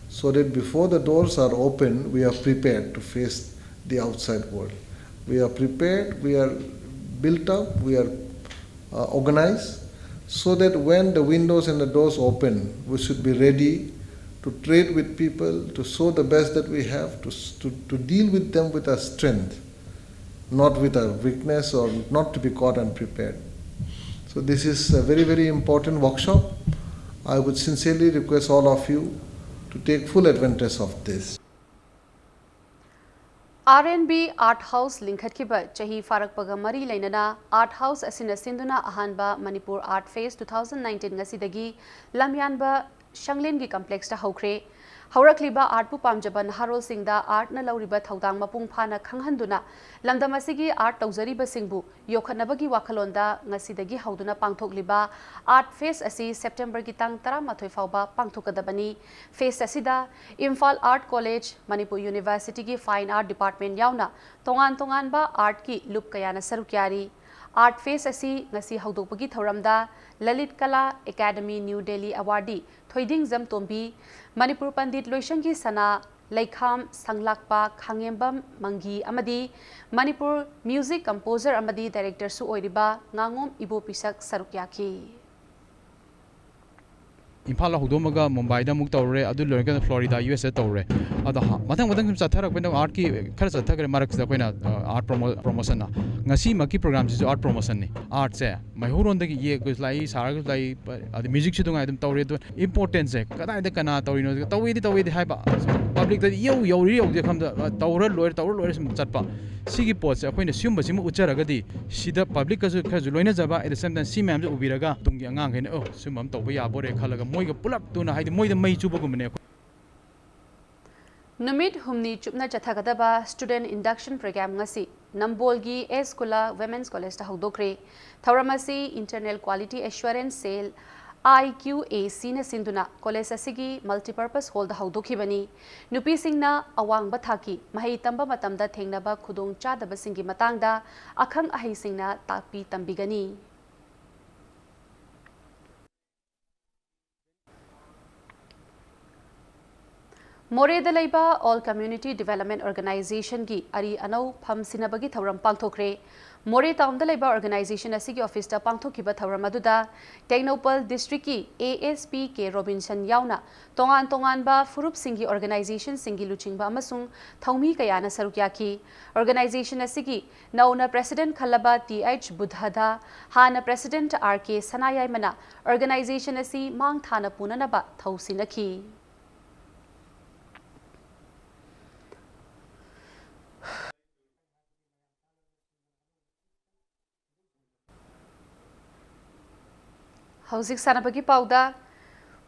so that before the doors are open, we are prepared to face the outside world. We are prepared, we are built up, we are uh, organized, so that when the windows and the doors open, we should be ready to trade with people, to show the best that we have, to, to, to deal with them with our strength, not with our weakness, or not to be caught unprepared. So this is a very, very important workshop. I would sincerely request all of you to take full advantage of this. R and B Art House ꯂꯤꯡꯈꯠꯈꯤꯕ ꯆꯍꯤ ꯐꯥꯔꯛꯄꯒ ꯃꯔꯤ ꯂꯩꯅꯅ Art House ꯑꯁꯤꯅ ꯁꯤꯟꯗꯨꯅ ꯑꯍꯥꯟꯕ Manipur Art Fest two thousand nineteen ꯉꯁꯤꯗꯒꯤ ꯂꯝꯌꯥꯟꯕ ꯁꯪꯂꯦꯟꯒꯤ complexꯇ ꯍꯧꯈ꯭ꯔꯦ꯫ ꯍꯧꯔꯛꯂꯤꯕ artꯄꯨ ꯄꯥꯝꯖꯕ ꯅꯍꯥꯔꯣꯜꯁꯤꯡꯗ artꯅ ꯂꯧꯔꯤꯕ ꯊꯧꯗꯥꯡ ꯃꯄꯨꯡ ꯐꯥꯅ ꯈꯪꯍꯟꯗꯨꯅ ꯂꯝꯗꯝ ꯑꯁꯤꯒꯤ art ꯇꯧꯖꯔꯤꯕꯁꯤꯡꯕꯨ ꯌꯣꯛꯈꯠꯅꯕꯒꯤ ꯋꯥꯈꯜꯂꯣꯟꯗ ꯉꯁꯤꯗꯒꯤ ꯍꯧꯗꯨꯅ ꯄꯥꯡꯊꯣꯛꯂꯤꯕ Art Fest ꯑꯁꯤ Septemberꯒꯤ ꯇꯥꯡ ꯇꯔꯥꯃꯥꯊꯣꯏ ꯐꯥꯎꯕ ꯄꯥꯡꯊꯣꯛꯀꯗꯕꯅꯤ꯫ Fest ꯑꯁꯤꯗ Imphal Art College, Manipur Universityꯒꯤ Fine Art Department ꯌꯥꯎꯅ ꯇꯣꯉꯥꯟ ꯇꯣꯉꯥꯟꯕ artꯀꯤ ꯂꯨꯞ ꯀꯌꯥꯅ ꯁꯔꯨꯛ ꯌꯥꯔꯤ꯫ Art Fest ꯑꯁꯤ ꯉꯁꯤ ꯍꯧꯗꯣꯛꯄꯒꯤ ꯊꯧꯔꯝꯗ ꯂꯂꯤꯠ ꯀꯂꯥ ꯑꯦꯀꯥꯗꯃꯤ ꯅ꯭ꯌꯨ ꯗꯦꯜꯂꯤ awardee ꯊꯣꯏꯗꯤꯡꯖꯝ ꯇꯣꯝꯕꯤ, ꯃꯅꯤꯄꯨꯔ ꯄꯟꯗꯤꯠ ꯂꯣꯏꯁꯪꯒꯤ ꯁꯅꯥ ꯂꯩꯈꯥꯝ ꯁꯪꯂꯥꯛꯄ ꯈꯥꯉꯦꯝꯕꯝ ꯃꯪꯒꯤ ꯑꯃꯗꯤ ꯃꯅꯤꯄꯨꯔ music composer ꯑꯃꯗꯤ directorꯁꯨ ꯑꯣꯏꯔꯤꯕ ꯉꯥꯉꯣꯝ ꯏꯕꯣꯄꯤꯁꯛ ꯁꯔꯨꯛ ꯌꯥꯈꯤ꯫ ꯏꯝꯐꯥꯜ ꯍꯧꯗꯣꯛꯑꯝꯃꯒ ꯃꯨꯝꯕꯥꯏꯗ ꯑꯃꯨꯛ ꯇꯧꯔꯦ, ꯑꯗꯨ ꯂꯣꯏꯔꯒ ꯐ꯭ꯂꯣꯔꯤꯗꯥ, ꯌꯨ ꯑꯦꯁ ꯑꯦ ꯇꯧꯔꯦ꯫ ꯑꯗꯣ ꯍ-, ꯃꯊꯪ ꯃꯊꯪ ꯁꯨꯝ ꯆꯠꯊꯔꯛꯄꯅꯤꯅ ꯑꯥꯔꯠꯀꯤ ꯈꯔ ꯆꯠꯊꯈ꯭ꯔꯦ꯫ ꯃꯔꯛꯁꯤꯗ ꯑꯩꯈꯣꯏꯅ, ꯑ, ꯑꯥꯔꯠ ꯄ꯭ꯔꯣꯃꯣ-, ꯄ꯭ꯔꯣꯃꯣꯁꯟꯅ ꯉꯁꯤꯃꯛꯀꯤ ꯄ꯭ꯔꯣꯒ꯭ꯔꯥꯝꯁꯤꯁꯨ ꯑꯥꯔꯠ ꯄ꯭ꯔꯣꯃꯣꯁꯟꯅꯤ꯫ ꯑꯥꯔꯠꯁꯦ ꯃꯩꯍꯧꯔꯣꯟꯗꯒꯤ ꯌꯦꯛꯄꯁꯨ ꯂꯥꯛꯏ, ꯁꯥꯔꯒꯁꯨ ꯂꯥꯛꯏ, ꯄ-, ꯑꯗ ꯃ꯭ꯌꯨꯖꯤꯛꯁꯨ ꯑꯗꯨꯉꯥꯏ ꯑꯗꯨꯝ ꯇꯧꯔꯤ꯫ ꯑꯗꯣ ꯏꯝꯄꯣꯔꯇꯦꯟꯁꯁꯦ ꯀꯗꯥꯏꯗ ꯀꯅꯥ ꯇꯧꯔꯤꯅꯣ, ꯇꯧꯋꯦꯗꯤ ꯇꯧꯋꯦꯗꯤ ꯍꯥꯏꯕ, ꯄꯕ꯭ꯂꯤꯛꯇꯗꯤ ꯏꯌꯧ ꯌꯧꯔꯤ ꯌꯧꯗꯦ ꯈꯪꯗ, ꯑ, ꯇꯧꯔ ꯂꯣꯏꯔꯦ, ꯇꯧꯔ ꯂꯣꯏꯔꯦ ꯁꯨꯝ ꯆꯠꯄ꯫ ꯁꯤꯒꯤ ꯄꯣꯠꯁꯦ ꯑꯩꯈꯣꯏꯅ ꯁꯤꯒꯨꯝꯕꯁꯤꯃ ꯎꯠꯆꯔꯒꯗꯤ ꯁꯤꯗ ꯄꯕ꯭ꯂꯤꯛꯀꯁꯨ ꯈꯔꯁꯨ ꯂꯣꯏꯅꯖꯕ, at the same time ꯁꯤ ꯃꯌꯥꯝꯁꯦ ꯎꯕꯤꯔꯒ ꯇꯨꯡꯒꯤ ꯑꯉꯥꯡꯈꯩꯅ, "ꯑꯣ, ꯁꯤꯒꯨꯝꯕ ꯑꯃ ꯇꯧꯕ ꯌꯥꯕꯣꯔꯦ" ꯈꯜꯂꯒ ꯃꯣꯏꯒ ꯄꯨꯂꯞ ꯇꯨꯅ, ꯍꯥꯏꯗꯤ ꯃꯣꯏꯗ ꯃꯩ ꯆꯨꯕꯒꯨꯝꯕꯅꯦ ꯑꯩꯈꯣꯏ꯫ ꯅꯨꯃꯤꯠ ꯍꯨꯝꯅꯤ ꯆꯨꯞꯅ ꯆꯠꯊꯒꯗꯕ Student Induction Program ꯉꯁꯤ ꯅꯝꯕꯣꯜꯒꯤ ꯑꯦꯁ ꯀꯨꯂꯥ Women's Collegeꯇ ꯍꯧꯗꯣꯛꯈ꯭ꯔꯦ꯫ ꯊꯧꯔꯝ ꯑꯁꯤ Internal Quality Assurance Cell, I Q A Cꯅ ꯁꯤꯟꯗꯨꯅ ꯀꯣꯂꯦꯖ ꯑꯁꯤꯒꯤ Multipurpose Hallꯗ ꯍꯧꯗꯣꯛꯈꯤꯕꯅꯤ꯫ ꯅꯨꯄꯤꯁꯤꯡꯅ ꯑꯋꯥꯡꯕ ꯊꯥꯛꯀꯤ ꯃꯍꯩ ꯇꯝꯕ ꯃꯇꯝꯗ ꯊꯦꯡꯅꯕ ꯈꯨꯗꯣꯡꯆꯥꯗꯕꯁꯤꯡꯒꯤ ꯃꯇꯥꯡꯗ ꯑꯈꯪ ꯑꯍꯩꯁꯤꯡꯅ ꯇꯥꯛꯄꯤ ꯇꯝꯕꯤꯒꯅꯤ꯫ ꯃꯣꯔꯦꯗ ꯂꯩꯕ All Community Development Organizationꯒꯤ ꯑꯔꯤ ꯑꯅꯧ ꯐꯝ ꯁꯤꯟꯅꯕꯒꯤ ꯊꯧꯔꯝ ꯄꯥꯡꯊꯣꯛꯈ꯭ꯔꯦ꯫ ꯃꯣꯔꯦ ꯇꯥꯎꯟꯗ ꯂꯩꯕ organization ꯑꯁꯤꯒꯤ officeꯇ ꯄꯥꯡꯊꯣꯛꯈꯤꯕ ꯊꯧꯔꯝ ꯑꯗꯨꯗ Tengnoupal districtꯀꯤ A S P K Robinson ꯌꯥꯎꯅ ꯇꯣꯉꯥꯟ ꯇꯣꯉꯥꯟꯕ ꯐꯨꯔꯨꯞꯁꯤꯡꯒꯤ organizationꯁꯤꯡꯒꯤ ꯂꯨꯆꯤꯡꯕ ꯑꯃꯁꯨꯡ ꯊꯧꯃꯤ ꯀꯌꯥꯅ ꯁꯔꯨꯛ ꯌꯥꯈꯤ꯫ Organization ꯑꯁꯤꯒꯤ ꯅꯧꯅ president ꯈꯜꯂꯕ T H ꯕꯨꯙꯗ ꯍꯥꯟꯅ president R K ꯁꯅꯥꯌꯥꯏꯃꯅ organization ꯑꯁꯤ ꯃꯥꯡ ꯊꯥꯅ ꯄꯨꯅꯅꯕ ꯊꯧ ꯁꯤꯟꯅꯈꯤ꯫ ꯍꯧꯖꯤꯛ ꯁꯥꯟꯅꯕꯒꯤ ꯄꯥꯎꯗ,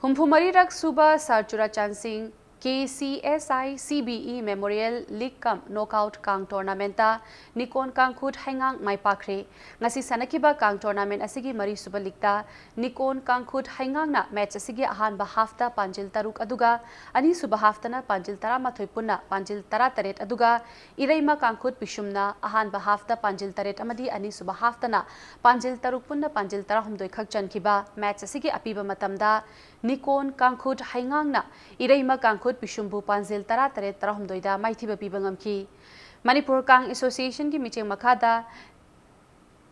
ꯍꯨꯝꯐꯨ ꯃꯔꯤꯔꯛ ꯁꯨꯕ ꯁꯥꯔ ꯆꯨꯔꯥꯆꯥꯟ ꯁꯤꯡ K C S I C B E Memorial League cum Knockout ꯀꯥꯡ tournamentꯇ ꯅꯤꯀꯣꯟ ꯀꯥꯡꯈꯨꯠ ꯍꯩꯉꯥꯡ ꯃꯥꯏ ꯄꯥꯛꯈ꯭ꯔꯦ꯫ ꯉꯁꯤ ꯁꯥꯟꯅꯈꯤꯕ ꯀꯥꯡ tournament ꯑꯁꯤꯒꯤ ꯃꯔꯤꯁꯨꯕ leagueꯇ ꯅꯤꯀꯣꯟ ꯀꯥꯡꯈꯨꯠ ꯍꯩꯉꯥꯡꯅ match ꯑꯁꯤꯒꯤ ꯑꯍꯥꯟꯕ halfꯇ ꯄꯥꯟꯖꯤꯜ ꯇꯔꯨꯛ ꯑꯗꯨꯒ ꯑꯅꯤꯁꯨꯕ halfꯇꯅ ꯄꯥꯟꯖꯤꯜ ꯇꯔꯥꯃꯥꯊꯣꯏ ꯄꯨꯟꯅ ꯄꯥꯟꯖꯤꯜ ꯇꯔꯥꯇꯔꯦꯠ ꯑꯗꯨꯒ ꯏꯔꯩꯃ ꯀꯥꯡꯈꯨꯠ ꯄꯤꯁꯨꯝꯅ ꯑꯍꯥꯟꯕ halfꯇ ꯄꯥꯟꯖꯤꯜ ꯇꯔꯦꯠ ꯑꯃꯗꯤ ꯑꯅꯤꯁꯨꯕ halfꯇꯅ ꯄꯥꯟꯖꯤꯜ ꯇꯔꯨꯛ ꯄꯨꯟꯅ ꯄꯥꯟꯖꯤꯜ ꯇꯔꯥꯍꯨꯝꯗꯣꯏ ꯈꯛ ꯆꯟꯈꯤꯕ꯫ Match ꯑꯁꯤꯒꯤ ꯑꯄꯤꯕ ꯃꯇꯝꯗ ꯅꯤꯀꯣꯟ ꯀꯥꯡꯈꯨꯠ ꯍꯩꯉꯥꯡꯅ ꯏꯔꯩꯃ ꯀꯥꯡꯈꯨꯠ ꯄꯤꯁꯨꯝꯕꯨ ꯄꯥꯟꯖꯤꯜ ꯇꯔꯥꯇꯔꯦꯠ ꯇꯔꯥꯍꯨꯝꯗꯣꯏꯗ ꯃꯥꯏꯊꯤꯕ ꯄꯤꯕ ꯉꯝꯈꯤ꯫ ꯃꯅꯤꯄꯨꯔ ꯀꯥꯡ Associationꯒꯤ ꯃꯤꯠꯌꯦꯡ ꯃꯈꯥꯗ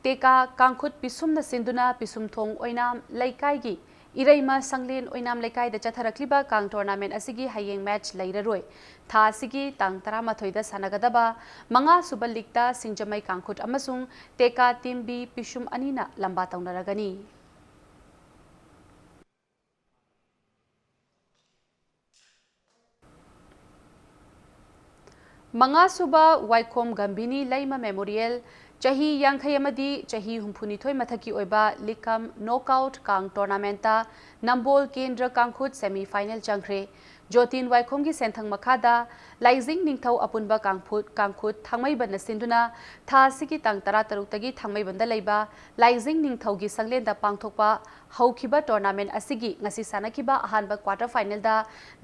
ꯇꯦꯀꯥ ꯀꯥꯡꯈꯨꯠ ꯄꯤꯁꯨꯝꯅ ꯁꯤꯟꯗꯨꯅ ꯄꯤꯁꯨꯝꯊꯣꯡ ꯑꯣꯏꯅꯥꯝ ꯂꯩꯀꯥꯏꯒꯤ ꯏꯔꯩꯃ ꯁꯪꯂꯦꯟ ꯑꯣꯏꯅꯥꯝ ꯂꯩꯀꯥꯏꯗ ꯆꯠꯊꯔꯛꯂꯤꯕ ꯀꯥꯡ tournament ꯑꯁꯤꯒꯤ ꯍꯌꯦꯡ match ꯂꯩꯔꯔꯣꯏ꯫ ꯊꯥ ꯑꯁꯤꯒꯤ ꯇꯥꯡ ꯇꯔꯥꯃꯥꯊꯣꯏꯗ ꯁꯥꯟꯅꯒꯗꯕ ꯃꯉꯥ ꯁꯨꯕ leagueꯇ ꯁꯤꯡꯖꯃꯩ ꯀꯥꯡꯈꯨꯠ ꯑꯃꯁꯨꯡ ꯇꯦꯀꯥ team B ꯄꯤꯁꯨꯝ ꯑꯅꯤꯅ ꯂꯝꯕꯥ ꯇꯧꯅꯔꯒꯅꯤ꯫ ꯃꯉꯥꯁꯨꯕ ꯋꯥꯏꯈꯣꯝ ꯒꯝꯚꯤꯅꯤ ꯂꯩꯃ memorial ꯆꯍꯤ ꯌꯥꯡꯈꯩ ꯑꯃꯗꯤ ꯆꯍꯤ ꯍꯨꯝꯐꯨꯅꯤꯊꯣꯏ ꯃꯊꯛꯀꯤ ꯑꯣꯏꯕ league cum knockout ꯀꯥꯡ tournamentꯇ ꯅꯝꯕꯣꯜ ꯀꯦꯟꯗ꯭ꯔ ꯀꯥꯡꯈꯨꯠ semi final ꯆꯪꯈ꯭ꯔꯦ꯫ ꯖꯣꯇꯤꯟ ꯋꯥꯏꯈꯣꯝꯒꯤ ꯁꯦꯟꯊꯪ ꯃꯈꯥꯗ ꯂꯥꯏꯖꯤꯡ ꯅꯤꯡꯊꯧ ꯑꯄꯨꯟꯕ ꯀꯥꯡꯐꯨꯠ ꯀꯥꯡꯈꯨꯠ ꯊꯥꯡꯃꯩꯕꯟꯅ ꯁꯤꯟꯗꯨꯅ ꯊꯥ ꯑꯁꯤꯒꯤ ꯇꯥꯡ ꯇꯔꯥꯇꯔꯨꯛꯇꯒꯤ ꯊꯥꯡꯃꯩꯕꯟꯗ ꯂꯩꯕ ꯂꯥꯏꯖꯤꯡ ꯅꯤꯡꯊꯧꯒꯤ ꯁꯪꯂꯦꯟꯗ ꯄꯥꯡꯊꯣꯛꯄ ꯍꯧꯈꯤꯕ tournament ꯑꯁꯤꯒꯤ ꯉꯁꯤ ꯁꯥꯟꯅꯈꯤꯕ ꯑꯍꯥꯟꯕ quarter finalꯗ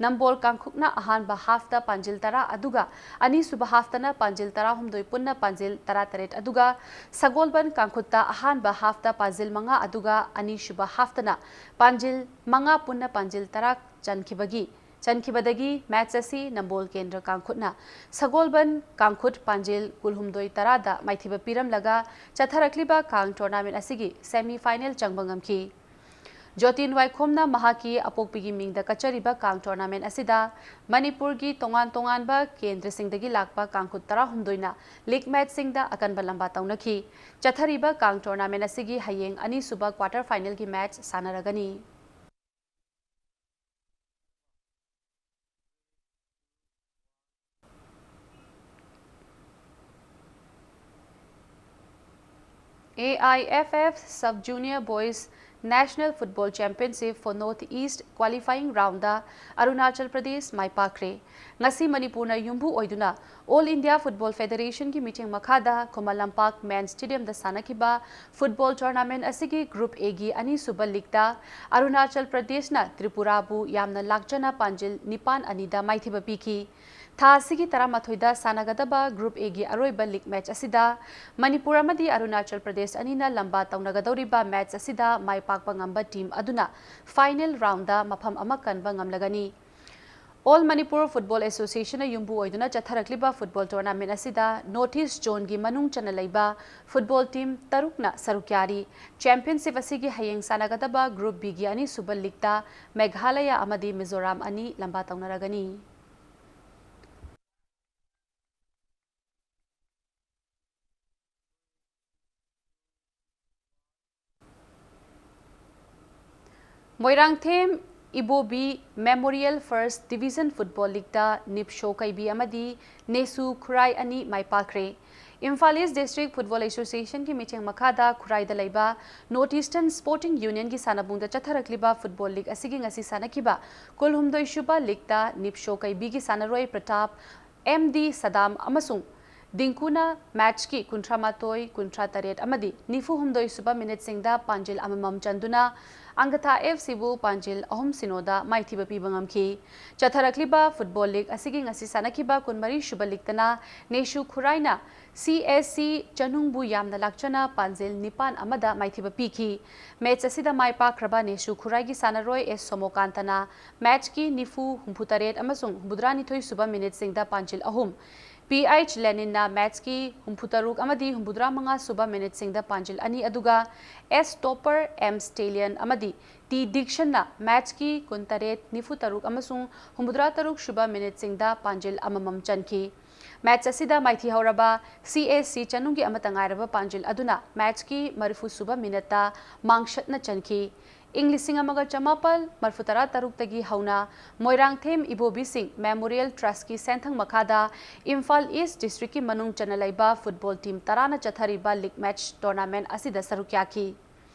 ꯅꯝꯕꯣꯜ ꯀꯥꯡꯈꯨꯛꯅ ꯑꯍꯥꯟꯕ halfꯇ ꯄꯥꯟꯖꯤꯜ ꯇꯔꯥ ꯑꯗꯨꯒ ꯑꯅꯤꯁꯨꯕ halfꯇꯅ ꯄꯥꯟꯖꯤꯜ ꯇꯔꯥꯍꯨꯝꯗꯣꯏ ꯄꯨꯟꯅ ꯄꯥꯟꯖꯤꯜ ꯇꯔꯥꯇꯔꯦꯠ ꯑꯗꯨꯒ ꯁꯒꯣꯜꯕꯟ ꯀꯥꯡꯈꯨꯠꯇ ꯑꯍꯥꯟꯕ halfꯇ ꯄꯥꯟꯖꯤꯜ ꯃꯉꯥ ꯑꯗꯨꯒ ꯑꯅꯤꯁꯨꯕ halfꯇꯅ ꯄꯥꯟꯖꯤꯜ ꯃꯉꯥ ꯄꯨꯟꯅ ꯄꯥꯟꯖꯤꯜ ꯇꯔꯥ ꯆꯟꯈꯤꯕꯒꯤ ꯆꯟꯈꯤꯕꯗꯒꯤ match ꯑꯁꯤ ꯅꯝꯕꯣꯜ ꯀꯦꯟꯗ꯭ꯔ ꯀꯥꯡꯈꯨꯠꯅ ꯁꯒꯣꯜꯕꯟ ꯀꯥꯡꯈꯨꯠ ꯄꯥꯟꯖꯤꯜ ꯀꯨꯜꯍꯨꯝꯗꯣꯏ ꯇꯔꯥꯗ ꯃꯥꯏꯊꯤꯕ ꯄꯤꯔꯝꯂꯒ ꯆꯠꯊꯔꯛꯂꯤꯕ ꯀꯥꯡ tournament ꯑꯁꯤꯒꯤ semi final ꯆꯪꯕ ꯉꯝꯈꯤ꯫ ꯖꯣꯇꯤꯟ ꯋꯥꯏꯈꯣꯝꯅ ꯃꯍꯥꯛꯀꯤ ꯑꯄꯣꯛꯄꯤꯒꯤ ꯃꯤꯡꯗ ꯀꯠꯆꯔꯤꯕ ꯀꯥꯡ tournament ꯑꯁꯤꯗ ꯃꯅꯤꯄꯨꯔꯒꯤ ꯇꯣꯉꯥꯟ ꯇꯣꯉꯥꯟꯕ ꯀꯦꯟꯗ꯭ꯔꯁꯤꯡꯗꯒꯤ ꯂꯥꯛꯄ ꯀꯥꯡꯈꯨꯠ ꯇꯔꯥꯍꯨꯝꯗꯣꯏꯅ league matchꯁꯤꯡꯗ ꯑꯀꯟꯕ ꯂꯝꯕꯥ ꯇꯧꯅꯈꯤ꯫ ꯆꯠꯊꯔꯤꯕ ꯀꯥꯡ tournament ꯑꯁꯤꯒꯤ ꯍꯌꯦꯡ ꯑꯅꯤꯁꯨꯕ quarter finalꯒꯤ match ꯁꯥꯟꯅꯔꯒꯅꯤ꯫ AIFF Sub Junior Boys National Football Championship for North East qualifying roundꯗ Arunachal Pradesh ꯃꯥꯏ ꯄꯥꯛꯈ꯭ꯔꯦ꯫ ꯉꯁꯤ ꯃꯅꯤꯄꯨꯔꯅ ꯌꯨꯝꯕꯨ ꯑꯣꯏꯗꯨꯅ All India Football Federationꯒꯤ ꯃꯤꯠꯌꯦꯡ ꯃꯈꯥꯗ ꯈꯨꯃꯟ ꯂꯝꯄꯥꯛ ꯃꯦꯟ ꯁ꯭ꯇꯦꯗꯤꯌꯝꯗ ꯁꯥꯟꯅꯈꯤꯕ ꯐꯨꯠꯕꯣꯜ tournament ꯑꯁꯤꯒꯤ Group Aꯒꯤ ꯑꯅꯤꯁꯨꯕ leagueꯇ ꯑꯔꯨꯅꯥꯆꯜ ꯄ꯭ꯔꯗꯦꯁꯅ ꯇ꯭ꯔꯤꯄꯨꯔꯥꯕꯨ ꯌꯥꯝꯅ ꯂꯥꯛꯆꯅ ꯄꯥꯟꯖꯤꯜ ꯅꯤꯄꯥꯟ ꯑꯅꯤꯗ ꯃꯥꯏꯊꯤꯕ ꯄꯤꯈꯤ꯫ ꯊꯥ ꯑꯁꯤꯒꯤ ꯇꯔꯥꯃꯥꯊꯣꯏꯗ ꯁꯥꯟꯅꯒꯗꯕ Group Aꯒꯤ ꯑꯔꯣꯏꯕ league match ꯑꯁꯤꯗ ꯃꯅꯤꯄꯨꯔ ꯑꯃꯗꯤ ꯑꯔꯨꯅꯥꯆꯜ ꯄ꯭ꯔꯗꯦꯁ ꯑꯅꯤꯅ ꯂꯝꯕꯥ ꯇꯧꯅꯒꯗꯧꯔꯤꯕ match ꯑꯁꯤꯗ ꯃꯥꯏ ꯄꯥꯛꯄ ꯉꯝꯕ team ꯑꯗꯨꯅ final roundꯗ ꯃꯐꯝ ꯑꯃ ꯀꯟꯕ ꯉꯝꯂꯒꯅꯤ꯫ All Manipur Football Association ꯅ ꯌꯨꯝꯕꯨ ꯑꯣꯏꯗꯨꯅ ꯆꯠꯊꯔꯛꯂꯤꯕ football tournament ꯑꯁꯤꯗ North East Zone ꯒꯤ ꯃꯅꯨꯡ ꯆꯟꯅ ꯂꯩꯕ football team ꯇꯔꯨꯛꯅ ꯁꯔꯨꯛ ꯌꯥꯔꯤ꯫ Championship ꯑꯁꯤꯒꯤ ꯍꯌꯦꯡ ꯁꯥꯟꯅꯒꯗꯕ Group B ꯒꯤ ꯑꯅꯤꯁꯨꯕ league ꯇ ꯃꯦꯘꯥꯂꯌꯥ ꯑꯃꯗꯤ ꯃꯤꯖꯣꯔꯥꯝ ꯑꯅꯤ ꯂꯝꯕꯥ ꯇꯧꯅꯔꯒꯅꯤ꯫ ꯃꯣꯏꯔꯥꯡꯊꯦꯝ ꯏꯕꯣꯕꯤ Memorial First Division Football League ꯇ ꯅꯤꯞꯁꯣ ꯀꯩꯕꯤ ꯑꯃꯗꯤ ꯅꯦꯁꯨ ꯈꯨꯔꯥꯏ ꯑꯅꯤ ꯃꯥꯏ ꯄꯥꯛꯈ꯭ꯔꯦ꯫ Imphal East District Football Association ꯒꯤ ꯃꯤꯠꯌꯦꯡ ꯃꯈꯥꯗ ꯈꯨꯔꯥꯏꯗ ꯂꯩꯕ North Eastern Sporting Union ꯒꯤ ꯁꯥꯟꯅꯕꯨꯡꯗ ꯆꯠꯊꯔꯛꯂꯤꯕ football league ꯑꯁꯤꯒꯤ ꯉꯁꯤ ꯁꯥꯟꯅꯈꯤꯕ ꯀꯨꯟꯍꯨꯝꯗꯣꯏ ꯁꯨꯕ league ꯇ ꯅꯤꯞꯁꯣ ꯀꯩꯕꯤꯒꯤ ꯁꯥꯟꯅꯔꯣꯏ ꯄ꯭ꯔꯇꯥꯞ ꯑꯦꯝ ꯗꯤ ꯁꯗꯥꯝ ꯑꯃꯁꯨꯡ ꯗꯤꯡꯀꯨꯅ match ꯀꯤ ꯀꯨꯟꯊ꯭ꯔꯥ ꯃꯥꯊꯣꯏ, ꯀꯨꯟꯊ꯭ꯔꯥ ꯇꯔꯦꯠ ꯑꯃꯗꯤ ꯅꯤꯐꯨ ꯍꯨꯝꯗꯣꯏ ꯁꯨꯕ minute ꯁꯤꯡꯗ ꯄꯥꯟꯖꯤꯜ ꯑꯃꯃꯝ ꯆꯟꯗꯨꯅ ꯑꯪꯒꯊꯥ F C ꯕꯨ ꯄꯥꯟꯖꯤꯜ ꯑꯍꯨꯝ ꯁꯤꯅꯣꯗ ꯃꯥꯏꯊꯤꯕ ꯄꯤꯕ ꯉꯝꯈꯤ꯫ ꯆꯠꯊꯔꯛꯂꯤꯕ football league ꯑꯁꯤꯒꯤ ꯉꯁꯤ ꯁꯥꯟꯅꯈꯤꯕ ꯀꯨꯟꯃꯔꯤ ꯁꯨꯕ league ꯇꯅ ꯅꯦꯁꯨ ꯈꯨꯔꯥꯏꯅ C S C ꯆꯅꯨꯡꯕꯨ ꯌꯥꯝꯅ ꯂꯥꯛꯆꯅ ꯄꯥꯟꯖꯤꯜ ꯅꯤꯄꯥꯟ ꯑꯃꯗ ꯃꯥꯏꯊꯤꯕ ꯄꯤꯈꯤ꯫ Match ꯑꯁꯤꯗ ꯃꯥꯏ ꯄꯥꯛꯈ꯭ꯔꯕ ꯅꯦꯁꯨ ꯈꯨꯔꯥꯏꯒꯤ ꯁꯥꯟꯅꯔꯣꯏ ꯑꯦꯁ ꯁꯣꯃꯣꯀꯥꯟꯇꯅ match ꯀꯤ ꯅꯤꯐꯨ, ꯍꯨꯝꯐꯨ ꯇꯔꯦꯠ ꯑꯃꯁꯨꯡ ꯍꯨꯝꯐꯨꯇꯔꯥ ꯅꯤꯊꯣꯏ ꯁꯨꯕ minute ꯁꯤꯡꯗ ꯄꯥꯟꯖꯤꯜ ꯑꯍꯨꯝ, ꯄꯤ ꯑꯩꯆ ꯂꯦꯅꯤꯟꯅ match ꯀꯤ ꯍꯨꯝꯐꯨ ꯇꯔꯨꯛ ꯑꯃꯗꯤ ꯍꯨꯝꯐꯨꯇꯔꯥ ꯃꯉꯥ ꯁꯨꯕ minute ꯁꯤꯡꯗ ꯄꯥꯟꯖꯤꯜ ꯑꯅꯤ, ꯑꯗꯨꯒ ꯑꯦꯁ ꯇꯣꯄꯔ, ꯑꯦꯝ ꯁ꯭ꯇꯦꯂꯤꯌꯟ ꯑꯃꯗꯤ ꯇꯤ ꯗꯤꯛꯁꯟꯅ match ꯀꯤ ꯀꯨꯟ ꯇꯔꯦꯠ, ꯅꯤꯐꯨ ꯇꯔꯨꯛ ꯑꯃꯁꯨꯡ ꯍꯨꯝꯐꯨꯇꯔꯥ ꯇꯔꯨꯛ ꯁꯨꯕ minute ꯁꯤꯡꯗ ꯄꯥꯟꯖꯤꯜ ꯑꯃꯃꯝ ꯆꯟꯈꯤ꯫ Match ꯑꯁꯤꯗ ꯃꯥꯏꯊꯤꯍꯧꯔꯕ C S C ꯆꯅꯨꯡꯒꯤ ꯑꯃꯠꯇ ꯉꯥꯏꯔꯕ ꯄꯥꯟꯖꯤꯜ ꯑꯗꯨꯅ match ꯀꯤ ꯃꯔꯤꯐꯨ ꯁꯨꯕ minute ꯇ ꯃꯥꯡꯁꯠꯅ ꯆꯟꯈꯤ꯫ ꯏꯪ ꯂꯤꯁꯤꯡ ꯑꯃꯒ ꯆꯃꯥꯄꯜ ꯃꯔꯤꯐꯨꯇꯔꯥ ꯇꯔꯨꯛꯇꯒꯤ ꯍꯧꯅ ꯃꯣꯏꯔꯥꯡꯊꯦꯝ ꯏꯕꯣꯕꯤꯁꯤꯡ Memorial Trust ꯀꯤ ꯁꯦꯟꯊꯪ ꯃꯈꯥꯗ ꯏꯝꯐꯥꯜ East District ꯀꯤ ꯃꯅꯨꯡ ꯆꯟꯅ ꯂꯩꯕ football team ꯇꯔꯥꯅ ꯆꯠꯊꯔꯤꯕ league match tournament ꯑꯁꯤꯗ ꯁꯔꯨꯛ ꯌꯥꯈꯤ꯫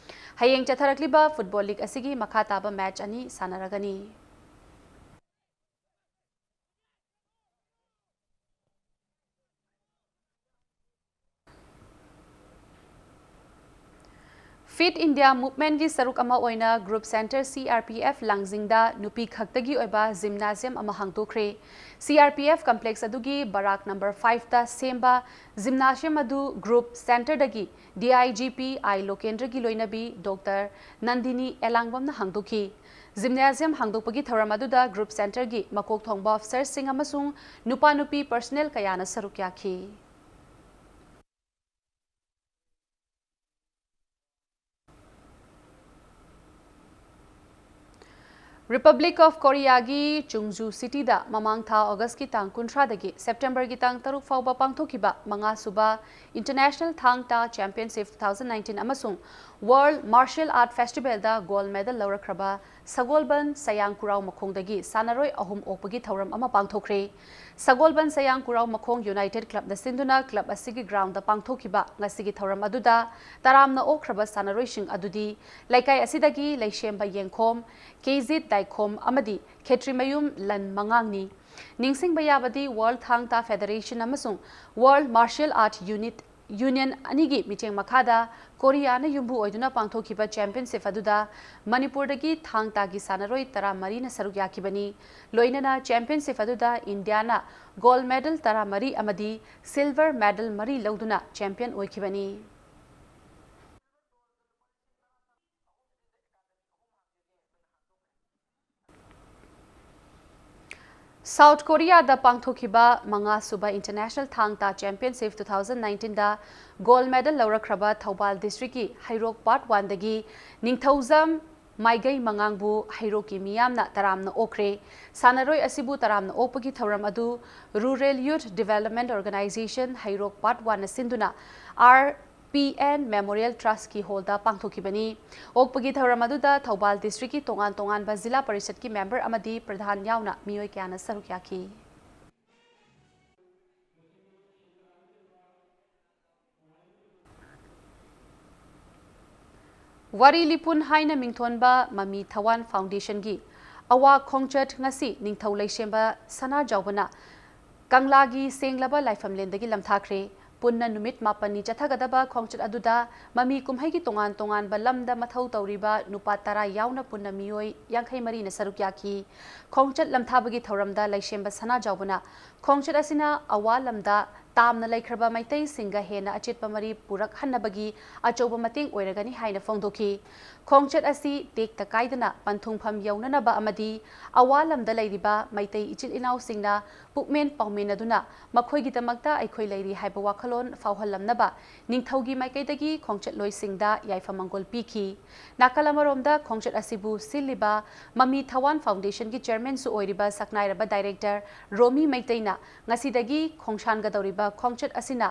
ꯍꯌꯦꯡ ꯆꯠꯊꯔꯛꯂꯤꯕ football league ꯑꯁꯤꯒꯤ ꯃꯈꯥ ꯇꯥꯕ match ꯑꯅꯤ ꯁꯥꯟꯅꯔꯒꯅꯤ꯫ Fit India Movement ꯀꯤ ꯁꯔꯨꯛ ꯑꯃ ꯑꯣꯏꯅ Group Center C R P F ꯂꯥꯡꯖꯤꯡꯗ ꯅꯨꯄꯤ ꯈꯛꯇꯒꯤ ꯑꯣꯏꯕ gymnasium ꯑꯃ ꯍꯥꯡꯗꯣꯛꯈ꯭ꯔꯦ꯫ C R P F complex ꯑꯗꯨꯒꯤ ꯕꯔꯥꯛ number five ꯇ ꯁꯦꯝꯕ gymnasium ꯑꯗꯨ group center ꯗꯒꯤ D I G P I ꯂꯣꯀꯦꯟꯗ꯭ꯔꯒꯤ ꯂꯣꯏꯅꯕꯤ Doctor ꯅꯟꯗꯤꯅꯤ ꯑꯦꯂꯥꯡꯕꯝꯅ ꯍꯥꯡꯗꯣꯛꯈꯤ꯫ Gymnasium ꯍꯥꯡꯗꯣꯛꯄꯒꯤ ꯊꯧꯔꯝ ꯑꯗꯨꯗ group centreꯒꯤ ꯃꯀꯣꯛ ꯊꯣꯡꯕ officerꯁꯤꯡ ꯑꯃꯁꯨꯡ ꯅꯨꯄꯥ ꯅꯨꯄꯤ personnel ꯀꯌꯥꯅ ꯁꯔꯨꯛ ꯌꯥꯈꯤ꯫ Republic of Koreaꯒꯤ ꯆꯨꯡꯖꯨ cityꯗ ꯃꯃꯥꯡ ꯊꯥ Augustꯀꯤ ꯇꯥꯡ ꯀꯨꯟꯊ꯭ꯔꯥꯗꯒꯤ Septemberꯒꯤ ꯇꯥꯡ ꯇꯔꯨꯛ ꯐꯥꯎꯕ ꯄꯥꯡꯊꯣꯛꯈꯤꯕ ꯃꯉꯥ ꯁꯨꯕ International Thang Ta Championship two thousand nineteen ꯑꯃꯁꯨꯡ World Martial Art Festivalꯗ gold medal ꯂꯧꯔꯛꯈ꯭ꯔꯕ ꯁꯒꯣꯜꯕꯟ ꯁꯌꯥꯡ ꯀꯨꯔꯥꯎ ꯃꯈꯣꯡꯗꯒꯤ ꯁꯥꯟꯅꯔꯣꯏ ꯑꯍꯨꯝ ꯑꯣꯛꯄꯒꯤ ꯊꯧꯔꯝ ꯑꯃ ꯄꯥꯡꯊꯣꯛꯈ꯭ꯔꯦ꯫ ꯁꯒꯣꯜꯕꯟ ꯁꯌꯥꯡ ꯀꯨꯔꯥꯎ ꯃꯈꯣꯡ United Clubꯅ ꯁꯤꯟꯗꯨꯅ club ꯑꯁꯤꯒꯤ groundꯗ ꯄꯥꯡꯊꯣꯛꯈꯤꯕ ꯉꯁꯤꯒꯤ ꯊꯧꯔꯝ ꯑꯗꯨꯗ ꯇꯔꯥꯝꯅ ꯑꯣꯛꯈ꯭ꯔꯕ ꯁꯥꯟꯅꯔꯣꯏꯁꯤꯡ ꯑꯗꯨꯗꯤ ꯂꯩꯀꯥꯏ ꯑꯁꯤꯗꯒꯤ ꯂꯩꯁꯦꯝꯕ ꯌꯦꯡꯈꯣꯝ, ꯀꯦꯖꯤꯠ ꯗꯥꯏꯈꯣꯝ ꯑꯃꯗꯤ ꯈꯦꯇ꯭ꯔꯤꯃꯌꯨꯝ ꯂꯟ ꯃꯉꯥꯡꯅꯤ꯫ ꯅꯤꯡꯁꯤꯡꯕ ꯌꯥꯕꯗꯤ World Thang Ta Federation ꯑꯃꯁꯨꯡ World Martial Art Unit Union ꯑꯅꯤꯒꯤ ꯃꯤꯠꯌꯦꯡ ꯃꯈꯥꯗ ꯀꯣꯔꯤꯌꯥꯅ ꯌꯨꯝꯕꯨ ꯑꯣꯏꯗꯨꯅ ꯄꯥꯡꯊꯣꯛꯈꯤꯕ championship ꯑꯗꯨꯗ ꯃꯅꯤꯄꯨꯔꯗꯒꯤ ꯊꯥꯡ ꯇꯥꯒꯤ ꯁꯥꯟꯅꯔꯣꯏ ꯇꯔꯥꯃꯔꯤꯅ ꯁꯔꯨꯛ ꯌꯥꯈꯤꯕꯅꯤ꯫ ꯂꯣꯏꯅꯅ championship ꯑꯗꯨꯗ ꯏꯟꯗꯤꯌꯥꯅ gold medal ꯇꯔꯥꯃꯔꯤ ꯑꯃꯗꯤ silver medal ꯃꯔꯤ ꯂꯧꯗꯨꯅ champion ꯑꯣꯏꯈꯤꯕꯅꯤ꯫ South Koreaꯗ ꯄꯥꯡꯊꯣꯛꯈꯤꯕ ꯃꯉꯥ ꯁꯨꯕ International ꯊꯥꯡ ꯇꯥ Championship two thousand nineteenꯗ gold medal ꯂꯧꯔꯛꯈ꯭ꯔꯕ Thoubal districtꯀꯤ ꯍꯩꯔꯣꯛ Part Oneꯗꯒꯤ ꯅꯤꯡꯊꯧꯖꯝ ꯃꯥꯏꯒꯩ ꯃꯉꯥꯡꯕꯨ ꯍꯩꯔꯣꯛꯀꯤ ꯃꯤꯌꯥꯝꯅ ꯇꯔꯥꯝꯅ ꯑꯣꯛꯈ꯭ꯔꯦ꯫ ꯁꯥꯟꯅꯔꯣꯏ ꯑꯁꯤꯕꯨ ꯇꯔꯥꯝꯅ ꯑꯣꯛꯄꯒꯤ ꯊꯧꯔꯝ ꯑꯗꯨ Rural Youth Development Organisation ꯍꯩꯔꯣꯛ Part Oneꯅ ꯁꯤꯟꯗꯨꯅ ꯑꯥꯔ ꯄꯤ ꯑꯦꯟ Memorial Trustꯀꯤ hallꯗ ꯄꯥꯡꯊꯣꯛꯈꯤꯕꯅꯤ꯫ ꯑꯣꯛꯄꯒꯤ ꯊꯧꯔꯝ ꯑꯗꯨꯗ ꯊꯧꯕꯥꯜ districtꯀꯤ ꯇꯣꯉꯥꯟ ꯇꯣꯉꯥꯟꯕ ꯖꯤꯂꯥ ꯄꯔꯤꯁꯠꯀꯤ member ꯑꯃꯗꯤ ꯄ꯭ꯔꯙꯥꯟ ꯌꯥꯎꯅ ꯃꯤꯑꯣꯏ ꯀꯌꯥꯅ ꯁꯔꯨꯛ ꯌꯥꯈꯤ꯫ ꯋꯥꯔꯤ ꯂꯤꯄꯨꯟ ꯍꯥꯏꯅ ꯃꯤꯡꯊꯣꯟꯕ ꯃꯃꯤ ꯊꯋꯥꯟ Foundationꯒꯤ ꯑꯋꯥ ꯈꯣꯡꯆꯠ ꯉꯁꯤ ꯅꯤꯡꯊꯧ ꯂꯩꯁꯦꯝꯕ ꯁꯅꯥꯖꯥꯎꯕꯅ ꯀꯪꯂꯥꯒꯤ ꯁꯦꯡꯂꯕ ꯂꯥꯏꯐꯝꯂꯦꯟꯗꯒꯤ ꯂꯝꯊꯥꯈ꯭ꯔꯦ꯫ ꯄꯨꯟꯅ ꯅꯨꯃꯤꯠ ꯃꯥꯄꯟꯅꯤ ꯆꯠꯊꯒꯗꯕ ꯈꯣꯡꯆꯠ ꯑꯗꯨꯗ ꯃꯃꯤ ꯀꯨꯝꯍꯩꯒꯤ ꯇꯣꯉꯥꯟ ꯇꯣꯉꯥꯟꯕ ꯂꯝꯗ ꯃꯊꯧ ꯇꯧꯔꯤꯕ ꯅꯨꯄꯥ ꯇꯔꯥ ꯌꯥꯎꯅ ꯄꯨꯟꯅ ꯃꯤꯑꯣꯏ ꯌꯥꯡꯈꯩ ꯃꯔꯤꯅ ꯁꯔꯨꯛ ꯌꯥꯈꯤ꯫ ꯈꯣꯡꯆꯠ ꯂꯝꯊꯥꯕꯒꯤ ꯊꯧꯔꯝꯗ ꯂꯩꯁꯦꯝꯕ ꯁꯅꯥꯖꯥꯎꯕꯅ ꯈꯣꯡꯆꯠ ꯑꯁꯤꯅ ꯑꯋꯥ ꯂꯝꯗ ꯇꯥꯝꯅ ꯂꯩꯈ꯭ꯔꯕ ꯃꯩꯇꯩꯁꯤꯡꯒ ꯍꯦꯟꯅ ꯑꯆꯦꯠꯄ ꯃꯔꯤ ꯄꯨꯔꯛꯍꯟꯅꯕꯒꯤ ꯑꯆꯧꯕ ꯃꯇꯦꯡ ꯑꯣꯏꯔꯒꯅꯤ ꯍꯥꯏꯅ ꯐꯣꯡꯗꯣꯛꯈꯤ꯫ ꯈꯣꯡꯆꯠ ꯑꯁꯤ ꯇꯦꯛꯇ ꯀꯥꯏꯗꯅ ꯄꯟꯊꯨꯡꯐꯝ ꯌꯧꯅꯅꯕ ꯑꯃꯗꯤ ꯑꯋꯥ ꯂꯝꯗ ꯂꯩꯔꯤꯕ ꯃꯩꯇꯩ ꯏꯆꯤꯜ ꯏꯅꯥꯎꯁꯤꯡꯅ ꯄꯨꯛꯃꯦꯟ ꯄꯥꯎꯃꯦꯟꯅꯗꯨꯅ ꯃꯈꯣꯏꯒꯤꯗꯃꯛꯇ ꯑꯩꯈꯣꯏ ꯂꯩꯔꯤ ꯍꯥꯏꯕ ꯋꯥꯈꯜꯂꯣꯟ ꯐꯥꯎꯍꯜꯂꯝꯅꯕ ꯅꯤꯡꯊꯧꯒꯤ ꯃꯥꯏꯀꯩꯗꯒꯤ ꯈꯣꯡꯆꯠꯂꯣꯏꯁꯤꯡꯗ ꯌꯥꯏꯐ ꯃꯪꯒꯣꯜ ꯄꯤꯈꯤ꯫ ꯅꯥꯀꯜ ꯑꯃꯔꯣꯝꯗ ꯈꯣꯡꯆꯠ ꯑꯁꯤꯕꯨ ꯁꯤꯜꯂꯤꯕ ꯃꯃꯤ ꯊꯋꯥꯟ ꯐꯥꯎꯟꯗꯦꯁꯟꯒꯤ ꯆꯦꯌꯔꯃꯦꯟꯁꯨ ꯑꯣꯏꯔꯤꯕ ꯁꯛꯅꯥꯏꯔꯕ ꯗꯥꯏꯔꯦꯛꯇꯔ ꯔꯣꯃꯤ ꯃꯩꯇꯩꯅ ꯉꯁꯤꯗꯒꯤ ꯈꯣꯡꯁꯥꯟꯒꯗꯧꯔꯤꯕ ꯈꯣꯡꯆꯠ ꯑꯁꯤꯅ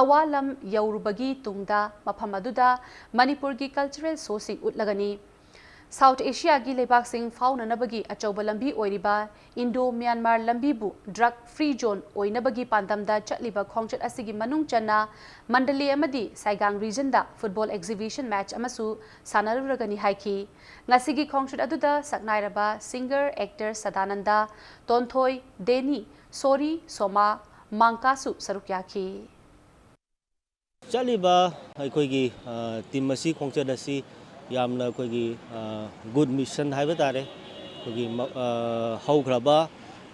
ꯑꯋꯥ ꯂꯝ ꯌꯧꯔꯨꯕꯒꯤ ꯇꯨꯡꯗ ꯃꯐꯝ ꯑꯗꯨꯗ ꯃꯅꯤꯄꯨꯔꯒꯤ ꯀꯜꯆꯔꯦꯜ ꯁꯣꯁꯤꯡ ꯎꯠꯂꯒꯅꯤ꯫ ꯁꯥꯎꯠ ꯑꯦꯁꯤꯌꯥꯒꯤ ꯂꯩꯕꯥꯛꯁꯤꯡ ꯐꯥꯎꯅꯅꯕꯒꯤ ꯑꯆꯧꯕ ꯂꯝꯕꯤ ꯑꯣꯏꯔꯤꯕ ꯏꯟꯗꯣ ꯃ꯭ꯌꯥꯟꯃꯥꯔ ꯂꯝꯕꯤꯕꯨ ꯗ꯭ꯔꯒ ꯐ꯭ꯔꯤ ꯖꯣꯟ ꯑꯣꯏꯅꯕꯒꯤ ꯄꯥꯟꯗꯝꯗ ꯆꯠꯂꯤꯕ ꯈꯣꯡꯆꯠ ꯑꯁꯤꯒꯤ ꯃꯅꯨꯡ ꯆꯟꯅ ꯃꯟꯗꯂꯦ ꯑꯃꯗꯤ ꯁꯥꯏꯒꯥꯡ ꯔꯤꯖꯟꯗ ꯐꯨꯠꯕꯣꯜ ꯑꯦꯛꯖꯤꯕꯤꯁꯟ ꯃꯦꯆ ꯑꯃꯁꯨ ꯁꯥꯟꯅꯔꯨꯔꯒꯅꯤ ꯍꯥꯏꯈꯤ꯫ ꯉꯁꯤꯒꯤ ꯈꯣꯡꯆꯠ ꯑꯗꯨꯗ ꯁꯛꯅꯥꯏꯔꯕ ꯁꯤꯡꯒꯔ, ꯑꯦꯛꯇꯔ ꯁꯗꯥꯅꯟꯗ, ꯇꯣꯟꯊꯣꯏ, ꯗꯦꯅꯤ, ꯁꯣꯔꯤ, ꯁꯣꯃꯥ, ꯃꯥꯡꯀꯥꯁꯨ ꯁꯔꯨꯛ ꯌꯥꯈꯤ꯫ ꯆꯠꯂꯤꯕ ꯑꯩꯈꯣꯏꯒꯤ, ꯑ, ꯇꯤꯝ ꯑꯁꯤ, ꯈꯣꯡꯆꯠ ꯑꯁꯤ ꯌꯥꯝꯅ ꯑꯩꯈꯣꯏꯒꯤ, ꯑ, ꯒꯨꯗ ꯃꯤꯁꯟ ꯍꯥꯏꯕ ꯇꯥꯔꯦ꯫ ꯑꯩꯈꯣꯏꯒꯤ ꯃ-, ꯑ, ꯍꯧꯈ꯭ꯔꯕ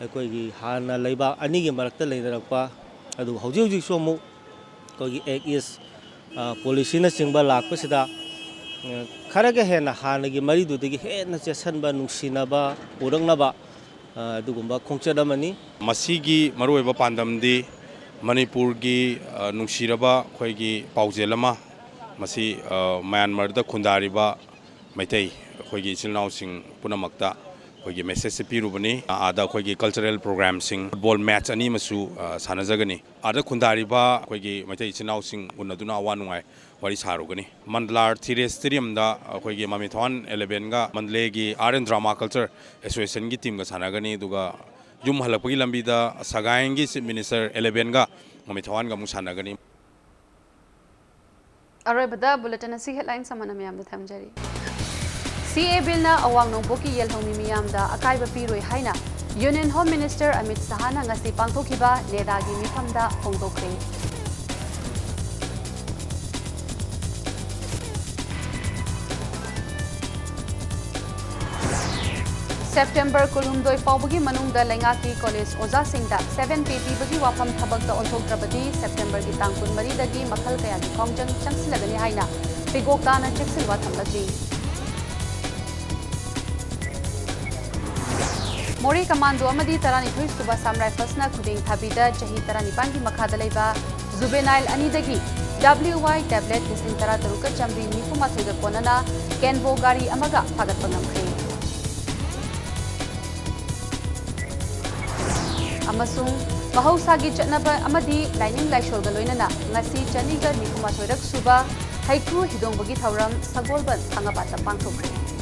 ꯑꯩꯈꯣꯏꯒꯤ ꯍꯥꯟꯅ ꯂꯩꯕꯥꯛ ꯑꯅꯤꯒꯤ ꯃꯔꯛꯇ ꯂꯩꯅꯔꯛꯄ, ꯑꯗꯨꯒ ꯍꯧꯖꯤꯛ ꯍꯧꯖꯤꯛꯁꯨ ꯑꯃꯨꯛ ꯑꯩꯈꯣꯏꯒꯤ ꯑꯦꯛ ꯏꯁ, ꯑ, ꯄꯣꯂꯤꯁꯤꯅꯆꯤꯡꯕ ꯂꯥꯛꯄꯁꯤꯗ, ꯑ, ꯈꯔꯒ ꯍꯦꯟꯅ ꯍꯥꯟꯅꯒꯤ ꯃꯔꯤꯗꯨꯗꯒꯤ ꯍꯦꯟꯅ ꯆꯦꯠꯁꯟꯕ, ꯅꯨꯡꯁꯤꯅꯕ ꯄꯨꯔꯛꯅꯕ, ꯑ, ꯑꯗꯨꯒꯨꯝꯕ ꯈꯣꯡꯆꯠ ꯑꯃꯅꯤ꯫ ꯃꯁꯤꯒꯤ ꯃꯔꯨꯑꯣꯏꯕ ꯄꯥꯟꯗꯝꯗꯤ ꯃꯅꯤꯄꯨꯔꯒꯤ, ꯑ, ꯅꯨꯡꯁꯤꯔꯕ ꯑꯩꯈꯣꯏꯒꯤ ꯄꯥꯎꯖꯦꯜ ꯑꯃ, ꯃꯁꯤ, ꯑ, ꯃ꯭ꯌꯥꯟꯃꯥꯔꯗ ꯈꯨꯟꯗꯥꯔꯤꯕ ꯃꯩꯇꯩ ꯑꯩꯈꯣꯏꯒꯤ ꯏꯆꯤꯜ ꯏꯅꯥꯎꯁꯤꯡ ꯄꯨꯝꯅꯃꯛꯇ ꯑꯩꯈꯣꯏꯒꯤ ꯃꯦꯁꯦꯖꯁꯦ ꯄꯤꯔꯨꯕꯅꯤ꯫ ꯑꯥꯗ ꯑꯩꯈꯣꯏꯒꯤ ꯀꯜꯆꯔꯦꯜ ꯄ꯭ꯔꯣꯒ꯭ꯔꯥꯝꯁꯤꯡ, ꯐꯨꯠꯕꯣꯜ ꯃꯦꯠꯆ ꯑꯅꯤ ꯑꯃꯁꯨ, ꯑ, ꯁꯥꯟꯅꯖꯒꯅꯤ꯫ ꯑꯥꯗ ꯈꯨꯟꯗꯥꯔꯤꯕ ꯑꯩꯈꯣꯏꯒꯤ ꯃꯩꯇꯩ ꯏꯆꯤꯜ ꯏꯅꯥꯎꯁꯤꯡ ꯎꯅꯗꯨꯅ ꯑꯋꯥ ꯅꯨꯡꯉꯥꯏ ꯋꯥꯔꯤ ꯁꯥꯔꯨꯒꯅꯤ꯫ ꯃꯟꯗꯂꯥ ꯊꯤꯔꯦ ꯁ꯭ꯇꯦꯗꯤꯌꯝꯗ ꯑꯩꯈꯣꯏꯒꯤ ꯃꯃꯤ ꯊꯋꯥꯟ ꯑꯦꯂꯦꯚꯦꯟꯒ ꯃꯟꯗꯂꯦꯒꯤ ꯑꯥꯔꯠ ꯑꯦꯟ ꯗ꯭ꯔꯃꯥ ꯀꯜꯆꯔ ꯑꯦꯁꯣꯁꯤꯌꯦꯁꯟꯒꯤ ꯇꯤꯝꯒ ꯁꯥꯟꯅꯒꯅꯤ꯫ ꯑꯗꯨꯒ ꯌꯨꯝ ꯍꯜꯂꯛꯄꯒꯤ ꯂꯝꯕꯤꯗ ꯁꯒꯥꯏꯒꯤ ꯆꯤꯐ ꯃꯤꯅꯤꯁꯇꯔ ꯑꯦꯂꯦꯚꯦꯟꯒ ꯃꯃꯤ ꯊꯋꯥꯟꯒ ꯑꯃꯨꯛ ꯁꯥꯟꯅꯒꯅꯤ꯫ ꯑꯔꯣꯏꯕꯗ ꯕꯨꯂꯦꯇꯤꯟ ꯑꯁꯤ ꯍꯦꯗꯂꯥꯏꯟꯁ ꯑꯃꯅ ꯃꯌꯥꯝꯗ ꯊꯝꯖꯔꯤ꯫ ꯁꯤ ꯑꯦ ꯕꯤꯜꯅ ꯑꯋꯥꯡ ꯅꯣꯡꯄꯣꯛꯀꯤ ꯌꯦꯜꯍꯧꯃꯤ ꯃꯤꯌꯥꯝꯗ ꯑꯀꯥꯏꯕ ꯄꯤꯔꯣꯏ ꯍꯥꯏꯅ ꯌꯨꯅꯤꯌꯟ ꯍꯣꯝ ꯃꯤꯅꯤꯁꯇꯔ ꯑꯃꯤꯠ ꯁꯍꯥꯅ ꯉꯁꯤ ꯄꯥꯡꯊꯣꯛꯈꯤꯕ ꯅꯦꯗꯥꯒꯤ ꯃꯤꯐꯝꯗ ꯐꯣꯡꯗꯣꯛꯈ꯭ꯔꯦ꯫ ꯁꯦꯞꯇꯦꯝꯕꯔ ꯀꯨꯟꯍꯨꯝꯗꯣꯏ ꯐꯥꯎꯕꯒꯤ ꯃꯅꯨꯡꯗ ꯂꯩꯉꯥꯛꯀꯤ ꯀꯣꯂꯦꯖ ꯑꯣꯖꯥꯁꯤꯡꯗ seven pay ꯄꯤꯕꯒꯤ ꯋꯥꯐꯝ ꯊꯕꯛꯇ ꯑꯣꯟꯊꯣꯛꯇ꯭ꯔꯕꯗꯤ ꯁꯦꯞꯇꯦꯝꯕꯔꯒꯤ ꯇꯥꯡ ꯀꯨꯟꯃꯔꯤꯗꯒꯤ ꯃꯈꯜ ꯀꯌꯥꯒꯤ ꯈꯣꯡꯖꯪ ꯆꯪꯁꯤꯜꯂꯒꯅꯤ ꯍꯥꯏꯅ ꯄꯤꯒꯣꯛ ꯇꯥꯅ ꯆꯦꯛꯁꯤꯟꯋꯥ ꯊꯝꯂꯛꯂꯤ꯫ ꯃꯣꯔꯦ ꯀꯃꯥꯟꯗꯣ ꯑꯃꯗꯤ ꯇꯔꯥꯅꯤꯊꯣꯏ ꯁꯨꯕ ꯑꯁꯥꯝ ꯔꯥꯏꯐꯜꯁꯅ ꯈꯨꯗꯦꯡ ꯊꯥꯕꯤꯗ ꯆꯍꯤ ꯇꯔꯥꯅꯤꯄꯥꯟꯒꯤ ꯃꯈꯥꯗ ꯂꯩꯕ juvenile ꯑꯅꯤꯗꯒꯤ W Y tablet ꯂꯤꯁꯤꯡ ꯇꯔꯥꯇꯔꯨꯛꯀ ꯆꯥꯃꯔꯤ ꯅꯤꯐꯨꯃꯥꯊꯣꯏꯒ ꯀꯣꯟꯅꯅ ꯀꯦꯟꯕꯣ ꯒꯥꯔꯤ ꯑꯃꯒ ꯐꯥꯒꯠꯄ ꯉꯝꯈ꯭ꯔꯦ꯫ ꯑꯃꯁꯨꯡ ꯃꯍꯧꯁꯥꯒꯤ ꯆꯠꯅꯕ ꯑꯃꯗꯤ ꯂꯥꯏꯅꯤꯡ ꯂꯥꯏꯁꯣꯜꯒ ꯂꯣꯏꯅꯅ ꯉꯁꯤ ꯆꯅꯤꯒ ꯅꯤꯐꯨꯃꯥꯊꯣꯏꯔꯛ ꯁꯨꯕ ꯍꯩꯀ꯭ꯔꯨ ꯍꯤꯗꯣꯡꯕꯒꯤ ꯊꯧꯔꯝ ꯁꯒꯣꯜꯕꯟ ꯈꯥꯡꯉꯕꯥꯠꯇ ꯄꯥꯡꯊꯣꯛꯈ꯭ꯔꯦ꯫